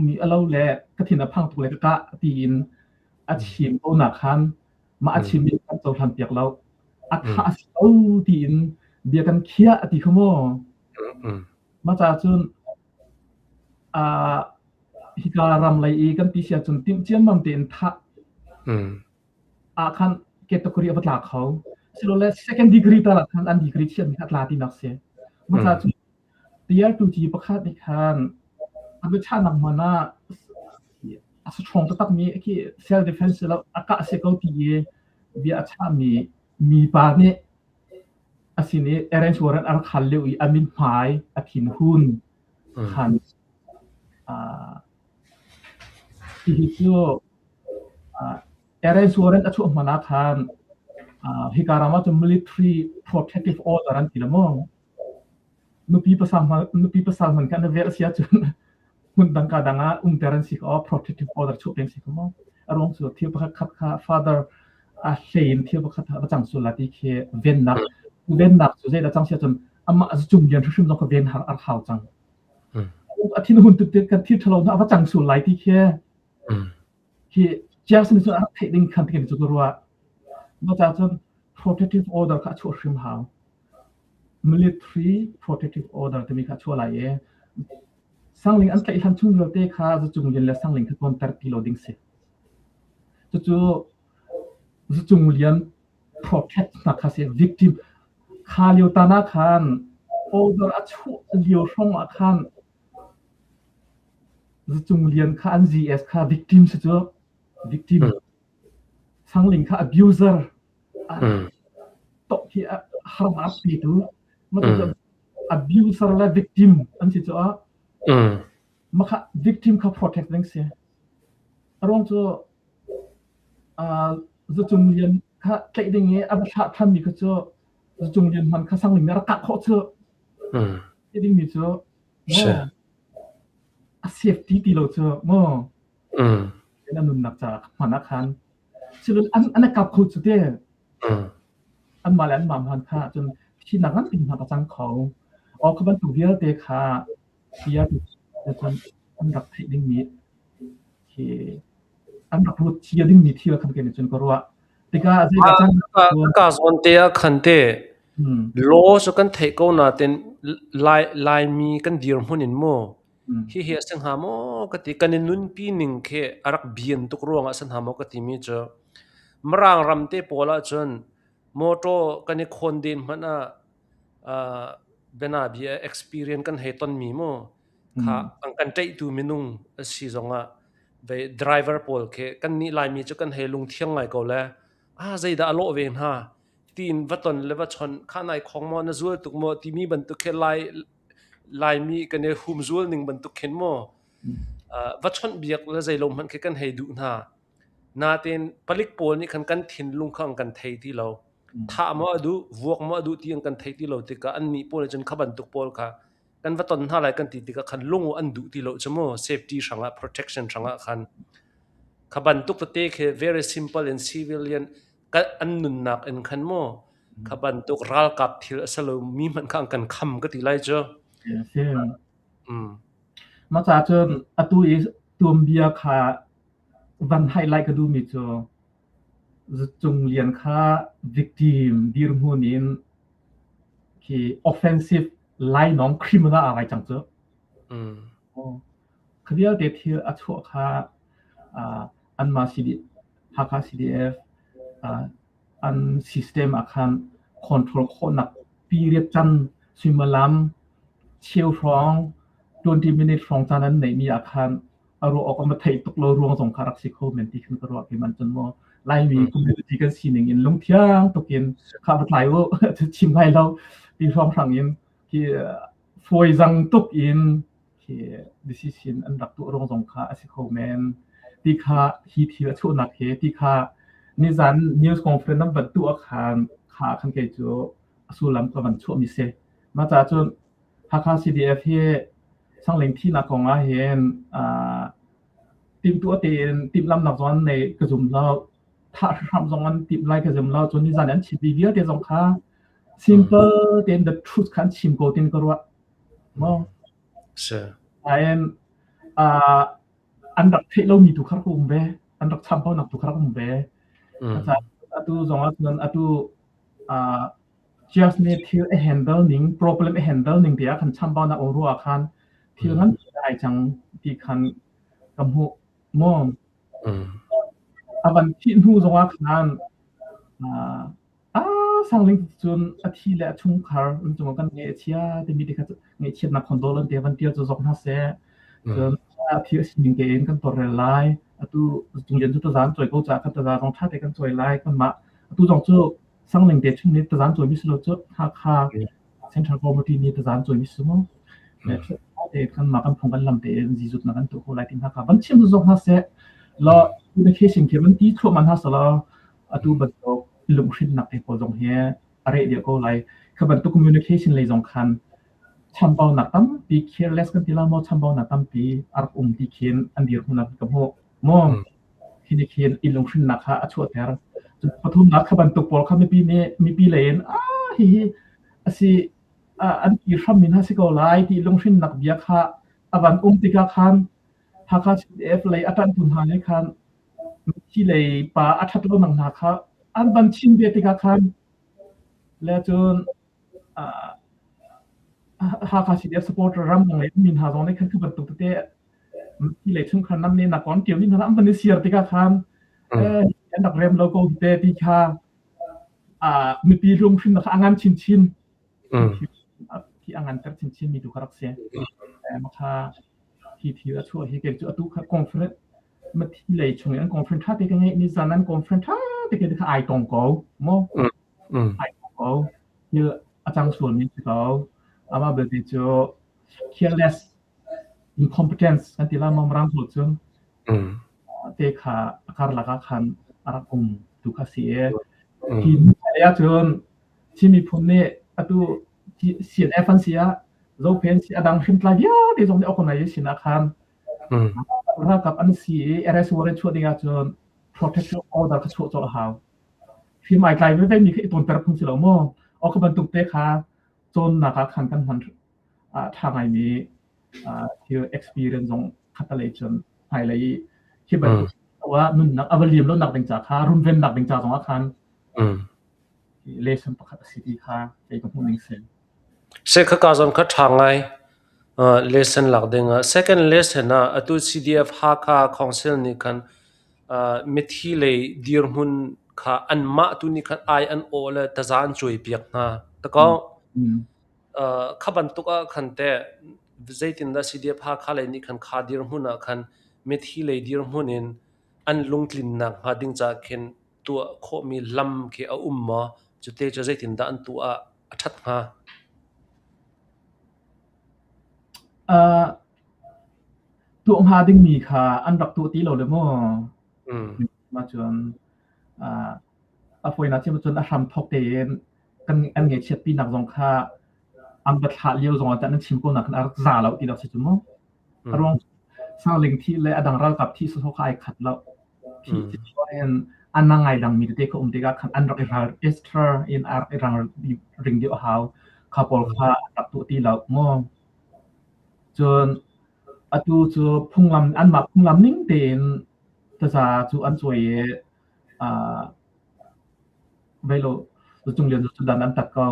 mi a lo le ka thin a phang tuk le ka kah tiin a chim ko nak khan mah a chimmi kan cohlan piak lo a tha a si lo tiin bia kan khiah a ti kha maw mah caah cun hika ram lei i kan ti si ahcun timh ciammam tein thah ah khan category a va tla kho. Silole second degree tal ah khan an degree chiatmi kha a tla tinak si. Mah caah cun tier 2 ci pakhat nih khan a biachahnak hmun ah. A strong taktak mi khi self defense lo a kah si ko ti i bia a chahmi mi pa nih a sin i arrange warrant a rak hal lio i a mithmai a thinhun khan hihi cu arrange warrant a chuah hmanh ah khan hika ram ah cun military protective order an ti la maw? Nupi pasal nupi pasal hmanh kha na velh si ahcun hmun dang ka dang ah umter an si ko protective order chuah peng si ko maw? A ruang cu thil pakhat khat kha father a hlei in thil pakhat va cang sul la ti khi vennak vennak cu zeidah cang si ahcun amah cung lian hrimhrim zong kha ven har ar hau cang. A thin hun tuk kan thil ṭhalo hna va cang sul lai ti khi khi Jackson cu a rak theih ding khan ti cu ka ruah. Mah caah cun protective order kha a chuah hrim hau. Military protective order timi kha a chuah lai i Sangling an tlaih hlan chung vialte kha Zacung Lian le Sangling kha tonter ti lo ding si. Cucu Zacung Lian protect hna kha si victim kha lio tan ah khan order a chuah lio hrawng ah khan Zacung Lian kha an GS kha victim si cu victim Sangling kha abuser tok hi harnak petu abuser le victim an si cu makha victim kha protect ding si aruang cu Zacung Lian kha tlaih ding i a va thlah thanmi kha cu Zacung Lian hman kha Sangling nih a rak kah khawh cu ti dingmi cu maw a safety ti lo cu maw a nunnak caah hman ah khan silun an an kap kho cu te anmah le anmah hman kha cun thinak nganpi hna ka cang kho aw kha bantuk vialte kha sia cun an rak theih dingmi khi an rak ruat cia dingmi thil khan ke cun ka ruah tikah zeidah cang Ka zawn te ah khan te law cu kan theih ko nain Lai Laimi kan dirhmun in mu hihi a si hnga maw ka ti kan i nunpi ning khi a rak bian tuk ruangah a si hnga maw ka timi cu Mirang ram te pawl ahcun motor kan i khawnden hmanh ah bianabia experience kan hei tonmi mu kha an kan ṭaihtu minung a si zongah vei driver pawl khi kannih Laimi cu kan hei lungthiang ngai ko le ah zeidah a lawh ve hna tiin va ton le va chawnh kha nai khong maw na zual tuk maw timi bantuk khi Lai Laimi kan i humzual ning bantuk khin maw va chawnh biak le zei lo hmanh khi kan hei duh hna. Natein palik pawl nih khan kan thinlung kha an kan thei ti lo. Thah maw a duh, vuak maw a duh ti an kan thei ti lo tikah annih pawl nih cun kha bantuk pawl kha kan va ton hna lai kan ti tikah khan lung an duh ti lo cu mu safety hrangah protection hrangah khan kha bantuk tete khi very simple and civilian an nunnak in khan mu kha bantuk ralkap thil a si lo mi hmanh kha an kan kham ka ti lai cu. Mah caah cun atu i tuanbia kha van highlight ka duhmi cu Zacung Lian kha victim dirhmun in khi offensive lainawng criminal aa ngai cang cu. Kha vialte thil a chuah kha anmah CD, Hakha CDF an system ah khan control khawhnak period can suimilam cheu hrawng 20 minute hrawng caan an neihmi ah khan a ruah awk a theih tuk lo ruang zong kha rak si kho men ti khan ka ruah keimah cun maw Laimi community kan sining in lungthiang tukin kha va tlai u chim lai lo ti hrawng hrang in khi fawi zang tuk in khi decision an rak tuah ruang zong kha a si kho men ti kha hi thil a chuahnak he ti kha nizan news conference nan van tuah khan kha khan kei cu a sullam ka van chuah mi si mah caah cun Hakha CDF hi Sangling thihnak kong ah hin timhtuah tein timhlamnak zong an nei ka zum lo. Thah hram zong an timh lai ka zum lo. Cun nizan an chimmi vialte zong kha simple tein the truth kha an chim ko tin ka ruah. Maw? Si. Nain an rak theih lomi tu kha rak um ve. An rak chambaunak tu kha rak um ve. Atu zong ah cun atu Just nih thil a handle ning, problem a handle ning tiah khan chambaunak um ruah khan thil ngan ai cang ti khan ka hmuh maw. A van thih hnu zongah khan ah sangling cun a thi le a chungkhar an cungah kan ngaih a chia timi te kha ngaihchiatnak condolence te van tial cu zok hna seh. Cun a thil sining tein kan tawlrel lai. Atu Cung Lian cu taza an cawi ko caah kan taza zong ṭha te kan cawi lai. Kanmah atu zong cu Sangling te chung nih taza an cawimi si lo cu Hakha Central Committee nih taza an cawimi si mu. Te kanmah kan phung kan lam tein zizutnak kan tuah ko lai ti hna kha van chim zok hna seh. Law communication khi van ti thluahmah hna selaw atu bantuk lunghrinnak te pawl zong hi a reh deuh ko lai. Kha bantuk communication lei zong khan chambaunak tampi careless kan ti la maw chambaunak tampi a rak um ti khin an dirhmun ah ka hmuh. Maw hi nih khin i lunghrinnak kha a chuahter. Pathumnak kha bantuk pawl kha mipi nih mipi lei in ah hihi asi an ti hram min ha si ko lai ti lunghrinnak bia kha a van um tikah khan Hakha CDF lei a ṭanhtu hna nih khan mithi lei pa a ṭhat lonak hna kha an van chim ve tikah khan le cun Hakha CDF supporter ramdang lei ummi hna zong nih khan khi bantuk tete mithi lei chungkhar nam nih nak kon ṭiau mi hna an van i siar tikah khan an rak rem lo ko te ti kha mipi lunghrinnak kha a ngan chinchin khi a nganter chinchin mi tu kha rak si. Makha hi thil a chuah hi kei cu atu kha conference mathi lei chung in an conference ṭha te ka ngeih ni zan an conference ṭha te ke kha ai tong ko mo ai tong ko thil a cang sual mi si ko amah belte cu careless incompetence kan ti la mo rang hol cun te kha a karlak ah khan a rak um tu kha si e hi ah cun Chin miphun nih atu CNF an si ah Zophen si a dang hrimtlai vialte zong nih organization ah khan ralkap an si i arrest warrant chuah ding ahcun protection order kha chuah colh a hau. Hrim ai tlai veve mi kha i tawnter phung si lo maw? O kha bantuk te kha cawnnak ah khan kan hman ṭha ngaimi thil experience zong khatalei cun hmailei i hi bantuk ah nunnak a va liam lonak ding ca kha runvennak ding ca zong ah khan lesson pakhat a si ti kha kei ka hmuh ning si. Se kha ka zon kha ṭha ngai lesson lak ding ah. Second lesson ah atu CDF Hakha Council nih khan mithi lei dirhmun kha anmah tu nih khan ai an awh le taza an cuai piak hna. Tako kha bantuk ah khan teh zeitindah CDF Hakha lei nih khan kha dirhmun ah khan mithi lei dirhmun in an lungtlinnak hnga ding caah khin tuah khawhmi lam khi a um maw? Cute cu zeitindah an tuah ah a ṭhat hnga? Uh, tuah hnga dingmi kha an rak tuah ti lo le maw? Mah cun uh, a fawinak chim cun a hram thawk tein kan an ngaihchiatpinak zong kha an va thlah lio zong ah an chim ko nak khan a rak za lo ti dak si cu mu. A ruang Sangling thih le a dang ralkap thih sawsawh kha ai khat lo. Thih in an ngai dangmi tete kha um tikah khan an rak i ral extra in a rak i rang ring deuh a hau. Kha pawl kha an rak tuah ti lo mu. Cun atu cu phunglam anmah phunglam ning tein taza cu an cuai i uh, Veilo Cung Lian cu dan an tat ko.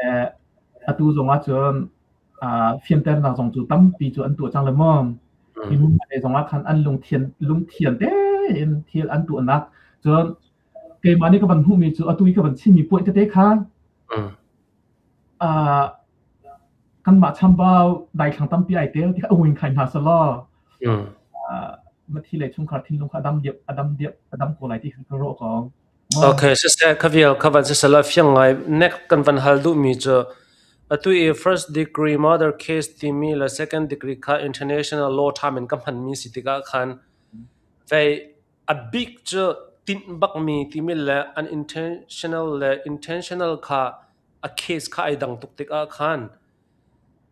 Eh, atu zong ah cun fianternak zong cu tampi cu an tuah cang le maw. Hi hmun lei zong ah khan an lungthian lungthian tein thil an tuahnak cun keimah nih ka van hmuhmi cu atu i ka van chimmi puai tete kha uh, kanmah chambau daithlang tampi ai tel ti kha a nguin khai hna selaw mathi lei chungkhar thinlung kha adam diap adam diap adam ko lai ti kha ka ruah ko. Okay, siseh kha vial kha van sisala fiang ngai nek kan van hal duhmi cu atu i first degree murder case timi le second degree kha international law tham in ka hmanmi si tikah khan vei a bik cu tinh bakmi timi le unintentional le intentional kha a case kha ai dang tuk tikah khan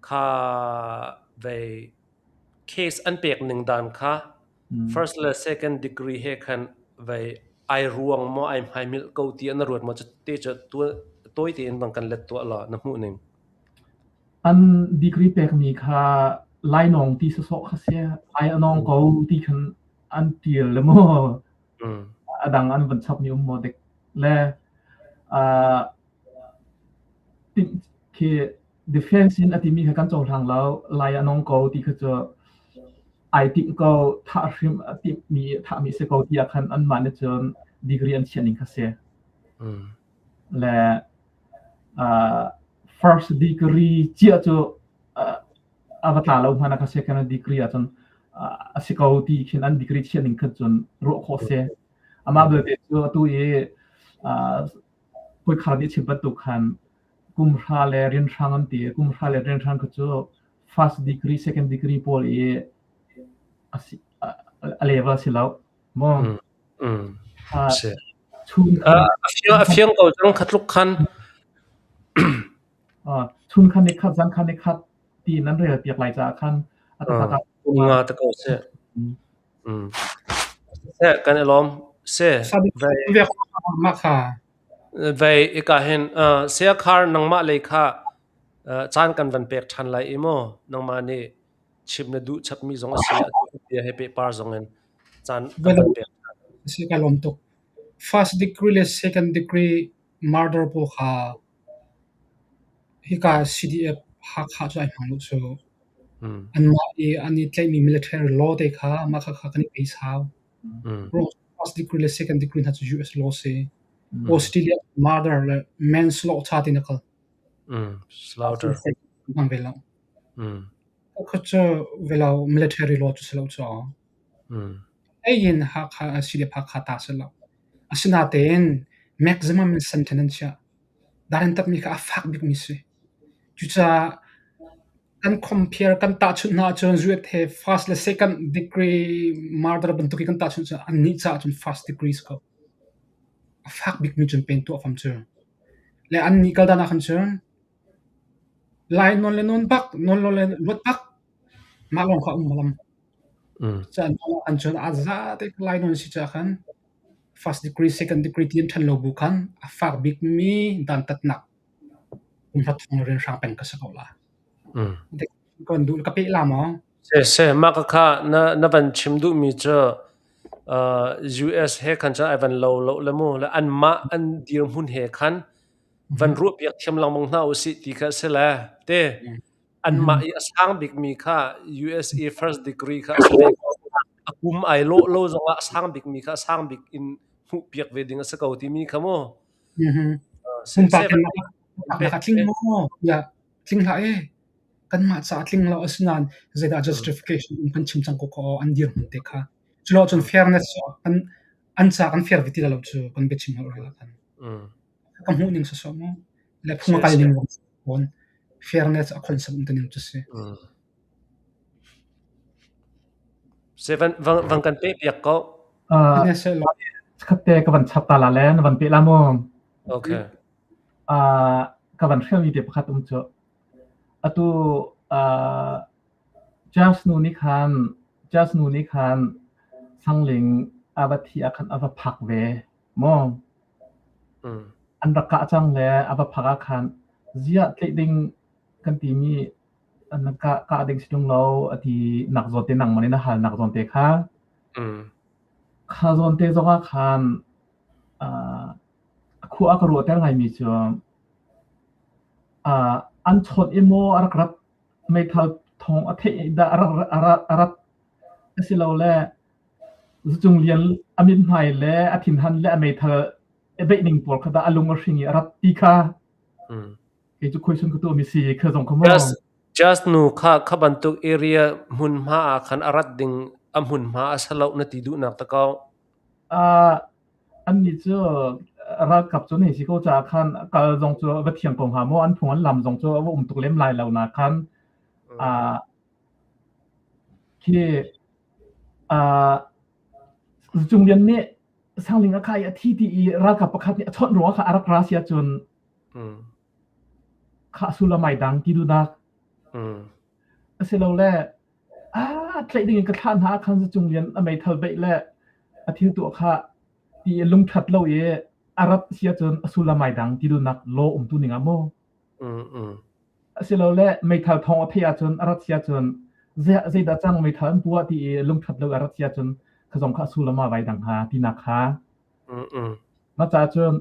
kha vei case an pek ning dan kha first le second degree he khan vei ai ruang maw ai hmaimilh ko ti na ruat maw te cu tawi tein bang kan let tuah law na hmuh ning. An degree pekmi kha lainawng ti sawsawh kha si ai anawng ko ti khan an tial le maw a dang an van chapmi um maw dek le khi defense in a timi kha kan cohlang lo lai a nong ko ti kha cu ai timh ko thah hrim a timhmi thahmi si ko tiah khan anmah nih cun degree an chiah ning kha si le first degree ciah cu a va tla lo hmanh ah kha second degree ahcun. a si ko ti khin an degree chiah ning khan cun ruah khawh si. Amah belte cu atu i hawikhar nih chim bantuk khan kum hra le rianhrang an ti. Kum hra le rianhrang kha cu first degree, second degree pawl i a si a level si lo. Maw? Si. A fiang ko cang kha tluk khan. Chun khan ni khat, zan khan ni khat ti nan rel piak lai caah khan a taktak ah nga te ko si. Se kan i lawm. Se vei ika hin sia khar nangmah lei kha caan kan van pek ṭhan lai i mu nangmah nih chim na duh chapmi zong a si bia he pehpar zong in caan kan van pek ṭhan. Si ka lawm tuk. First degree le second degree murder pawl kha hika CDF Hakha cu ai hmang lo cu. Anmah i an i tlaihmi military law te kha mah khakha kan i base hau. First degree le second degree hna cu US law si. Australia murder le manslaughter ti na kal. Slaughter. Hmang ve lo. Kha cu ve lo military law cu si lo cu. Ei in Hakha CDF Hakha ta si lo. Asinain maximum in sentence an chiah. Dan an tatmi kha a fak bikmi si. Cucaah kan compare kan tahchunh hna ahcun US he first le second degree murder bantuk i kan tahchunh cun annih caah cun first degree si ko. A fak bikmi cun pen tuah fam cu. Le annih kal dan ah khan cun lai nawn le nawn bak, nawn lo le luat bak, mah lawng kha um malam. Caan an cun a za te lai nawn si caah khan first degree, second degree ti an ṭhen lo bu khan a fak bikmi dantatnak kumhra thong rianhrang peng ka si ko la. Kan duh ka peh la maw? Se mah ka kha na na van chim duhmi cu US he khan cun ai van lo lo le mu le anmah an dirhmun he khan van ruah piak thiam lengmang hna usih ti kha si le te anmah i a sang bikmi kha USA first degree kha a si ve ko. A kum ai lawh lo zongah a sang bikmi kha a sang bik in hmuh piak ve ding a si ko timi kha mu. Pumpak in a tling maw? Ya, tling hlah e. Kanmah caah tling lo asinain zeidah justification in kan chim cang ko ko an dirhmun te kha. Culo cun fairness an an ca kan fair ve ti lo cu kan biachim hal rel kan. Ka hmuh ning sawsawh mu. Le phung a kal ning fawn. Fairness a concept um ning cu si. Se van van van kan pe piak ko. Khat te ka van chap ta la le na van pe la mu. Okay. Ka van hrialmi te pakhat um cu. Atu Jazz nu nih khan Jazz nu nih khan Sangling a va thi ah khan a va phak ve maw? An rak kah cang le a va phak ah khan ziah tlaih ding kan timi na kah kah ding si ṭung lo a ti nak zawn te nangmah nih na hal nak zawn te kha. Kha zawn te zongah khan khua a ka ruahter ngaimi cu an chawnh i maw a rak rat meithal thawng a theih dah a rak a rat asilole Zucung Lian a mithmai le a thinhan le a meithal a beih ning pawl kha dah a lung a hring i a rat ti kha kei cu khuaisun ka tuahmi si kha zong kha maw Just nu kha kha bantuk area hmunhma ah khan a rat ding a hmunhma a si lo na ti duhnak ta ko. Annih cu ralkap cu nan si ko caah khan kal zong cu va thiam ko hnga maw? An phung an lam zong cu a va um tuk lem lai lo na khan. Khi Cung Lian nih Sangling a kha i a thi ti i ralkap pakhat nih a chawnh ruangah kha a rak ra si ahcun kha sullam ai dang ti duhnak. Asilole Ah, tlaih ding in ka thlah hna ah khan Zacung Lian a meithal beih le a thil tuah kha ti i lungṭhat lo i a rat si ahcun a sullam ai dang ti duhnak law umtu ning ah maw? Asilole meithal thawng a theih ahcun a rat si ahcun zeidah cang meithal an puah ti i lungṭhat lo i a rat si ahcun kha zong kha a sullam ah vai dang hnga tinak kha. Mah caah cun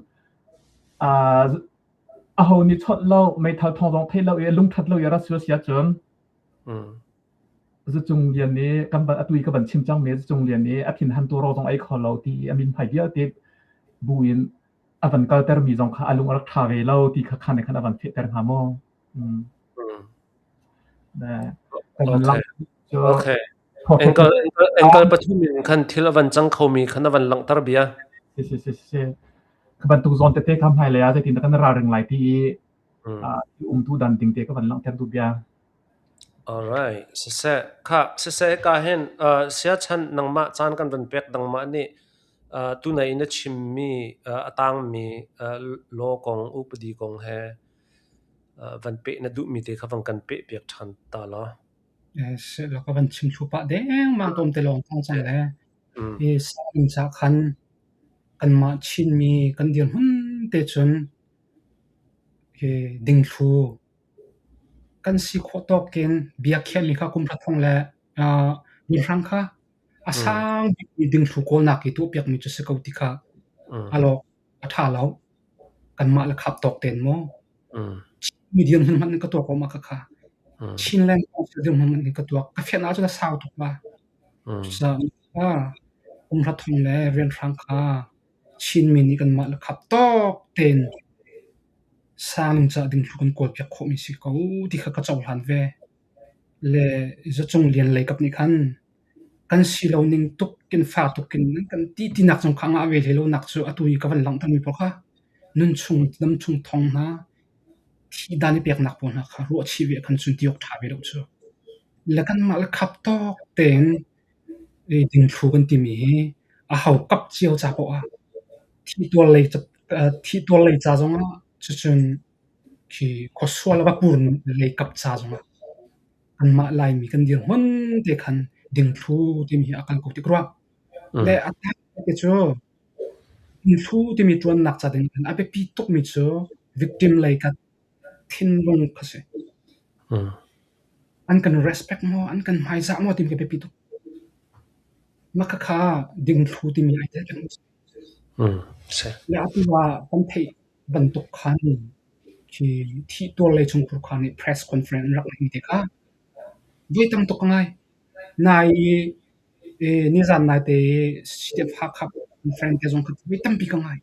aho nih chawnh lo meithal thawng zong theih lo i lungṭhat lo i a rat si ahcun Zacung Lian nih kan van atu i ka van chim cangmi Zacung Lian nih a thinhan tu ro zong ei kho lo ti i a mithmai vialte bu in a van kaltermi zong kha a lung a rak ṭha ve lo ti kha khan khan a van fehter hnga maw? Mm. Okay. Okay. Engkal engkal pathum in khan thil a van cang khomi khan a van langhter bia. Si si si si. Kha bantuk zawn tete kha hmailei ah zeitin dah kan ralring lai ti i umtu dan ding te ka van langhter duh bia. Alright, siseh kha siseh ka hin siachan nangmah caan kan van pek dangmah nih tunai in na chimmi a tangmi law kong upadi kong he van peh na duhmi te kha van kan peh piak ṭhan ta law. Seh ka van chim thlu pah dengmang tlawmte lawng cang cang le hi sang ca khan kanmah Chinmi kan dirhmun te cun hi dingthlu kan si khawh tawk in bia khiahmi kha kum hra thong le mirhrang kha a sang bikmi dingthlu kawlnak i tuahpiakmi cu si ko ti kha a lawk a ṭha lo. Kanmah le khap tawk tein maw Chinmi dirhmun hmanh in ka tuak ko ma khakha. Chinland Council dirhmun hmanh in ka tuak. Ka fian ahcun a sau tuk la. Cucaah kum hra thong le rianhrang kha Chinmi nih kanmah le khap tawk tein sang ca ding thlu kan kawlpiak khawhmi si ko ti kha ka cohlan ve. Le zacung lian lei kap nih khan kan si lo ning tuk in fa tuk in kan ti tinak zong kha ngah ve hlei lo nak cu atu i ka van langhtermi pawl kha nun chung dam chung thong hna thi dan i peknak pawl hna kha ruah chih ve khan cun ti awk ṭha ve lo cu. Le kanmah le khap tawk tein dingthlu kan timi hi a ho kap cio ca poah ah thi tuar lei ca zongah cucun khi khuasual va pur lei kap ca zongah kanmah Laimi kan dirhmun te khan dingthlu timi hi a kal ko tik rua. Le a te cu dingthlu timi ṭuannak ca ding khan a biapi tukmi cu victim lei kha thinlung kha si. An kan respect maw, an kan hmaizah maw timi khi biapi tuk. Mah khakha dingthlu timi ai tel peng. Le atu ah kan theih bantuk khan khi thih tuar lei chungkhur kha nih press conference an rak ngeih te kha voi tam tuk ka ngai. Nai i nizan naite i CDF Hakha conference te zong kha voi tampi ka ngai.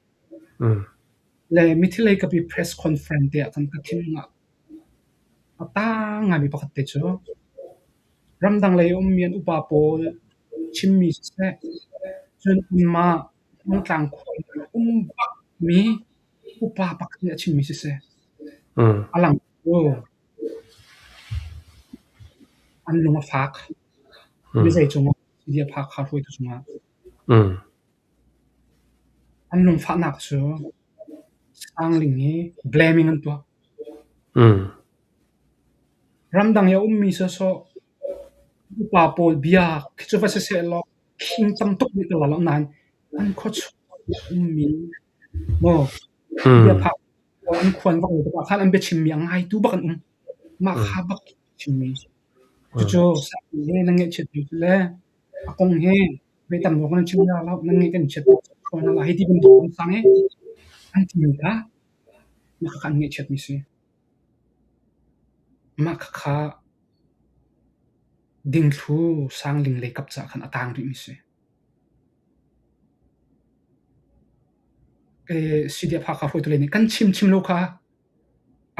Le mithi lei kapi press conference te ah khan ka thinlung ah a taang ngaimi pakhat te cu ramdang lei a ummi an upa pawl chimmi siseh, cun anmah Hmangtlang khua i a um bakmi upa pakhat nih a chimmi siseh, a lang cu an lung a fak. Mizei cungah CDF Hakha hruaitu cungah an lungfahnak cu Sangling hi blaming an tuah. Ramdang i a ummi sawsawh upa pawl bia khi cu va siseh law khing tam tuk nih ka la lo nain an khuachung ummi maw bia phak an khuan bak lo tikah khan an biachimmi a ngaitu bak an um. Mah kha bak chimmi. Cucu he na ngaihchiat cu le a kong he voi tam deuh kan chim la lo nan ngaih kan chiat hna la hei ti bantuk an sang i an timi kha mah kha an ngaihchiatmi si. Mah khakha dingthlu sangling lei kap caah khan a tang rihmi si. CDF Hakha hruaitu lei nih kan chim chim lo kha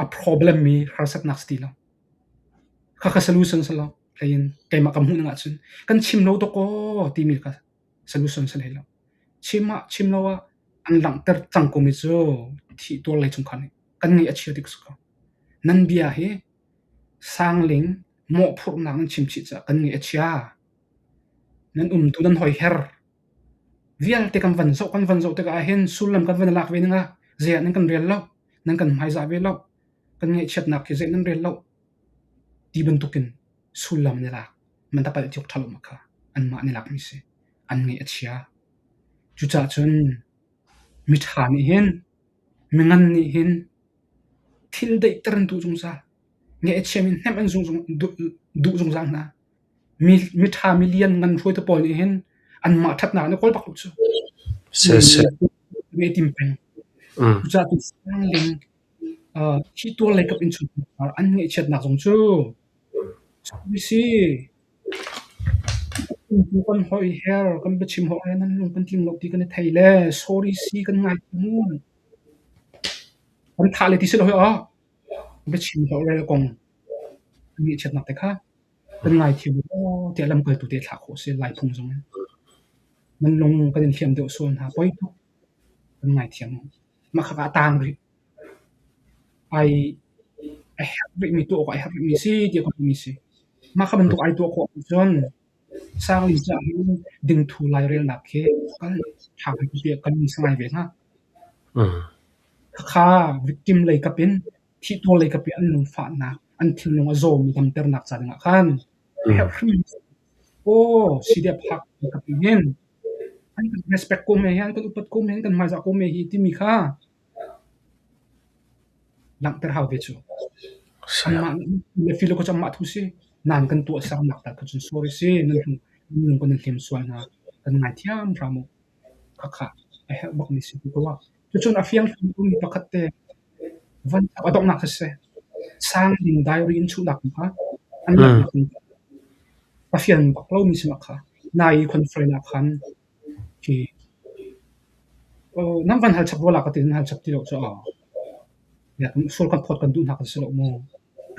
a problem mi harsatnak si ti lo. Khakha solution si lo. Hlei in keimah ka hmuh ning ahcun kan chim lo dawkaw timi kha solution si hlei lo. Chim ah chim lo ah an langhter cang ko mi cu thih tuar lei chungkhar nih kan ngaih a chia tik si ko. Nan bia hi sangling mawhphurhnak nan chim chih caah kan ngaih a chia. Nan umtu nan hoiher vialte kan van zoh kan van zoh tikah ahhin sullam kan van i lak ve ning ah zei ah nan kan rel lo, nan kan hmaizah ve lo, kan ngaihchiatnak hi zei nan rel lo ti bantukin sullam an i lak. Man ta palh ti awk ṭha lo ma kha anmah an i lakmi si. An ngaih a chia. Cucaah cun miṭha nih hin mingan nih hin thil daihter an duh zungzal. Ngaih a chiami hnemh an duh zungzal hna. Miṭha milian ngan hruaitu pawl nih hin anmah ṭhatnak an i kawl bak lo cu. An i tim peng. Cucaah tu sangling thi tuar lei kap in chungkhar an ngaihchiatnak zong cu si. Kan hoiher, kan biachim hoiher nan lung kan tling lo ti kan i thei le sorry si kan ngai mu. Kan thah le ti si lo hi aw. Biachim hoiher kong an ngaihchiatnak te kha kan ngaithiam law. tiah lamkaltu te thlah khawh a si Lai phung zong in. Nan lung kan in hliam deuh sual hna poi tuk. Kan ngaithiam. Mah khakha a taang rih. Ai a herh rihmi tuah awk ai herh rihmi si tiah ka hmuhmi si. Mah kha bantuk ai tuah khawh ahcun Sangli caah hin dingthu lairelnak khi kan ṭha tiah kan in sangai ve hnga. Khakha victim lei kap in thihtuar lei kap in an lungfahnak, an thinlung a zawmi damternak ca dingah khan a herh hrim. Aw, CDF hak kap in hin an kan respect ko me hi, an kan upat ko me, an kan hmaizah ko me hi timi kha langhter hau ve cu. Anmah le filo ko cu anmah thu si. Nan kan tuahsernak tal kha cun sorry si. Nan lung kan in hlim sual hna. Kan ngaithiam hram u. Khakha a herh bakmi si ko ah. Cucun a fiang mi pakhat te van a donghnak khi si. Sang ding diary in chuhnak kha an laknak a fian bak lomi si kha. Nai conference ah khan khi nan van hal chap rua la ka ti nan hal chap ti lo cu a. Sual kan phawt kan duh hna kan si lo mu.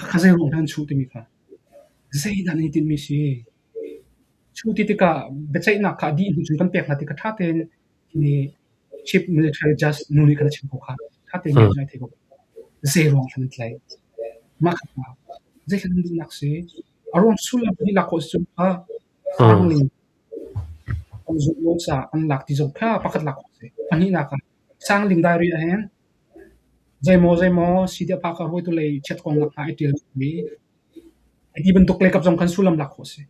Kha zei ruang nan chuh timi kha. Zeidah nan i tinhmi si? Chuh ti tikah biaceihnak kha a dih hnu cun kan pek hna tikah ṭha tein hi Chief Military Judge nu nih khan a chim ko kha. Ṭha tein ngai thei ko. Zei ruang hlan nan tlaih? Mah kha zei hlan nan duhnak si? A ruang sullam hi lak khawh si cun kha Sangling an zumh lo caah an lak ti zong kha pakhat lak khawh si. Pahnihnak ah Sangling diary ah hin zeimaw zeimaw CDF Hakha hruaitu lei chiat kong nak hna ai ṭial mi ti bantuk lei kap zong khan sullam lak khawh si.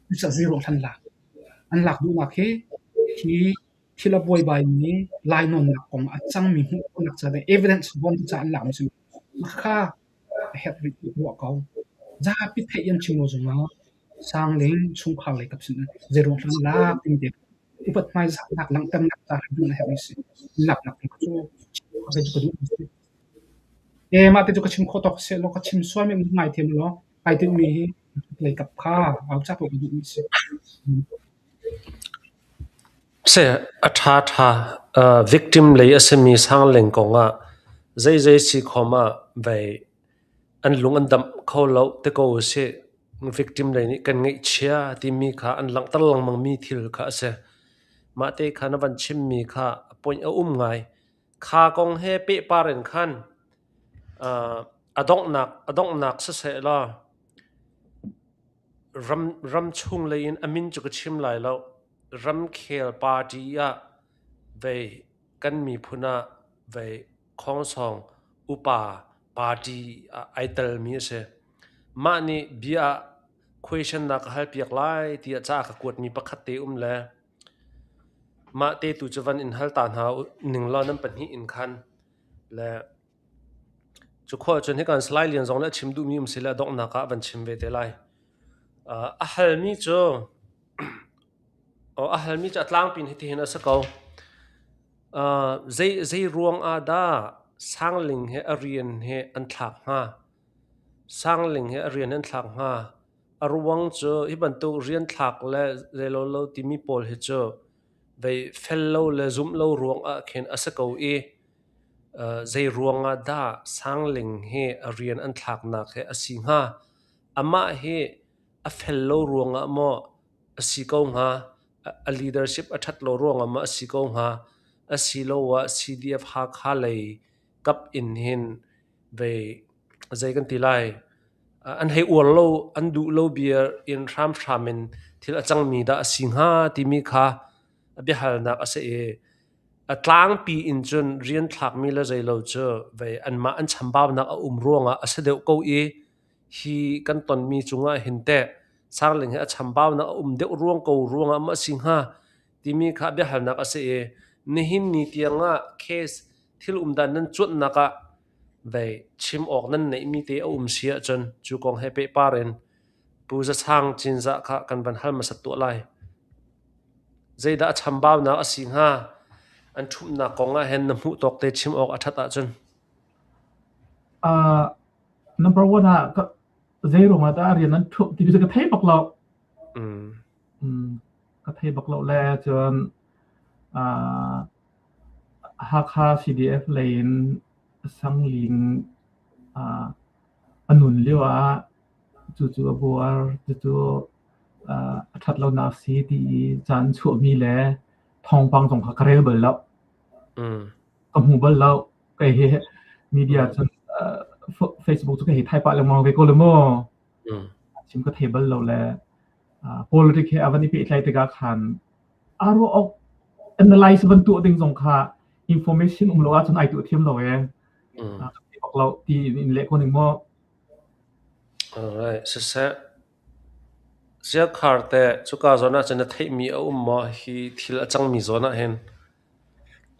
Cucaah zei ruang hlan lak? An lak duhnak hi hi thil a buaibai mi lainawnnak kong a cangmi hmuh khawhnak ca ding evidence bawmtu ca an lakmi si. Khakha a herh rih ti ruah ko. Zapi theih an chim lo zongah Sangling chungkhar lei kap sin zei ruang hlan lak timi te upat hmaizahnak langhternak ca hrim a herhmi si. Laknak cu zei cu ka duh si. E mah te cu ka chim khawh tawk si law ka chim sual mi ngai thiam law kai tinhmi hi lei kap kha au cha ko ka duhmi si. Se a ṭha ṭha victim lei a simi Sangling kong ah zeizei si khom ah vei an lung an damh kho lo ti ko usih. Victim lei nih kan ngaihchia timi kha an langhter lengmangmi thil kha a si. Mah te kha na van chimmi kha a point a um ngai. Kha kong he pehpar in khan a donghnak a donghnak siseh law ram ramchung lei in a min cu ka chim lai lo. Ramkhel party ah vei kan miphun ah vei khongsong upa party ah ai telmi a si. Mah nih bia question na ka halpiak lai tiah ca a ka kuatmi pakhat te um le mah te tu cu van in hal ta hna ning law nan pahnih in khan le cu khua cun hikan Salai Lian zong nih a chim duhmi um si le a donghnak ah van chim ve te lai. A halmi cu a halmi cu a tlangpi in hitihin a si ko. Zei zei ruang ah dah Sangling he a rian he an thlak hnga? Sangling he a rian an thlak hnga? A ruang cu hi bantuk rian thlak le zeilolo timi pawl hi cu vei fel lo le zumh lo ruang ah khin a si ko i zei ruang ah dah Sangling hi a rian an thlaknak hi a si hnga? Amah hi a fel lo ruang ah maw a si ko hnga? A leadership a ṭhat lo ruang ah maw a si ko hnga? Asiloah CDF Hakha lei kap in hin vei zei kan ti lai an hei uar lo an duh lo bia in hramhram in thil a cangmi dah a si hnga timi kha a biahalnak a si i a tlangpi in cun rian thlakmi le zeilo cu vei anmah an chambaunak a um ruangah a si deuh ko i hi kan tonmi cungah hin teh Sangling hi a chambaunak a um deuh ruang ko ruangah maw a si hnga timi kha biahalnak a si i nihin ni tiangah case thil umdan nan cuanhnak ah vei chim awk nan neihmi te a um si ahcun cu kong he pehpar in Pu Za Sang Cinzah kha kan van hal hmasat tuah lai. Zeidah a chambaunak a si hnga? An ṭhumhnak kong ah hin na hmuh tawk te chim awk a ṭhat ahcun. Number one ah zei ruangah dah rian an ṭhumh ti cu ka thei bak lo. Ka thei bak lo le cun Hakha CDF lei in Sangling a nun lio ah cucu a buar, cucu ṭhat lonak si ti i ca an chuahmi le thawngpang zong kha ka rel bal lo. Ka hmu bal lo. Kei hi media cun Facebook cu ka hei thai pah lengmang ve ko le mu. Chim ka thei bal lo le politic he a van i pehtlai tikah khan aa ruah awk analyze van tuah ding zong kha information um lo ahcun ai tuah thiam lo ee. Ka thei bak lo ti in leh ko ning maw. Alright, siseh. Ziakhar teh cuka zawn ahcun na theihmi a um maw hi thil a cangmi zawn ahhin?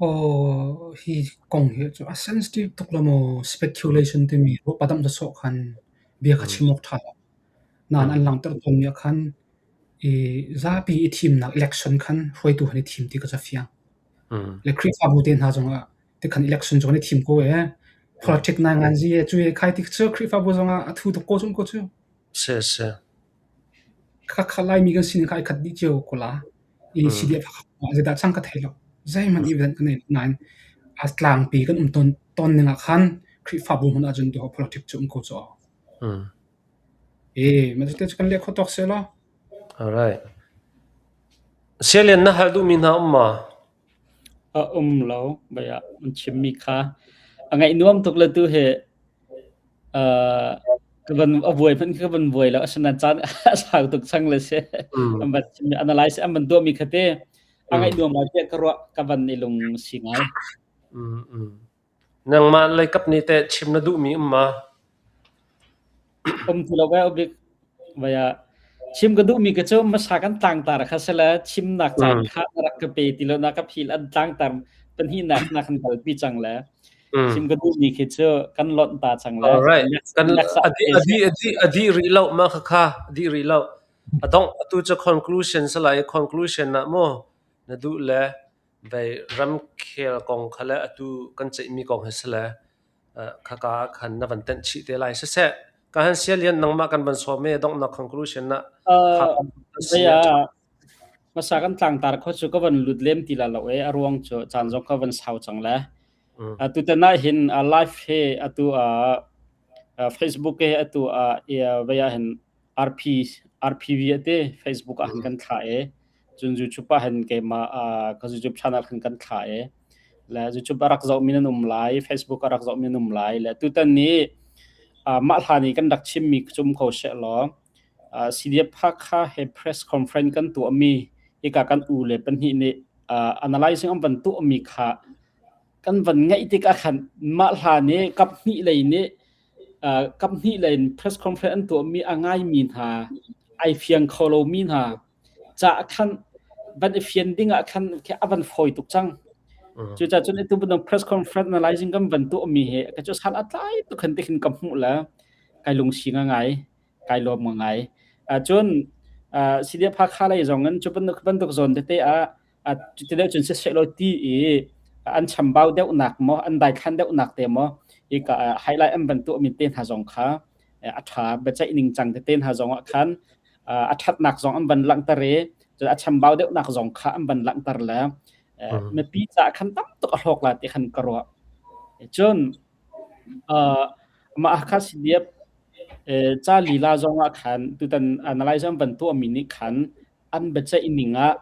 Aw, hi kong hi cu a sensitive tuk lo maw speculation timi ruahpadamh sawsawh khan bia kha chim awk ṭha lo. Nain an langhter tawnmi ah khan i zapi i thimnak election khan hruaitu han i thim ti kha cu a fiang. Le Khrihfabu te hna zongah tikhan election cu kan i thim ko ee. Politic nai ngan zi cu khai tik cu Khrihfabu zongah a thu tuk ko cum ko cu. Si si. Khakha Laimi kan sining kha ai khat dih cio ko la. I CDF zeidah cang ka thei lo. Zeihmanh event ka nei lo nain a tlangpi kan um tawn tawn ning ah khan Khrihfabu hmun ahcun tu politic cu um ko cu. Eh, mah cu kan leh kho tawk seh law. All right. Sialian na hal duhmi hna um ma? A um lo, baya an chimmi kha a ngaih nuam tuk le tu he ka van a vuai hmanh ka van vuai lo asinain caan a sau tuk cang le si an van chimmi analyze an van tuahmi kha te a ngaih nuam lai tiah ka ruah ka van i lung si ngai. Nangmah leikap nih teh chim na duhmi um ma? Um ti lo ve ubik vaya chim ka duhmi ka cu hmasa kan tlangtar kha sele chimnak caan kha na rak ka pe ti lo na ka phil an tlangtar pahnihnak na kan kalpi cang le chim ka duhmi khi cu kan lonh ta cang le Alright. Kan adi adi adi adi rih lo ma kha kha adi rih lo. Adong atu cu conclusion salai conclusion na mo na duh le vei ramkhel kong kha le atu kan ceihmi kong hi si le khaka ah khan na van tenh chih te lai. Siseh, ka han sia lian nangmah kan van sawm i donghnak conclusion na Hmasa kan tlangtar kho cu ka van lut lem ti la lo e a ruang cu caan zong ka van sau cang le. Tutan ah hin live he atu Facebook he atu vei ah hin RP RPV ate Facebook ah hin kan thlah e. Cun YouTube ah hin keimah ka YouTube channel khan kan thlah e. Le YouTube a rak zohmi nan um lai, Facebook a rak zohmi nan um lai. Le tutan ni mah hlan i kan rak chimmi cu um ko seh law CDF Hakha he press conference kan tuahmi hika kan u le pahnih nih analyzing an van tuahmi kha kan van ngaih tikah khan mah hlan i kap hnih lei nih kap hnih lei in press conference an tuahmi a ngaimi hna ai fiang kho lomi hna caah khan van i fian ding ah khan a van fawi tuk cang. Cucaah cun atu bantuk press conference analyzing kan van tuahmi hi ka cu san a tlai tuk khan tikhin ka hmuh le kai lungsi ngai kai lawm ngai. Cun CDF Hakha lei zong in cu bantuk bantuk zawn tete ah cuti deuh cun siseh law ti i an chambau deuhnak maw an daithlan deuhnak te maw i ka highlight an van tuahmi te hna zong kha a ṭha biaceih ning cang tete hna zong ah khan a ṭhatnak zong an van langhter i a chambau deuhnak zong kha an van langhter le mipi caah khan tam tuk a hlawk la ti khan ka ruah. Cun mah kha CDF ca lila zong ah khan tutan analyze an van tuahmi nih khan an biaceih ning ah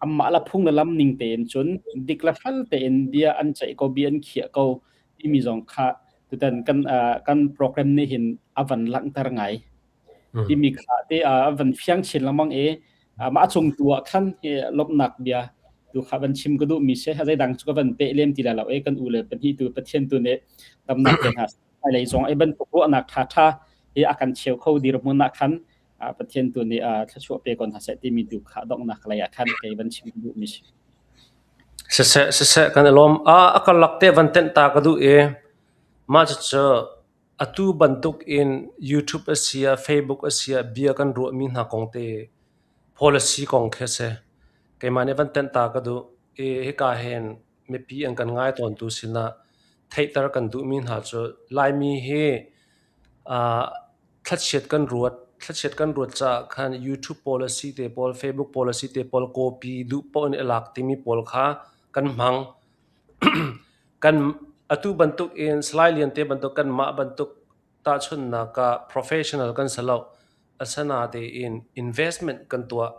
anmah le phung le lam ning tein cun dik le fel tein bia an ceih ko bia an khiah ko timi zong kha tutan kan kan program nih hin a van langhter ngai. Timi kha te a van fiang chin lengmang i mah cung tu ah khan hi lawmhnak bia tu kha van chim ka duhmi si. Zeidang cu ka van peh lem ti lai lo e kan u le pahnih tu Pathian tu nih damnak pe hna hmailei zong ei bantuk ruahnak ṭhaṭha hi a kan cheu kho dirhmun ah khan Pathian tu nih thluachuah pe ko hna seh timi tu kha donghnak lei ah khan kei van chim duhmi si. Siseh siseh kan i lawm. A a karlak te van tenh ta ka duh i mah cucu atu bantuk in YouTube a si ah Facebook a si ah bia kan ruahmi hna kong te policy kong khi a si. Keimah nih van tenh ta ka duh i hika hin mipi an kan ngai tawntu sinah theihter kan duhmi hna cu Laimi hi thlachiat kan ruat. Thlachiat kan ruat caah khan YouTube policy te pawl, Facebook policy te pawl copy duh paoh in i lak timi pawl kha kan hmang. Kan atu bantuk in Salai Lian te bantuk kanmah bantuk tahchunhnak ah professional kan si lo. Asinatein investment kan tuah.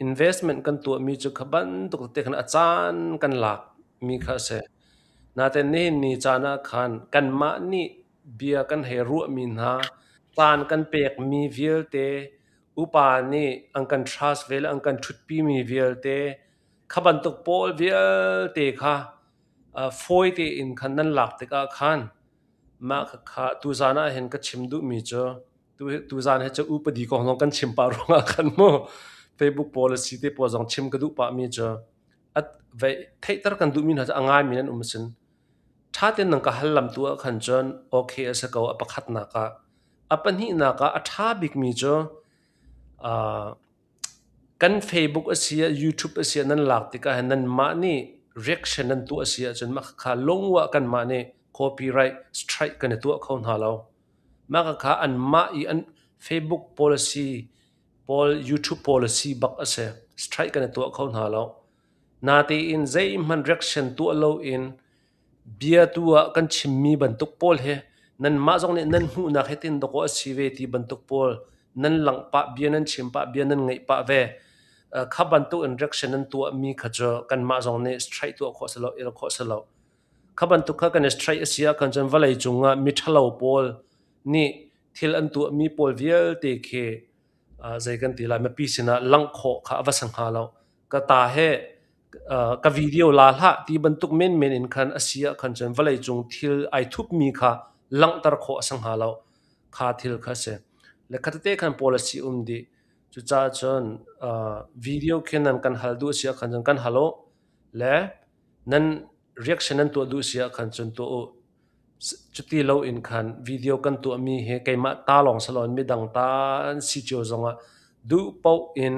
Investment kan tuahmi cu kha bantuk tete khan a caan kan lak mi kha a si. Natein nihin ni caan ah khan kanmah nih bia kan hei ruahmi hna, caan kan pekmi vialte, upa nih an kan trust ve le an kan ṭhutpimi vialte, kha bantuk pawl vialte kha fawi tein khan nan lak tikah khan mah khakha tuzaan ah hin ka chim duhmi cu tuzaan hi cu upadi kong zong kan chim pah ruangah khan mu Facebook policy te pawl zong chim ka duh pahmi cu theihter kan duhmi hna cu a ngaimi nan um sin ṭha tein nan ka hal lam tu ah khan cun okay a si ko a pakhatnak ah a pahnihnak ah a ṭha bikmi cu Kan Facebook a si ah YouTube a si ah nan lak tikah hin nanmah nih reaction nan tuah a si ahcun mah khakha lungwah kanmah nih copyright strike kan i tuah kho hna lo. Mah khakha anmah i an Facebook policy pawl YouTube policy bak a si. Strike kan i tuah kho hna lo. Natein zeihmanh reaction tuah loin Bia tu ah kan chimmi bantuk pawl hi nanmah zong nih nan hmuhnak hi tin dawkaw a si ve ti bantuk pawl nan langh pah bia nan chim pah bia nan ngeih pah ve. Kha bantuk in reaction nan tuahmi kha cu kanmah zong nih strike tuah khawh si lo, el khawh si lo. Kha bantuk kha kan i strike a si ahkhan cun vawlei cung ah miṭhalo pawl nih thil an tuahmi pawl vialte khi zei kan ti lai mipi sinah langh khawh kha a va si hnga lo. Ka ta he ka video la hlah ti bantuk menmen in khan a si ah khan cun vawleicung thil ai thupmi kha langhter khawh a si hnga lo. Kha thil kha a si. Le khatete khan policy um dih. Cucaah cun video khi nan kan hal duh a si ah khan cun kan hal u. Le nan reaction nan tuah duh si ah khan cun tuah u. Cuti loin khan video kan tuahmi hi keimah ta lawng si loin midang ta an si cio zongah duh paoh in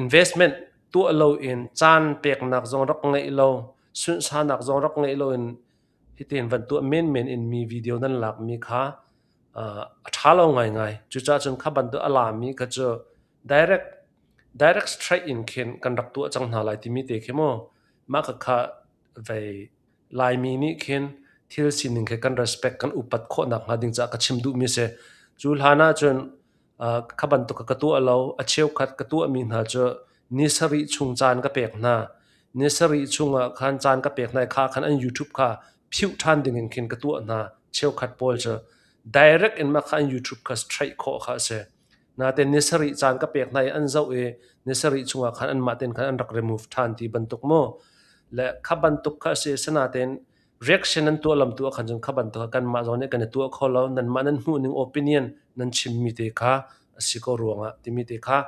investment tuah loin caan peknak zong rak ngeih lo, sunhsanak zong rak ngeih loin hitin van tuah menmen in mi video nan lakmi kha a ṭha lo ngaingai. Cucaah cun kha bantuk a lami kha cu direct direct straight in khin kan rak tuah cang hna lai timi te khi mu mah khakha vei Laimi nih khin thil sining khi kan respect kan upat khawhnak hnga ding caah ka chim duhmi si. Cu hlan ahcun kha bantuk kha ka tuah lo. A cheukhat ka tuahmi hna cu ni sarih chung caan ka pek hna. Ni sarih chungah khan caan ka pek hna i kha khan an YouTube kha phiuh ṭhan dingin khin ka tuah hna. Cheukhat pawl cu direct in mah kha an YouTube kha straight khawh kha a si. Natein ni sarih caan ka pek hna i an zoh i ni sarih chungah khan anmah tein khan an rak remove ṭhan ti bantuk mu. Le kha bantuk kha a si. Asinain reaction nan tuah lam tu ah khan cun kha bantuk kha kanmah zong nih kan i tuah kho lo. Nanmah nan hmuhning opinion nan chimmi te kha a si ko ruangah timi te kha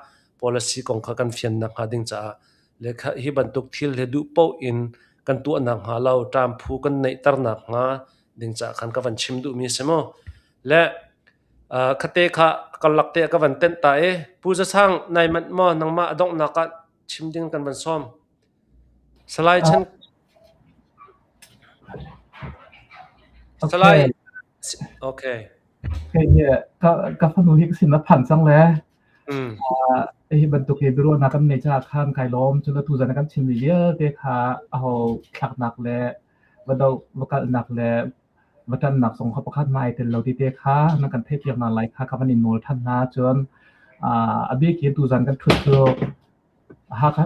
policy kong kha kan fian nakhnga ding caah le kha hi bantuk thil hi duh paoh in kan tuah nakhnga lo ṭam phu kan neihter nakhnga ding caah khan ka van chim duhmi a si mu. Le Khate kha karlak te ka van tenh ta i Pu Za Sang nai manh maw nangmah a donghnak ah chim ding kan van sawm. Salai Chan Salai Okay. Kei ka ka fanu hi ka sin a phan cang le hi bantuk hi biaruahnak kan nei caah khan kai lawm cun atu zan kan chimmi vialte kha aho thlaknak le va do va kalnak le Va ṭannak zong kha pakhat hmai ai tel lo ti te kha nan kan theihpiak hna lai kha ka van in nawl ṭhan hna. Cun a bik in tuzan kan ṭhut cu Hakha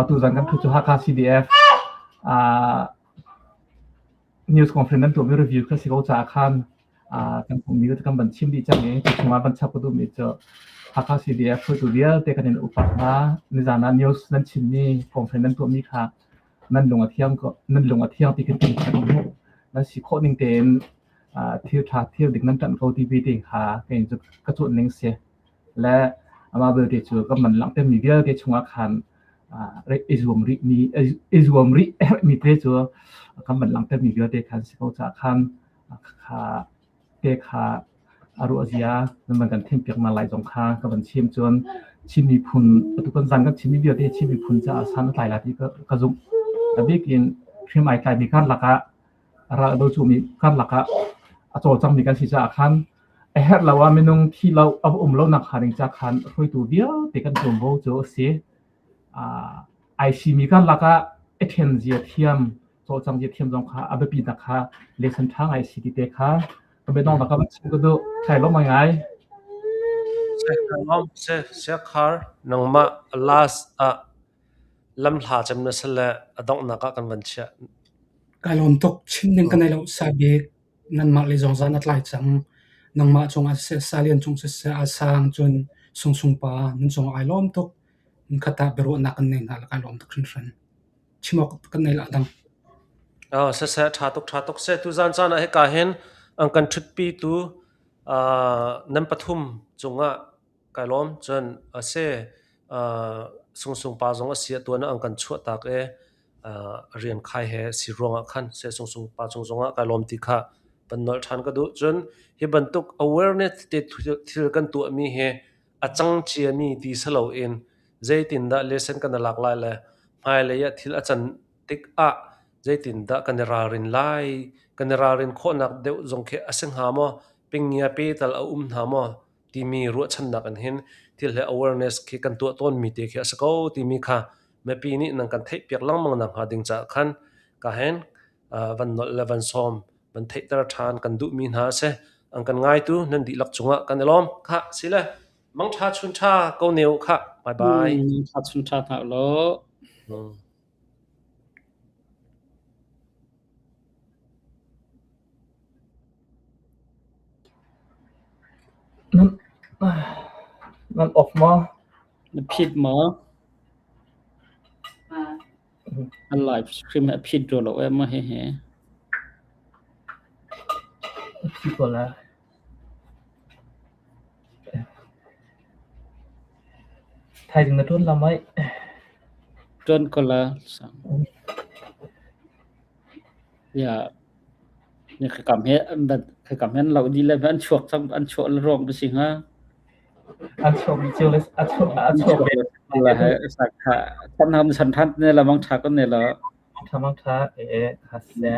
tuzan kan ṭhut cu Hakha CDF news conference nan tuahmi review kha si ko caah khan kan hmuhmi kan van chim dih cang i cu chungah van chap ka duhmi cu Hakha CDF hruaitu vialte kan in upat hna. Nizan ah news nan chimmi conference nan tuahmi kha nan lung a thiang ko nan lung a thiang ti kan kan hmuh. Nan si khawh ning tein thil ṭha thil dik nan ṭanh ko ti ti kha kei cu ka cuanh ning si. Le amah belte cu kan man langhtermi vialte chungah khan i zuam rih mi i zuam rih herhmi te cu kan van langhtermi vialte khan si ko caah khan kha te kha a ruah zia nan van kan thimpiak hna lai zong kha ka van chim cun Chin miphun atu kan zan kan chimmi vialte Chin miphun caah san a tlai lai ti ka zumh. A bik in hriam ai tlaimi karlak ah ral a do cumi karlak ah a cawlcangmi kan si caah khan a herh lo ah minung thi lo a um lo nak hnga ding ca khan hruaitu vialte kan ṭuanvo cu a si. Ai simi karlak ah a ṭhen zia thiam. cawlcang zia thiam zong kha a biapitnak kha lesson ṭha ngai si ti te kha ka biadongnak ka van chim ka duh. Kai lawm ngai. Se Siakhar nangmah last ah lamhla cem na si le a donghnak ah kan van chiah. Kai lawm tuk. Chim ning ka nei lo. Sabik nanmah le zong zan a tlai cang. Nangmah cungah siseh, Salian cung siseh, a sang cun Sungsung pa nan cungah ai lawm tuk. Khat ah biaruahnak kan nei hna le kai lawm tuk hringhran. Chim awk kan nei lah dang. Oh, siseh, ṭha tuk, ṭha tuk. Se tuzan caan ah hika hin an kan ṭhutpi tu nan pathum cungah Kai lawm. Cun a si, Sungsung pa zong a si ah tuan ah an kan chuahtak i rian khai he si ruangah khan se Sungsung pa cung zongah kai lawm ti kha van nolh ṭhan ka duh. Cun hi bantuk awareness te thil kan tuahmi hi a cang ciami ti si loin zeitindah lesson kan i lak lai le hmailei ah thil a can tikah zeitindah kan i ralrin lai, kan i ralrin khawhnak deuh zong khi a si hnga maw, pingia pe tal a um hna maw timi ruahchannak in hin thil he awareness khi kan tuah tawnmi te khi a si ko timi kha mipi nih nan kan theihpiak lengmang nak hnga ding caah khan ka hen van nolh le van sawm van theihter ṭhan kan duhmi hna a si. An kan ngaitu nan dihlak cungah kan i lawm. Khah si le mangṭha chun ṭha ko ne u khah. Bye bye. Mangṭha chun ṭha hna law. Nan off maw? Na phit maw? A live stream a phit rua lo em hehe. Phit ko la. Thaizing na ṭuan la mai. Ṭuan ko la. Ya. Ni khakam he khakam he an lo di le an chuak cang an chuah le ruang si hnga. An chuak mi cio le a chuak a chuak ve. La he sak kha tan ham san than ne la mang tha ko ne la. Mang tha mang tha e ha se.